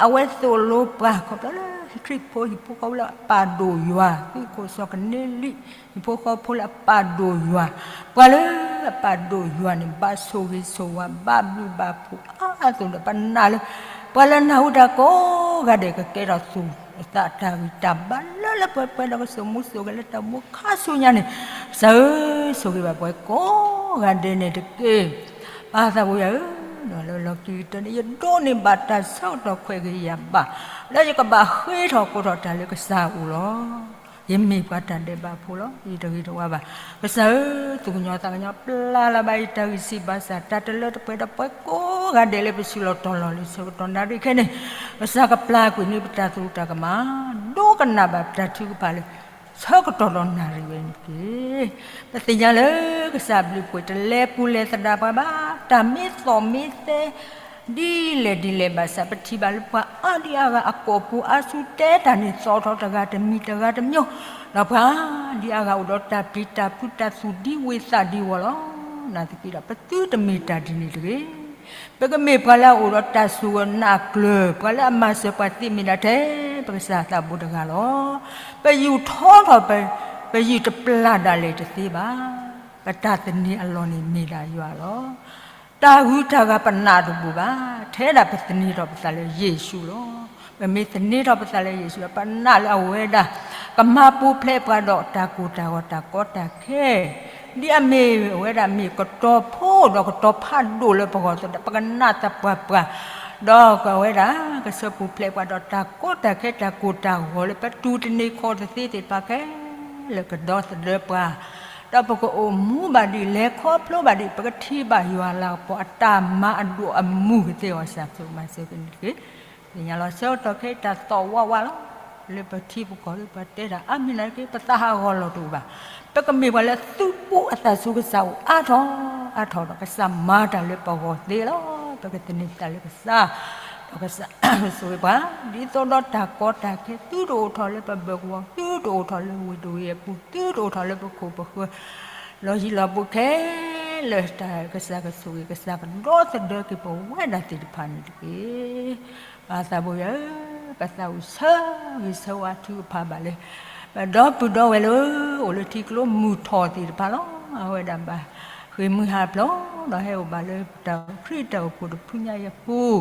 အဝဲသိၣ်လိပှၤ ခီဖျိလၢ ဟံၣ်ခရံာ်ဖိဟံၣ်ဖိဃီဖိလၢအပာ်ဒိၣ်ယွၤ သုးခိၣ်စီၤကန့လံ ဟံၣ်ဖိဃီဖိလၢအပာ်ဒိၣ်ယွၤ, ပှၤလၢအပာ်ဒိၣ်ယွၤန့ၣ် ဘၣ်ဆိၣ်ဂ့ၤဆိၣ်ဝါ ဘၣ်ဘျုးဘၣ်ဖှိၣ်အါအသိးဒီး ပနာ်လၢ ပှၤလၢနၢ်ဟူတၢ်ကိးဂၤဒဲး ကကဲထီၣ်သူၣ်အသးတၢ်ဂံၢ်တၢ်ဘါလၢလၢပှဲၤပှဲၤဒီး ကစိာ်မူစိာ်ဂဲၤလၢတၢ်အိၣ်မူခါဆူညါန့ၣ်, ကစၢ်ဧၢ, ဆိၣ်ဂ့ၤဘၣ်ပှၤကိးဂၤဒဲးန့ၣ်တက့ၢ်. ပၢ်သးဘိယွၤဧၢ, လၢလီၢ်ခံကတၢၢ်န့ၣ် ယဒိးန့ၢ်ဘၣ်တၢ်ဆၢကတီၢ်ခွဲးဂ့ၤယာ်ဘၣ် လၢယကဘၣ်ဃ့ထီၣ်ကိးထီၣ်တၢ်လၢကစၢ်အအိၣ်လီၤ. ယမ့ၢ်ပှၤတၢ်ဒဲးဘးဖိလီၤ. ယတဂ့ၤတဝါဘၣ်. ကစၢ်ဧၢ, သူၣ်ကညီၤသးကညီၤ ပျၢ်လၢ်ဘၣ်ယတၢ်ဂံၢ်ဆံးဘၣ်ဆၣ် တၢ်တလၢတပှဲၤဒီးပှၤကိးဂၤဒဲးလၢပစုလီၢ်တီၤလီၢ်လၢ ဆၢကတီၢ်နၣ်ရံၣ်ခဲန့ၣ်, ကစၢ်ကပျၢ်ကွံာ်န့ၢ်ပတၢ်သရူးတၢ်ကမၣ်, ဒိကနၣ်ဘၣ်ပတၢ်ထုကဖၣ်လၢ ဆၢကတီၢ်ဒီးနၣ်ရံၣ်ဝဲန့ၣ်တက့ၢ်. ပသ့ၣ်ညါလၢကစၢ်အဘျုးအဖှိၣ်တလဲၤပူၤလဲၤသဒၣ်ပှၤဘၣ်, တၢ်မ့ၢ်သီၣ်မ့ၢ်သဲ ဒ်လဲၣ်ဒ်လဲၣ်ဘၣ်ဆၣ် ပထံၣ်ဘၣ်လၢပှၤအါဒံအါဂၤအကိာ်ပူၤအါဆူၣ်တဲတၢ်န့ၣ် သီၣ်ထီၣ်တဂၤတမံၤတဂၤတမံၤ, ဒီးပှၤဒံအါဂၤအိၣ်ဒီးတၢ်ပျံၤတၢ်ဖုးတၢ်သူၣ်ဒံဝ့ၤသးဒံဝီၤလီၤ. နာ်သက့ဒီး ပသုတမ့ၢ်တၢ်ဒ်န့ၣ်တဂ့ၤ. ပကမ့ၢ်ပှၤလၢအအိၣ်ဒီးတၢ်စူၢ်နာ်ကျၢၤ, ပှၤလၢအမၤစၢၤပှၤသ့မ့ၢ်ဒၣ်ထဲ ပကစၢ်သးဘိတဂၤလီၤ. ပယူာ်ထီထီၣ် ပယူာ်တပျၢ်ဒၣ်လဲာ်တသ့ဘၣ်. ပတၢ်သန့ၤအလီၢ်န့ၣ်မ့ၢ်ဒၣ်ယွၤလီၤ. တၢ်ဂုၤတၢ်ဂၤပနာ်တဘူၣ်ဘၣ်, ထဲဒၣ်ပသန့ၤထီၣ်ပသးလၢယ့ၣ်ၡူးလီၤ. ပမ့ၢ်သန့ၤထီၣ်ပသးလၢယ့ၣ်ၡူး ပနာ်လၢအဝဲဒၣ် ကမၤပူၤဖျဲးပှၤဒီးတၢ်ကိၢ်တၢ်ဂီၤတၢ်ကီတၢ်ခဲ, ဒ်အမ့ၢ်အဝဲဒၣ်မ့ၢ်ကတီၤဖိဒီးကတီၤဖးဒိၣ်လၢပဂီၢ်အသိးဒီး ပကနၣ်သပှၢ်ပှၢ်, ဒီးကဝဲဒၣ် ကဆၢပူၤဖျဲးပှၤဒီးတၢ်ကီတၢ်ခဲတၢ်ကိၢ်တၢ်ဂီၤလၢပတူၢ်တန့ၢ်ခီၣ်တသ့သ့ၣ်တဖၣ်ခဲလၢာ် ကဒီသဒၢပှၤ, ဒီးပကအိၣ်မူဘၣ်ဒံး လဲၤခီဖျိဘၣ်ဒံး ပကထံၣ်ဘၣ်ယွၤလၤကပီၤအတၢ်မၤအဒိၣ်အမုၢ်ကသ့အီၤ စၢ်ဖျိမၤစၢၤကန့ၣ်တက့ၢ်. သ့ၣ်ညါလီၤဆၢကတီၢ်ခဲအံၤတၢ်သီၣ်ဝးဝးလီၤ. လၢပထံပကီၢ်လၢပှၤတဲတၢ်အါမံၤနာ်က့ ပသးဟးဂီၤလီၤတအိၣ်ဘၣ်. ပကမ့ၢ်ပှၤလၢသုးဘူးအသးဆူကစၢ်အိၣ်အါထီၣ်အါထီၣ်ဒီး ကစၢ်မၤတၢ်လၢပဂီၢ်သ့လီၤ. ပကသန့ၤပသးလၢကစၢ်, ဒီးကစၢ်ဆိၣ်ဂ့ၤပှၤ, ဒ်သိးဒီးတၢ်ကီတၢ်ခဲ သုတအိၣ်ထီၣ်လၢပဘၢၣ်ကဝီၤ, သုတအိၣ်ထီၣ်လၢဝ့ၢ်တဝ့ၢ်အပူၤ, သုတအိၣ်ထီၣ်လၢပခိၣ်ပဃၢၤ လီၢ်ယံၤလီၢ်ဘူးခဲလၢာ် တၢ်ကစၢ်ကဆိၣ်ဂ့ၤ ကစၢ်ကဒီသဒၢက့ၤပဝဲဒၣ်သ့ၣ်တဖၣ်န့ၣ်တက့ၢ်. ပၢ်သးဘိယွၤဧၢ, ပသးအိၣ်ဆၢဂ့ၤဆၢဝါထုကဖၣ်ဘၣ်လၢ ပဒီပုၢ်ဒီဝဲၢ်လၢ အိၣ်လၢထံကျိမုၢ်ထီၣ်သ့ၣ်တဖၣ်လီၤ. အဝဲဒၣ်ဘၣ်ဃ့ၢ်မှံဟးဖျိး ဒီးဟဲအိၣ်ဘၣ်လၢတၢ်ခရံာ်တၢ်အိၣ်ဖှိၣ်တဖုညါအံၤအပူၤ,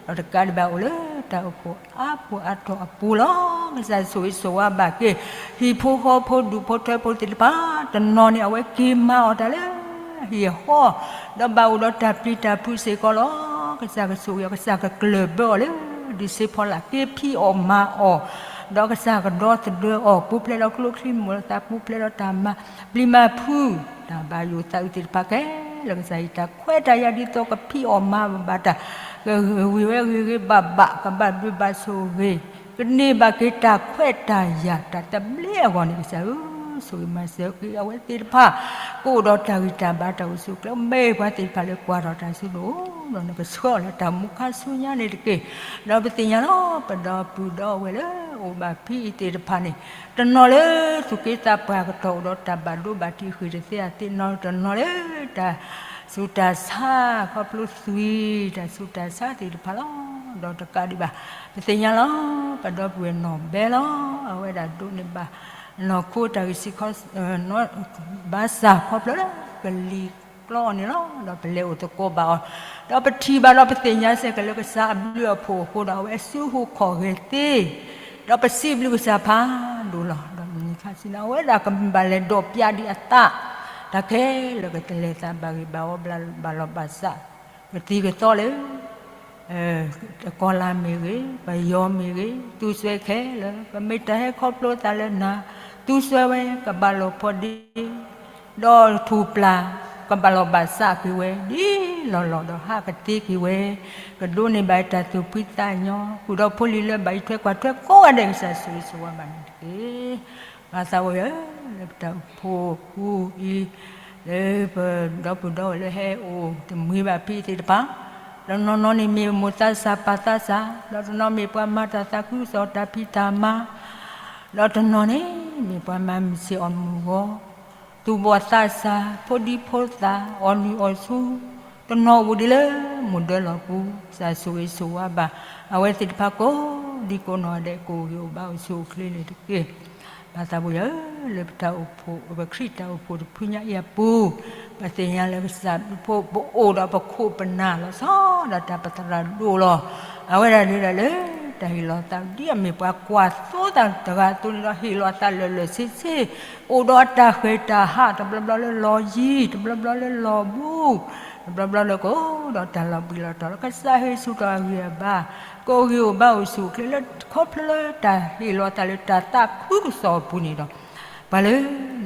ဒီးတကးဒံးဘၣ်အိၣ်လၢတၢ်အိၣ်ဖှိၣ်အါပူၤအါထီၣ်အပူၤလီၤ. ကစၢ်ဆိၣ်ဂ့ၤဆိၣ်ဝါဘၣ်က့ၤ ဟံၣ်ဖိဃီဖိဒူၣ်ဖိထၢဖိသ့ၣ်တဖၣ်, တနီၤန့ၣ် အဝဲက့ၤမၤအီၣ်တၢ်လၢဟံၣ်အဃီ, ဒီးဘၣ်အိၣ်ဒီးတၢ်ပျံၤတၢ်ဖုးစ့ၢ်ကီးလီၤ. ကစၢ်ကဆိၣ်ဂ့ၤအီၤ, ကစၢ်ကကျၢၢ်ဘၢအီၤလၢ ဒုးစ့ဖီလာ် က့ၤဖံးအီၣ်မၤအီၣ်, ဒီးကစၢ်ကဒီသဒၢအီၤ ပူၤဖျဲးဒီးကျိချံမျိာ်သၣ် ပူၤဖျဲးဒီးတၢ်မၤပျံၤမၤဖုး တၢ်ဘၣ်ယိၣ်သးအုးသ့ၣ်တဖၣ်ခဲလၢာ် ကစၢ်ဟ့ၣ်တၢ်ခွဲးတၢ်ယာ်ဒ်သိးကဖံးအီၣ်မၤဘၣ်တၢ် ကဂ့ၤဝဲဂ့ၤဂ့ၤဘၣ်ဘၣ် ကဘၣ်ဘျုးဘၣ်ဆိၣ်ဂ့ၤ ကန့ၢ်ဘၣ်က့ၤတၢ်ခွဲးတၢ်ယာ်တၢ်သဘျ့အဂီၢ်န့ၣ် ကစၢ်ဧၢ, ဆိၣ်ဂ့ၤမၤစၢၤက့ၤအဝဲသ့ၣ်တဖၣ် ကအိၣ်ဒီးတၢ်ဂံၢ်တၢ်ဘါတၢ်အိၣ်ဆူၣ်အိၣ်ချ့ မ့ၢ်ပှၤသ့ၣ်တဖၣ်လၢကွၢ်ထီၣ်တၢ်စုတအိၣ်ဒီး နကဆှၢအီၤလၢတၢ်မူခါဆူညါန့ၣ်တက့ၢ်. ဒီးပသ့ၣ်ညါလီၤ ပဒီပုၢ်ဒီဝဲၢ်လၢအိၣ်ဘၣ်ဖဲအံၤသ့ၣ်တဖၣ်န့ၣ် တနီၤလၢသူၣ်က့သးပှၢ်ကတီၢ်အိၣ်ဒီးတၢ်ဘၣ်ဒိဘၣ်ထံးဃ့ၢ်တသ့အသ့ၣ်နီၤ တနီၤလၢတၢ်ဆူးတၢ်ဆါ ခီဖျိသွံၣ်တၢ်ဆူးတၢ်ဆါသ့ၣ်တဖၣ်လီၤ. ဒီးတကးဒံးဘၣ်, ပသ့ၣ်ညါလီၤ, ပဒီပုၢ်ဝဲၢ်နီၢ်ဘဲလီၤ, အဝဲဒၣ်ဒိးန့ၢ်ဘၣ် နီၢ်ခိတၢ်ဂံၢ်ဆံးခီ ဘၣ်ဆၣ်ခီဖျိလၢကလံၤကျီအီၤန့ၣ်လီၤ. ဒီးပလဲၤအိၣ်သကိးဘၣ်အီၤ, ဒီးပထံၣ်ဘၣ်ဒီးပသ့ၣ်ညါစ့ၢ်ကီးလၢကစၢ်အဘျုးအဖှိၣ်အဃိဒီး အဝဲအစုဟူးခီၣ်ဂဲၤသ့, ဒီးပစံးဘျုးကစၢ်ဖးဒိၣ်လီၤ. ဒီးမုၢ်နံၤခါဆူညါ အဝဲဒၣ်ကဘၣ်လဲၤဒိးပျးဒံးအသး တၢ်ခဲလၢာ်ကတလဲၤသးဘၣ်ဂ့ၤဘၣ်ဝီဘၣ်လီၤဘၣ်စး ကသံၣ်ကသီလၢ တကီၢ်လၢ်မ့ၢ်ဂ့ၤ, ပယီၤမ့ၢ်ဂ့ၤ, သူစွဲခဲလၢာ် ပမ့ၢ်တၢ်ဟဲခီဖျိသးလၢနၤ, သူစွဲဝဲကဘၣ်လီၤဖီဒ့, ဒီးထူၣ်ပျၢ် ကဘၣ်လီၤဘၣ်စးက့ၤဝဲ ဒ်လီၢ်လီၢ်ဒီးဟးကသ့က့ၤဝဲ, ကဒိးန့ၢ်ဘၣ်တၢ်သူၣ်ဖှံသးညီ, ဃုာ်ဒီးဖိလံၤလၢဘၣ်အံးထွဲကွၢ်ထွဲကိးဂၤဒဲး ကစၢ်ဆိၣ်ဂ့ၤဆိၣ်ဝါဘၣ်န့ၣ်တက့ၢ်. ပၢ်သးဝံၣ်ဧၢ, လၢပတၢ်အိၣ်ဖှိၣ်ပူၤအံၤ, လၢပဒီပုၢ်ဒီဝဲၢ်လၢဟဲအိၣ်တမှံၤဘၣ်ဖဲသ့ၣ်တဖၣ်, ဒီးတနီၤနီၤန့ၣ်မ့ၢ်မိၢ်သးစၢ်ပၢ်သးစၢ်, ဒီးတနီၤမ့ၢ်ပှၤမၤတၢ်သးခုကစီၣ်တၢ်ဖံးတၢ်မၤ, ဒီးတနီၤန့ၣ်မ့ၢ်ပှၤမၤမုၢ်ဆ့ၣ်အီၣ်မုၢ်ဂီၤ, သူၣ်ဘီၣ်သးစၢ် ဖိဒံဖိသၣ် အီၣ်နုၢ်အီၣ်ဆူ, တနီၤအိၣ်ဒံးလၢမိၢ်ဒၢလီၢ်ပူၤ, ကစၢ်ဆိၣ်ဂ့ၤဆိၣ်ဝါဘၣ် အဝဲသ့ၣ်တဖၣ်ကိးဒံကိးနီၢ်ဂၤဒဲး ကအိၣ်ဂံၢ်အိၣ်ဘါအိၣ်ဆူၣ်အိၣ်ချ့န့ၣ်တက့ၢ်. ပၢ်သးဝံၣ်ဧၢ, လၢပတၢ်အိၣ်ဖှိၣ် ပခရံာ်တၢ်အိၣ်ဖှိၣ်တဖုညါအံၤအပူၤ, ပသ့ၣ်ညါလၢကစၢ်ဖိပအိၣ်ဒီးပခိၣ်ပနၢ်လီၤဆီ ဒီးတၢ်ပသရၣ်ဒိၣ်လီၤ. အဝဲဒၣ်ဒ်လဲၣ်လၢ တၢ်ဟ့ၣ်လီၤသးဒ်အမ့ၢ်ပှၤကွၢ်သိသးတဂၤအသိးန့ၣ်ဒီး ဟ့ၣ်လီၤသးလၢာ်လၢာ်ဆ့ဆ့, အိၣ်ဒီးတၢ်ဃဲၤတၢ်ဟး တဘျီဘျီလၢလီၤယံၤ, တဘျီဘျီလၢလီၤဘူ, တဘျီဘျီလၢကအိၣ်ဒီးတၢ်လီၤဘှံးလီၤတီၤလီၤ. ကစၢ်ဟ့ၣ်ဆူၣ်ထီၣ်အဂံၢ်အဘါ, ကအိၣ်ဂံၢ်အိၣ်ဘါအိၣ်ဆူၣ်အိၣ်ချ့လၢ ခီဖျိလၢတၢ်ဟ့ၣ်လီၤသးလၢတၢ်သးခုကစီၣ်အပူၤန့ၣ်ဒီး ပှၤလၢ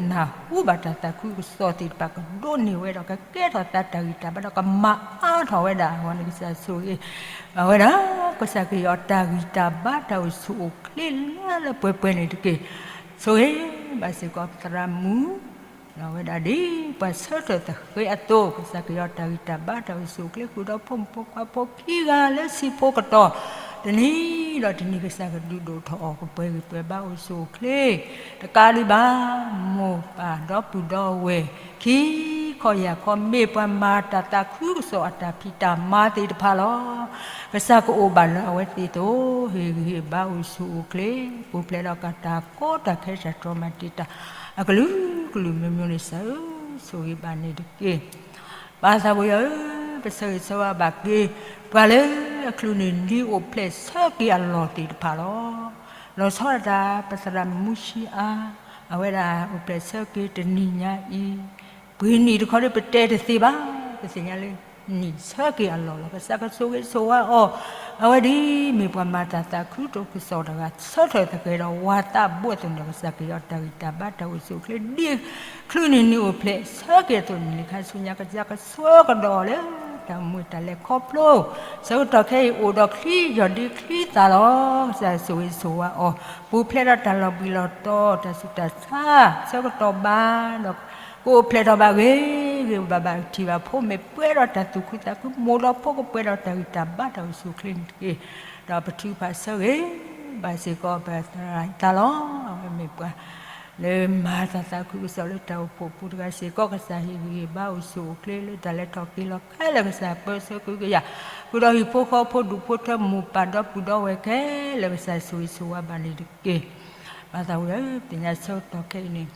နၢ်ဟူဘၣ်တၢ်သးခုကစီၣ်သ့ၣ်တဖၣ် ကဒိးန့ၢ်ဝဲဒီးကကဲထီၣ်သးတၢ်ဂံၢ်တၢ်ဘါဒီးကမၤအါထီၣ်ဝဲဒၣ်အဂီၢ်န့ၣ် ကစၢ်ဆိၣ်ဂ့ၤ အဝဲဒၣ် ကစၢ်ခရံာ်အတၢ်ဂံၢ်တၢ်ဘါတၢ်အိၣ်ဆူၣ်အိၣ်ချ့လၢလၢပှဲၤပှဲၤန့ၣ်တက့ၢ်. ဆိၣ်ဂ့ၤဘၣ်စ့ၢ်ကီးပသရၣ်မုၣ် ဒီးအဝဲဒၣ်ဒ်ပှၤဆၢထၢၣ်သဃဲအသိး ကစၢ်ခရံာ်အတၢ်ဂံၢ်တၢ်ဘါတၢ်အိၣ်ဆူၣ်အိၣ်ချ့ ဃုာ်ဒီးဖိမုၣ်ဖိခွါဖိခံဂၤလၢဆံးဖိကတီၢ် တနံၤဒီးတနံၤ ကစၢ်ကဒုးဒိၣ်ထီၣ်အီၤ ကပှဲၤဂံၢ်ပှဲၤဘါအိၣ်ဆူၣ်အိၣ်ချ့ တကးဒံးဘၣ် မိၢ်ပၢ်ဒီပုၢ်ဒီဝဲၢ် ခံခီယၢ်ခီ မ့ၢ်ပှၤမၤတၢ်သးခုကစီၣ်အတၢ်ဖံးတၢ်မၤသ့ၣ်တဖၣ်လီၤ. ကစၢ်ကအိၣ်ဘၣ်လၢအဝဲသ့ၣ်အသိး ဟ့ၣ်ဂံၢ်ဟ့ၣ်ဘါအိၣ်ဆူၣ်အိၣ်ချ့ ပူၤဖျဲးဒီးကတၢ်ကီတၢ်ခဲတၢ်တြီမၤတံာ်တာ် အကလုာ်ကလုာ်မိမိန့ၣ် ကစၢ်ဧၢ ဆိၣ်ဂ့ၤဘၣ်န့ၣ်တက့ၢ်. ပၢ်သးဝံၣ်ဧၢ, ပဆၢဂ့ၤဆၢဝါဘၣ်က့ၤ ပှၤလၢအချုးန့ၢ်နံၤအိၣ်ဖျဲၣ်ဆၢက့ၤအလီၢ်သ့ၣ်တဖၣ်လီၤ. လီၤဆီဒၣ်တၢ် ပသရၣ်မူဆံအါ အဝဲဒၣ်အိၣ်ဖျဲၣ်ဆၢက့ၤတနံၤညါအံၤ ပှ့ၤနံၣ်တခီဒီးပတဲတသ့ဘၣ်, ပသ့ၣ်ညါလၢ နံၣ်ဆၢက့ၤအလီၢ်လီၤ. ကစၢ်ကဆိၣ်ဂ့ၤဆိၣ်ဝါအီၤ, အဝဲဒၣ်မ့ၢ်ပှၤမၤတၢ်သးခုကစီၣ်တဂၤ ဆၢထၢၣ်သဃဲၤဒီးဝၤသးဘိအသိးန့ၣ် ကစၢ်ကယီၤတၢ်ဂံၢ်တၢ်ဘါတၢ်အိၣ်ဆူၣ်အိၣ်ချ့ ဒ်ချုးန့ၢ်နံၤအိၣ်ဖျဲၣ်ဆၢက့ၤအသိးန့ၣ် လံာ်ခါဆူညါ ကစၢ်ကဆှၢကဒီးအီၤလၢ တၢ်မူတၢ်လဲၤခီဖျိ ဆၢကတီၢ်ခဲအံၤအိၣ်ဒီးချံယီၢ်ဒ့ချံသၣ်လီၤ. ကစၢ်ဆိၣ်ဂ့ၤဆိၣ်ဝါအီၤ ပူၤဖျဲးဒီးတၢ်လီၤဘှံးလီၤတီၤ တၢ်ဆူးတၢ်ဆါ ဆၢကတီၢ်ဘၣ်ဒီး ကအိၣ်ဖျဲၣ်ထီၣ်ဘၣ်ဂ့ၤဂ့ၤဘၣ်ဘၣ် ကထံၣ်ဘၣ်ဖိမုၣ် ပှဲၤဒီးတၢ်သူၣ်ခုသးခု မိၢ်ဒီးဖိကပှဲၤဒီးတၢ်ဂံၢ်တၢ်ဘါတၢ်အိၣ်ဆူၣ်အိၣ်ချ့န့ၣ်တက့ၢ်. ဒီးပထုကဖၣ်ဆၢဂ့ၤ ဘၣ်စ့ၢ်ကီးပသရၣ်အံၤသးလီၤ. အဝဲမ့ၢ်ပှၤ လၢမၤတၢ်သးခုကစီၣ်လၢတၢ်အိၣ်ဖှိၣ်ပူၤတဂၤစ့ၢ်ကီး ကစၢ်ဟ့ၣ်ဂံၢ်ဟ့ၣ်ဘါအိၣ်ဆူၣ်အိၣ်ချ့လၢတၢ်လဲၤထီၣ်က့ၤလီၤခဲလၢာ် ကစၢ်ပၢဆှၢကဟုကယာ် ဃုာ်ဒီးဟံၣ်ဖိဃီဖိဒူၣ်ဖိထၢမိၢ်ပၢ်ဒီပုၢ်ဒီဝဲၢ်ခဲလၢာ် ကစၢ်ဆိၣ်ဂ့ၤဆိၣ်ဝါဘၣ်န့ၣ်တက့ၢ်. ပၢ်သးဝံၣ်ဧၢ, ပသ့ၣ်ညါဆၢကတီၢ်ခဲအံၤန့ၣ်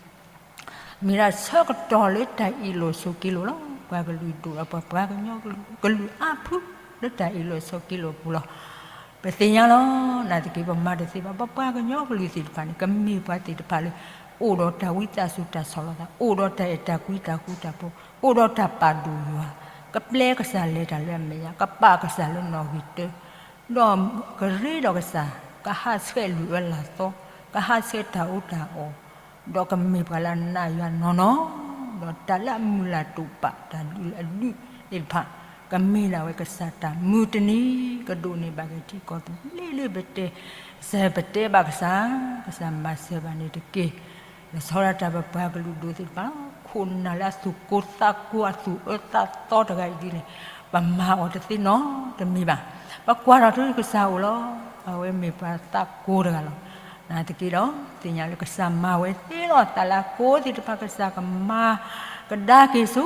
မ့ၢ်ဒၣ်ဆၢကတီၢ်လၢတၢ်အ့ၣ်လိာ်ဆိးက့လိာ်လီၤ. ပှၤကလုာ်ဒိၣ်ဒီးပှၤ ပှၤကညီကလုာ် ကလုာ်အါဖုလၢတၢ်အ့ၣ်လိာ်ဆိးက့လိာ်အပူၤလီၤ. ပသ့ၣ်ညါလီၤ. နာ်သက့ ပမၤတသ့ဘၣ်. ပပှၤကညီကလုာ်သ့ၣ်တဖၣ်န့ၣ် ကမ့ၢ်ပှၤသ့ၣ်တဖၣ်လၢ အိၣ်ဒီးတၢ်ဝံသးစူၤတၢ်ဆီၣ်လီၤသး, အိၣ်ဒီးတၢ်အဲၣ်တၢ်ကွံတၢ်ဃူတၢ်ဖိး, အိၣ်ဒီးတၢ်ပာ်ဒိၣ်ယွၤ, ကပျဲကစၢ်လဲၤတၢ်လၢအမဲာ်ညါ, ကပာ်ကစၢ်လၢနီၣ်ဂံၢ်တၢ ဒီးကရ့ဒီးကစၢ်, ကဟးဆှဲးလုၢ်အၢလၢ်သီ, ကဟးဆှဲးတၢ်အူတၢ်အီၣ်, ဒီးကမ့ၢ်ပှၤလၢအနာ်ယွၤနီၢ်နီၢ်, ဒီးတၢ်လၢအမုၢ်လၢ်တိာ်ပာ်တၢ်ဒုးလၢအဒုးသ့ၣ်တဖၣ်, ကမ့ၢ်ဒၣ်ဝဲကစၢ်တၢ်မုၢ်တနံၤ ကဒိးန့ၢ်ဘၣ်က့ၤထံကီၢ်သူလ့ၤလၢပတဲ, ကစၢ်ပတဲဘၣ်ကစၢ်, ကစၢ်မၤစၢၤဘၣ်န့ၣ်တက့ၢ်. လီၤဆီဒၣ်တၢ်ပပှၤကလုာ်ဒိၣ်သ့ၣ်တဖၣ်, ခိၣ်နၢ်လၢအသူၣ်ကိၢ်သးကိၤအသူၣ်အၢသးသီတဂၤအံၤဒ်န့ၣ်, ပမၤအီၤတသ့နီတမံၤဘၣ်. ပကွၢ်ထီၣ်ထီကစၢ်အိၣ်လီၤ. အဝဲမ့ၢ်ပှၤသးကိၤတဂၤလီၤ. နာ်သက့ဒီး သ့ၣ်ညါလၢကစၢ်မၤဝဲသ့လီၤ. သးလၢအကိးသ့ၣ်တဖၣ် ကစၢ်ကမၤကဒါက့ၤဆူ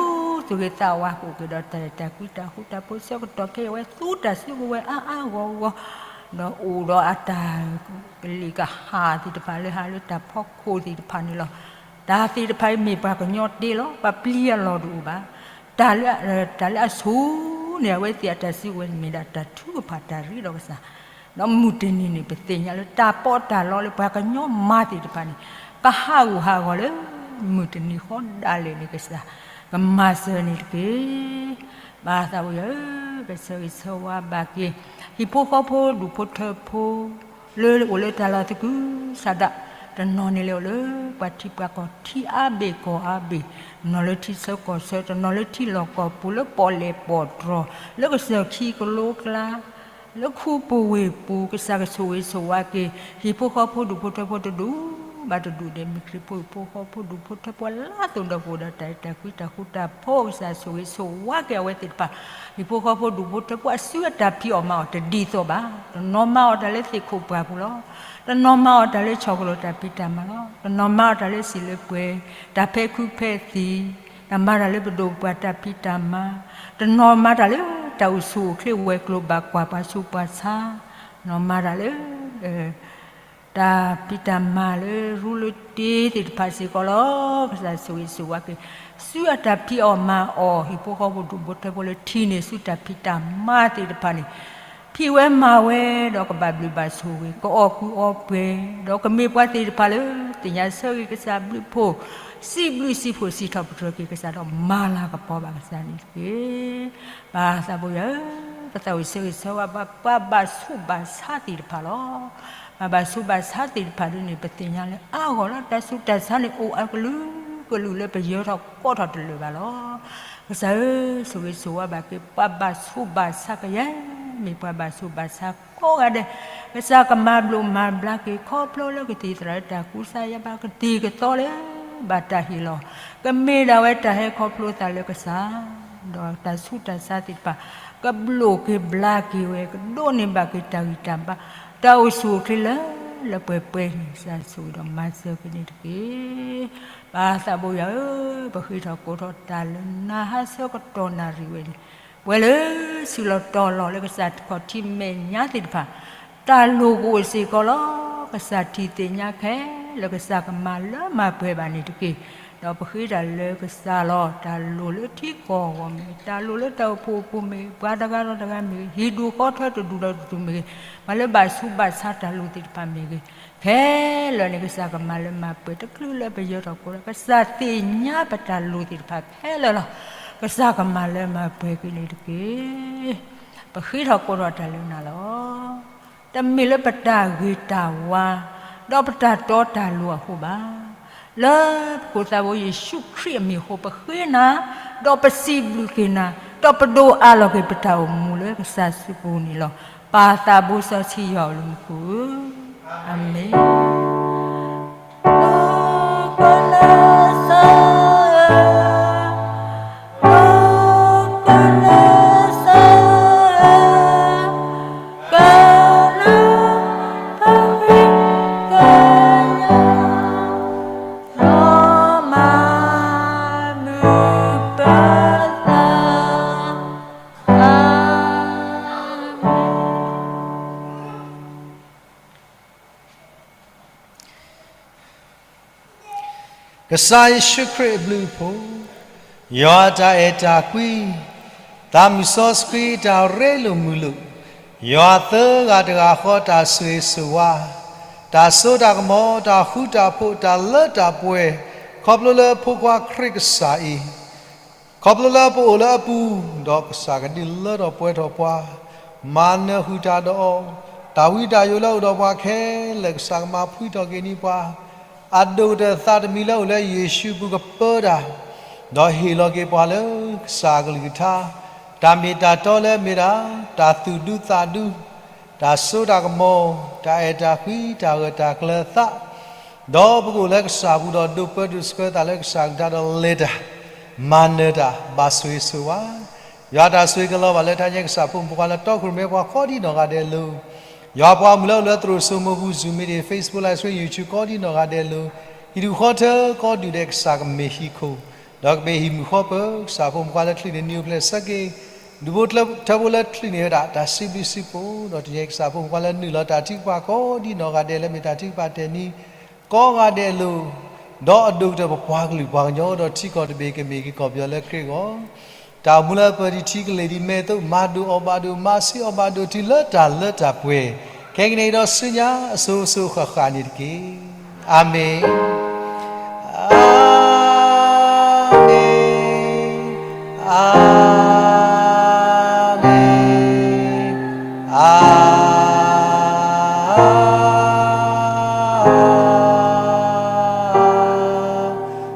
ဆိၣ်ဂ့ၤသးဝါကအိၣ်က့ၤဒီးတၢ်အဲၣ်တၢ်ကွံတၢ်ဃူတၢ်ဖိးဆၢကတီၢ်ခဲအံၤ အဝဲသူတၢ်စုကဝဲၤအါအါဂီၢ်ဂီၢ်, ဒီးအိၣ်ဒီးအတၢ်ကလံၤကဟးသ့ၣ်တဖၣ်လၢဟးလၢတၢ်ဖီခိၣ်သ့ၣ်တဖၣ်န့ၣ်လီၤ. တၢ်သ့ၣ်တဖၣ်အံၤမ့ၢ်ပှၤကညီတ့လီၤ, ပပျံၤအလီၢ်တအိၣ်ဘၣ်. တၢ်လၢအဆိၣ်န့ၢ်အဝဲသ့ၣ်အတၢ်စုကဝဲၤန့ၣ် မ့ၢ်ဒၣ်တၢ်ထုကဖၣ်တၢ်ရ့ဒီးကစၢ် ဒီးမုၢ်တနံၤန့ၣ် ပသ့ၣ်ညါလၢတၢ်ပီးတၢ်လီလၢပှၤကညီမၤသ့ၣ်တဖၣ်န့ၣ် ကဟးဂူာ်ဟးဂီၤလၢမုၢ်တနံၤဃီဒၣ်လဲာ်န့ၣ် ကစၢ်ကမၤစၢၤန့ၣ်တက့ၢ်. ဘၣ်သးဘိယွၤဧၢ, ပဆၢဂ့ၤဆၢဝါဘၣ်က့ၤ ဟံၣ်ဖိဃီဖိဒူၣ်ဖိထၢဖိ လၢအိၣ်လၢတၢ်လီၢ်သကုၤဆးဒး, တနီၤန့ၣ်လဲၤအိၣ်လၢပှၤထံပှၤကီၢ်ထံအါဘ့ၣ်ကီၢ်အါဘ့ၣ်, တနီၤလၢထံဆၢကီၢ်ဆၢ, တနီၤလၢထံလီၢ်ကီၢ်ပူၤ လၢပီၣ်လဲၣ်ပီၣ်တြီၢ်, လၢကစၢၢ်ခံကလိကျါ လၢခူပူၤဝ့ၢ်ပူၤ ကစၢ်ကဆိၣ်ဂ့ၤဆိၣ်ဝါက့ၤ ဟံၣ်ဖိဃီဖိဒူၣ်ဖိထၢဖိတဒူၣ်ဘၣ်တဒူၣ်န့ၣ် မ့ၢ်ခရံာ်ဖိဟံၣ်ဖိဃီဖိဒူၣ်ဖိထၢဖိအလါသိၣ်ဒီးကအိၣ်ဒီးတၢ်အဲၣ်တၢ်ကွံတၢ်ဃူတၢ်ဖိး ကစၢ်ဆိၣ်ဂ့ၤဆိၣ်ဝါက့ၤအဝဲသ့ၣ်တဖၣ်, ဟံၣ်ဖိဃီဖိဒူၣ်ဖိထၢဖိအစုအတၢ်ဖံးအီၣ်မၤအီၣ်တဒ်သိးဘၣ်. တနီၤမၤအီၣ်တၢ်လၢသ့ၣ်ခိၣ်ပှၢ်ပူၤလီၤ. တနီၤမၤအီၣ်တၢ်လၢဆီၣ်လီၤတၢ်ဖံးတၢ်မၤလီၤ. တနီၤမၤအီၣ်တၢ်လၢစံၣ်လၢပှဲၤ, တၢ်ဖဲခုဖဲသံၣ်, တၢ်မၤတၢ်လၢပဒိၣ်ပပှၢ်တၢ်ဖံးတၢ်မၤ, တနီၤမၤတၢ်လၢတၢ်အိၣ်ဆူၣ်အိၣ်ချ့ဝဲၤကျိၤဘၣ်ကွၢ် ပှၤဆူးပှၤဆါ, တနီၤမၤတၢ်လၢ တၢ်ဖံးတၢ်မၤလၢရူလၢတ့သ့ၣ်တဖၣ်စ့ၢ်ကီးလီၤ. ကစၢ်ဆိၣ်ဂ့ၤဆိၣ်ဝါက့ၤ စုအတၢ်ဖံးအီၣ်မၤအီၣ် ဟံၣ်ဖိဃီဖိဒူၣ်ဖိထၢဖိလၢထံၣ်န့ၢ်ဆူတၢ်ဖံးတၢ်မၤသ့ၣ်တဖၣ်န့ၣ် ဖံးဝဲမၤဝဲဒီးကဘၣ်ဘျုးဘၣ်ဆိၣ်ဂ့ၤ ကအီၣ်ကူအီပှဲၤ, ဒီးကမ့ၢ်ပှၤသ့ၣ်တဖၣ်လၢသ့ၣ်ညါဆၢဂ့ၤကစၢ်ဘျုးဖှိၣ်, စံးဘျုးစံးဖှိၣ်စံးထီၣ်ပတြၢၤက့ၤကစၢ်ဒီးမၤလၤကပီၤဘၣ်ကစၢ်န့ၣ်တက့ၢ်. ဘၣ်သးဘိယွၤဧၢ, ပသးအိၣ်ဆၢဂ့ၤဆၢဝါဘၣ် ပှၤဘၣ်ဆူးဘၣ်ဆါသ့ၣ်တဖၣ်လီၤ. ပှၤဘၣ်ဆူးဘၣ်ဆါသ့ၣ်တဖၣ်ဒ်န့ၣ် ပသ့ၣ်ညါလၢအါဂီၢ်လီၤ. တၢ်ဆူးတၢ်ဆါန့ၣ်အိၣ်အကလုာ်ကလုာ်လၢပယၢၤထီၣ်ကီထီၣ်တလၢာ်ဘၣ်လီၤ. ကစၢ်ဧၢ, ဆိၣ်ဂ့ၤဆိၣ်ဝါဘၣ်က့ၤ ပှၤဘၣ်ဆူးဘၣ်ဆါကယဲၢ် မ့ၢ်ပှၤဘၣ်ဆူးဘၣ်ဆါကိးဂၤဒဲး, ကစၢ်ကမၤဘျိးမၤဘျါက့ၤ ခီဖျိလၢကသံၣ်သရၣ်တၢ်ကူစါယါဘၣ်ကသံၣ်ကသီလၢ ဘၣ်တၢ်ဟ့ၣ်လီၤ, ကမ့ၢ်ဒၣ်ဝဲတၢ်ဟဲခီဖျိသးလၢကစၢ်, ဒီးတၢ်ဆူးတၢ်ဆါသ့ၣ်တဖၣ် ကဘျိးက့ၤဘျါက့ၤဝဲ ကဒိးန့ၢ်ဘၣ်က့ၤတၢ်ဂံၢ်တၢ်ဘါ, တၢ်အိၣ်ဆူၣ်အိၣ်ချ့လၢလၢပှဲၤပှဲၤန့ၣ် ကစၢ်ဆိၣ်ဂ့ၤဒီးမၤစၢၤက့ၤန့ၣ်တက့ၢ်. ပၢ်သးဘိယွၤဧၢ, ပဃ့ထီၣ်ကိးထီၣ်တၢ်လၢနၤဟါဆၢကတီၢ်နၣ်ရံၣ်ဝဲန့ၣ်, ပှဲၤလၢဆူၣ်လီၤတီၤလီၤလၢကစၢ်ခီၣ်ထံးမဲာ်ညါသ့ၣ်တဖၣ် တၢ်လိၣ်ကအိၣ်စ့ၢ်ကီးလီၤ. ကစၢ်ထံၣ်သ့ၣ်ညါခဲလၢာ်ကစၢ်ကမၤလၢမၤပှဲၤဘၣ်န့ၣ်တက့ၢ်. ဒီးပဃ့တၢ်လၢကစၢ်လီၤ. တၢ်လိၣ်လၢထံကီၢ်အဂီၢ်မ့ၢ်ဂ့ၤ, တၢ်လိၣ်လၢတၢ်အိၣ်ဖှိၣ်အပူၤမ့ၢ်ဂ့ၤ, ပှၤတဂၤဒီးတဂၤမ့ၢ်ဂ့ၤ, ဟံၣ်ဒူၣ်ဃီထၢတဒူၣ်ဒီးတဒူၣ်မ့ၢ်ဂ့ၤ, ပှၤလၢဘၣ်ဆူးဘၣ်ဆါတၢ်လိၣ်သ့ၣ်တဖၣ်မ့ၢ်ဂ့ၤ, ခဲလၢာ်န့ၣ် ကစၢ်ကမၤလၢမၤပှဲၤတချုးလၢပယၢၤထီၣ်ကိးဂၤ, ကစၢ်သ့ၣ်ညါပတၢ်လိၣ်သ့ၣ်တဖၣ်ခဲလၢာ်လီၤ. ကစၢ်ကမၤလၢမၤပှဲၤက့ၤန့ၣ်တက့ၢ်. ပဃ့ထီၣ်ကိးထီၣ်တၢ်လၢနၤလီၤ. တမ့ၢ်လၢပတၢ်ဂ့ၤတၢ်ဝါ ဒီးပတၢ်တီတၢ်လိၤအဃိဘၣ်. လၢပခိၣ်သးဘိယ့ၣ်ၡူးခရံာ်အမံၤအဃိ ပဃ့နၤ, ဒီးပစံးဘျုးက့ၤနၤ, ဒီးပဒိးအးလီၤက့ၤပတၢ်အိၣ်မူလၢကစၢ်စုပူၤန့ၣ်လီၤ. ပၢ်သးဘိစီဆှံယွၤအလုၢ်အပှ့ၤဧၢ, အၤမ့ၣ်. ကစၢ်ယ့ၣ်ၡူးခရံာ်အဘျုးအဖှိၣ်, ယွၤတၢ်အဲၣ်တၢ်ကွံ, သးမုၣ်စီဆှံတၢ်ရ့လိာ်မုာ်လိာ်, ယွၤသၢဂၤတဂၤဃီတၢ်ဆိၣ်ဂ့ၤဆိၣ်ဝါ, တၢ်စိတၢ်ကမီၤ တၢ်ဃူတၢ်ဖိး တၢ်လၢတၢ်ပှဲၤ, ခီဖျိလၢဖိခွါခရံာ်ကစၢ်အံၤ ခီဖျိလၢပအိၣ်လၢအပူၤ, ဒီးကစၢ်ကဒုးလၢထီၣ်ပှဲၤထီၣ်ပှၤ, မၤနၢၤဃုာ်တၢ်ဒီးအီၤ, တၢ်ဝံတၢ်ယိးလၢအအိၣ်ဒီးပှၤခဲလၢာ် ကစၢ်ကမၤဖှံထီၣ်က့ၤန့ၢ်ပှၤ, အဒိၣ်ကတၢၢ်သးတမံၤလၢအအိၣ်လၢယ့ၣ်ၡူးအပူၤကပၢတၢ်, ဒီးဟ့ၣ်လီၤက့ၤပှၤလၢကစၢ်အကလုၢ်ကထါ, တၢ်မ့ၢ်တၢ်တီလၢအမ့ၢ်ဒၣ် တၢ်သူၣ်ဒူသးဒူ တၢ်စိတၢ်ကမီၤ, တၢ်အဲၣ်တၢ်ကွံ, တၢ်ဂၢၢ်တၢ်ကျၢၤသး, ဒီးပကအိၣ်လၢကစၢ်အပူၤဒီးဒိးပၢဒိးဆှၢသးလၢကစၢ်အကလုၢ်ကထါဒီးလဲၤတၢ်, မၤနၢၤတၢ်, ဘၣ်ဆိၣ်ဂ့ၤဆိၣ်ဝါ, ယွၤတၢ်ဆိၣ်ဂ့ၤကလီၤဘၣ်လၢတၢ်ညါကစၢ်ဖိမုၣ်ဖိခွါလၢတီခိၣ်ရိၣ်မဲပှၤကိးဒံးနီၢ်ဂၤဒဲးအလိၤ, ယွၤပှၤမုၢ်လၢအိၣ်လၢသရိာ်စိမိၤပူၤ Zoom meeting, Facebook Live Stream, YouTube ကိးဒံးနီၢ်ဂၤဒဲးအလိၤ, ဟံၣ်ဒူၣ်ဃီထၢကိးဒူၣ်ဒဲးကစၢ်ကမ့ၢ်ဟံၣ်ခိၣ် ဒီးကဘၣ်ဟံးမုာ်ဃီပၢၤ ကစၢ်ဖိမုၣ်ခွါလၢချံးန့ၣ် နံၤအိၣ်ဖျဲၣ်ဆၢက့ၤ ဒူၣ်ဖိထၢဖိလၢချံးန့ၣ်ဝဲဒၣ် တၢ်စံးဘျုးစံးဖှိၣ် ဒီးတနံၤအံၤ ကစၢ်ဖိမုၣ်ခွါလၢနုာ်လီၤတၢ်ထုကဖၣ် ကိးဒံနီၢ်ဂၤဒဲးလၢမ့ၢ်တၢ်ထုကဖၣ်တဲာ်နံၤ ကိးဂၤဒဲးအလိၤ, ဒီးအဒိၣ်ကတၢၢ်ပပှၤကလုာ်ပှၤကညီ ဒီးထံကီၢ်တဘ့ၣ်ကမ့ၢ်က့ၤကီၢ်ပယီၤလၢခရံာ်အဂီၢ်, တၢ်အိၣ်မူလၢအပၢၢ်ဒံးထံကလ့ၢ်ဒံးမဲာ်အသိး မၤဒိၣ်အီၣ်ဘၣ်ဒိၣ် မၤဆံးအီၣ်ဘၣ်ဒိၣ် တုၤလၢတၢ်လၢတၢ်ပှဲၤ ခဲကနံၣ်အံၤဒီးဆူညါအစိၤစိၤဃၣ်ဃၣ်န့ၣ်တက့ၢ်. အၤမ့ၣ်, အၤမ့ၣ်, အၤမ့ၣ်, အၤ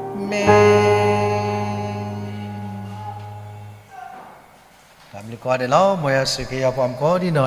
မ့ၣ်. တၢ်ဘျုးကိးဂၤဒဲးလီၤ. မ်ယွၤဆိၣ်ဂ့ၤက့ၤယွၤပှၤမုၣ်ကိးဒံနီၢ်ဂၤ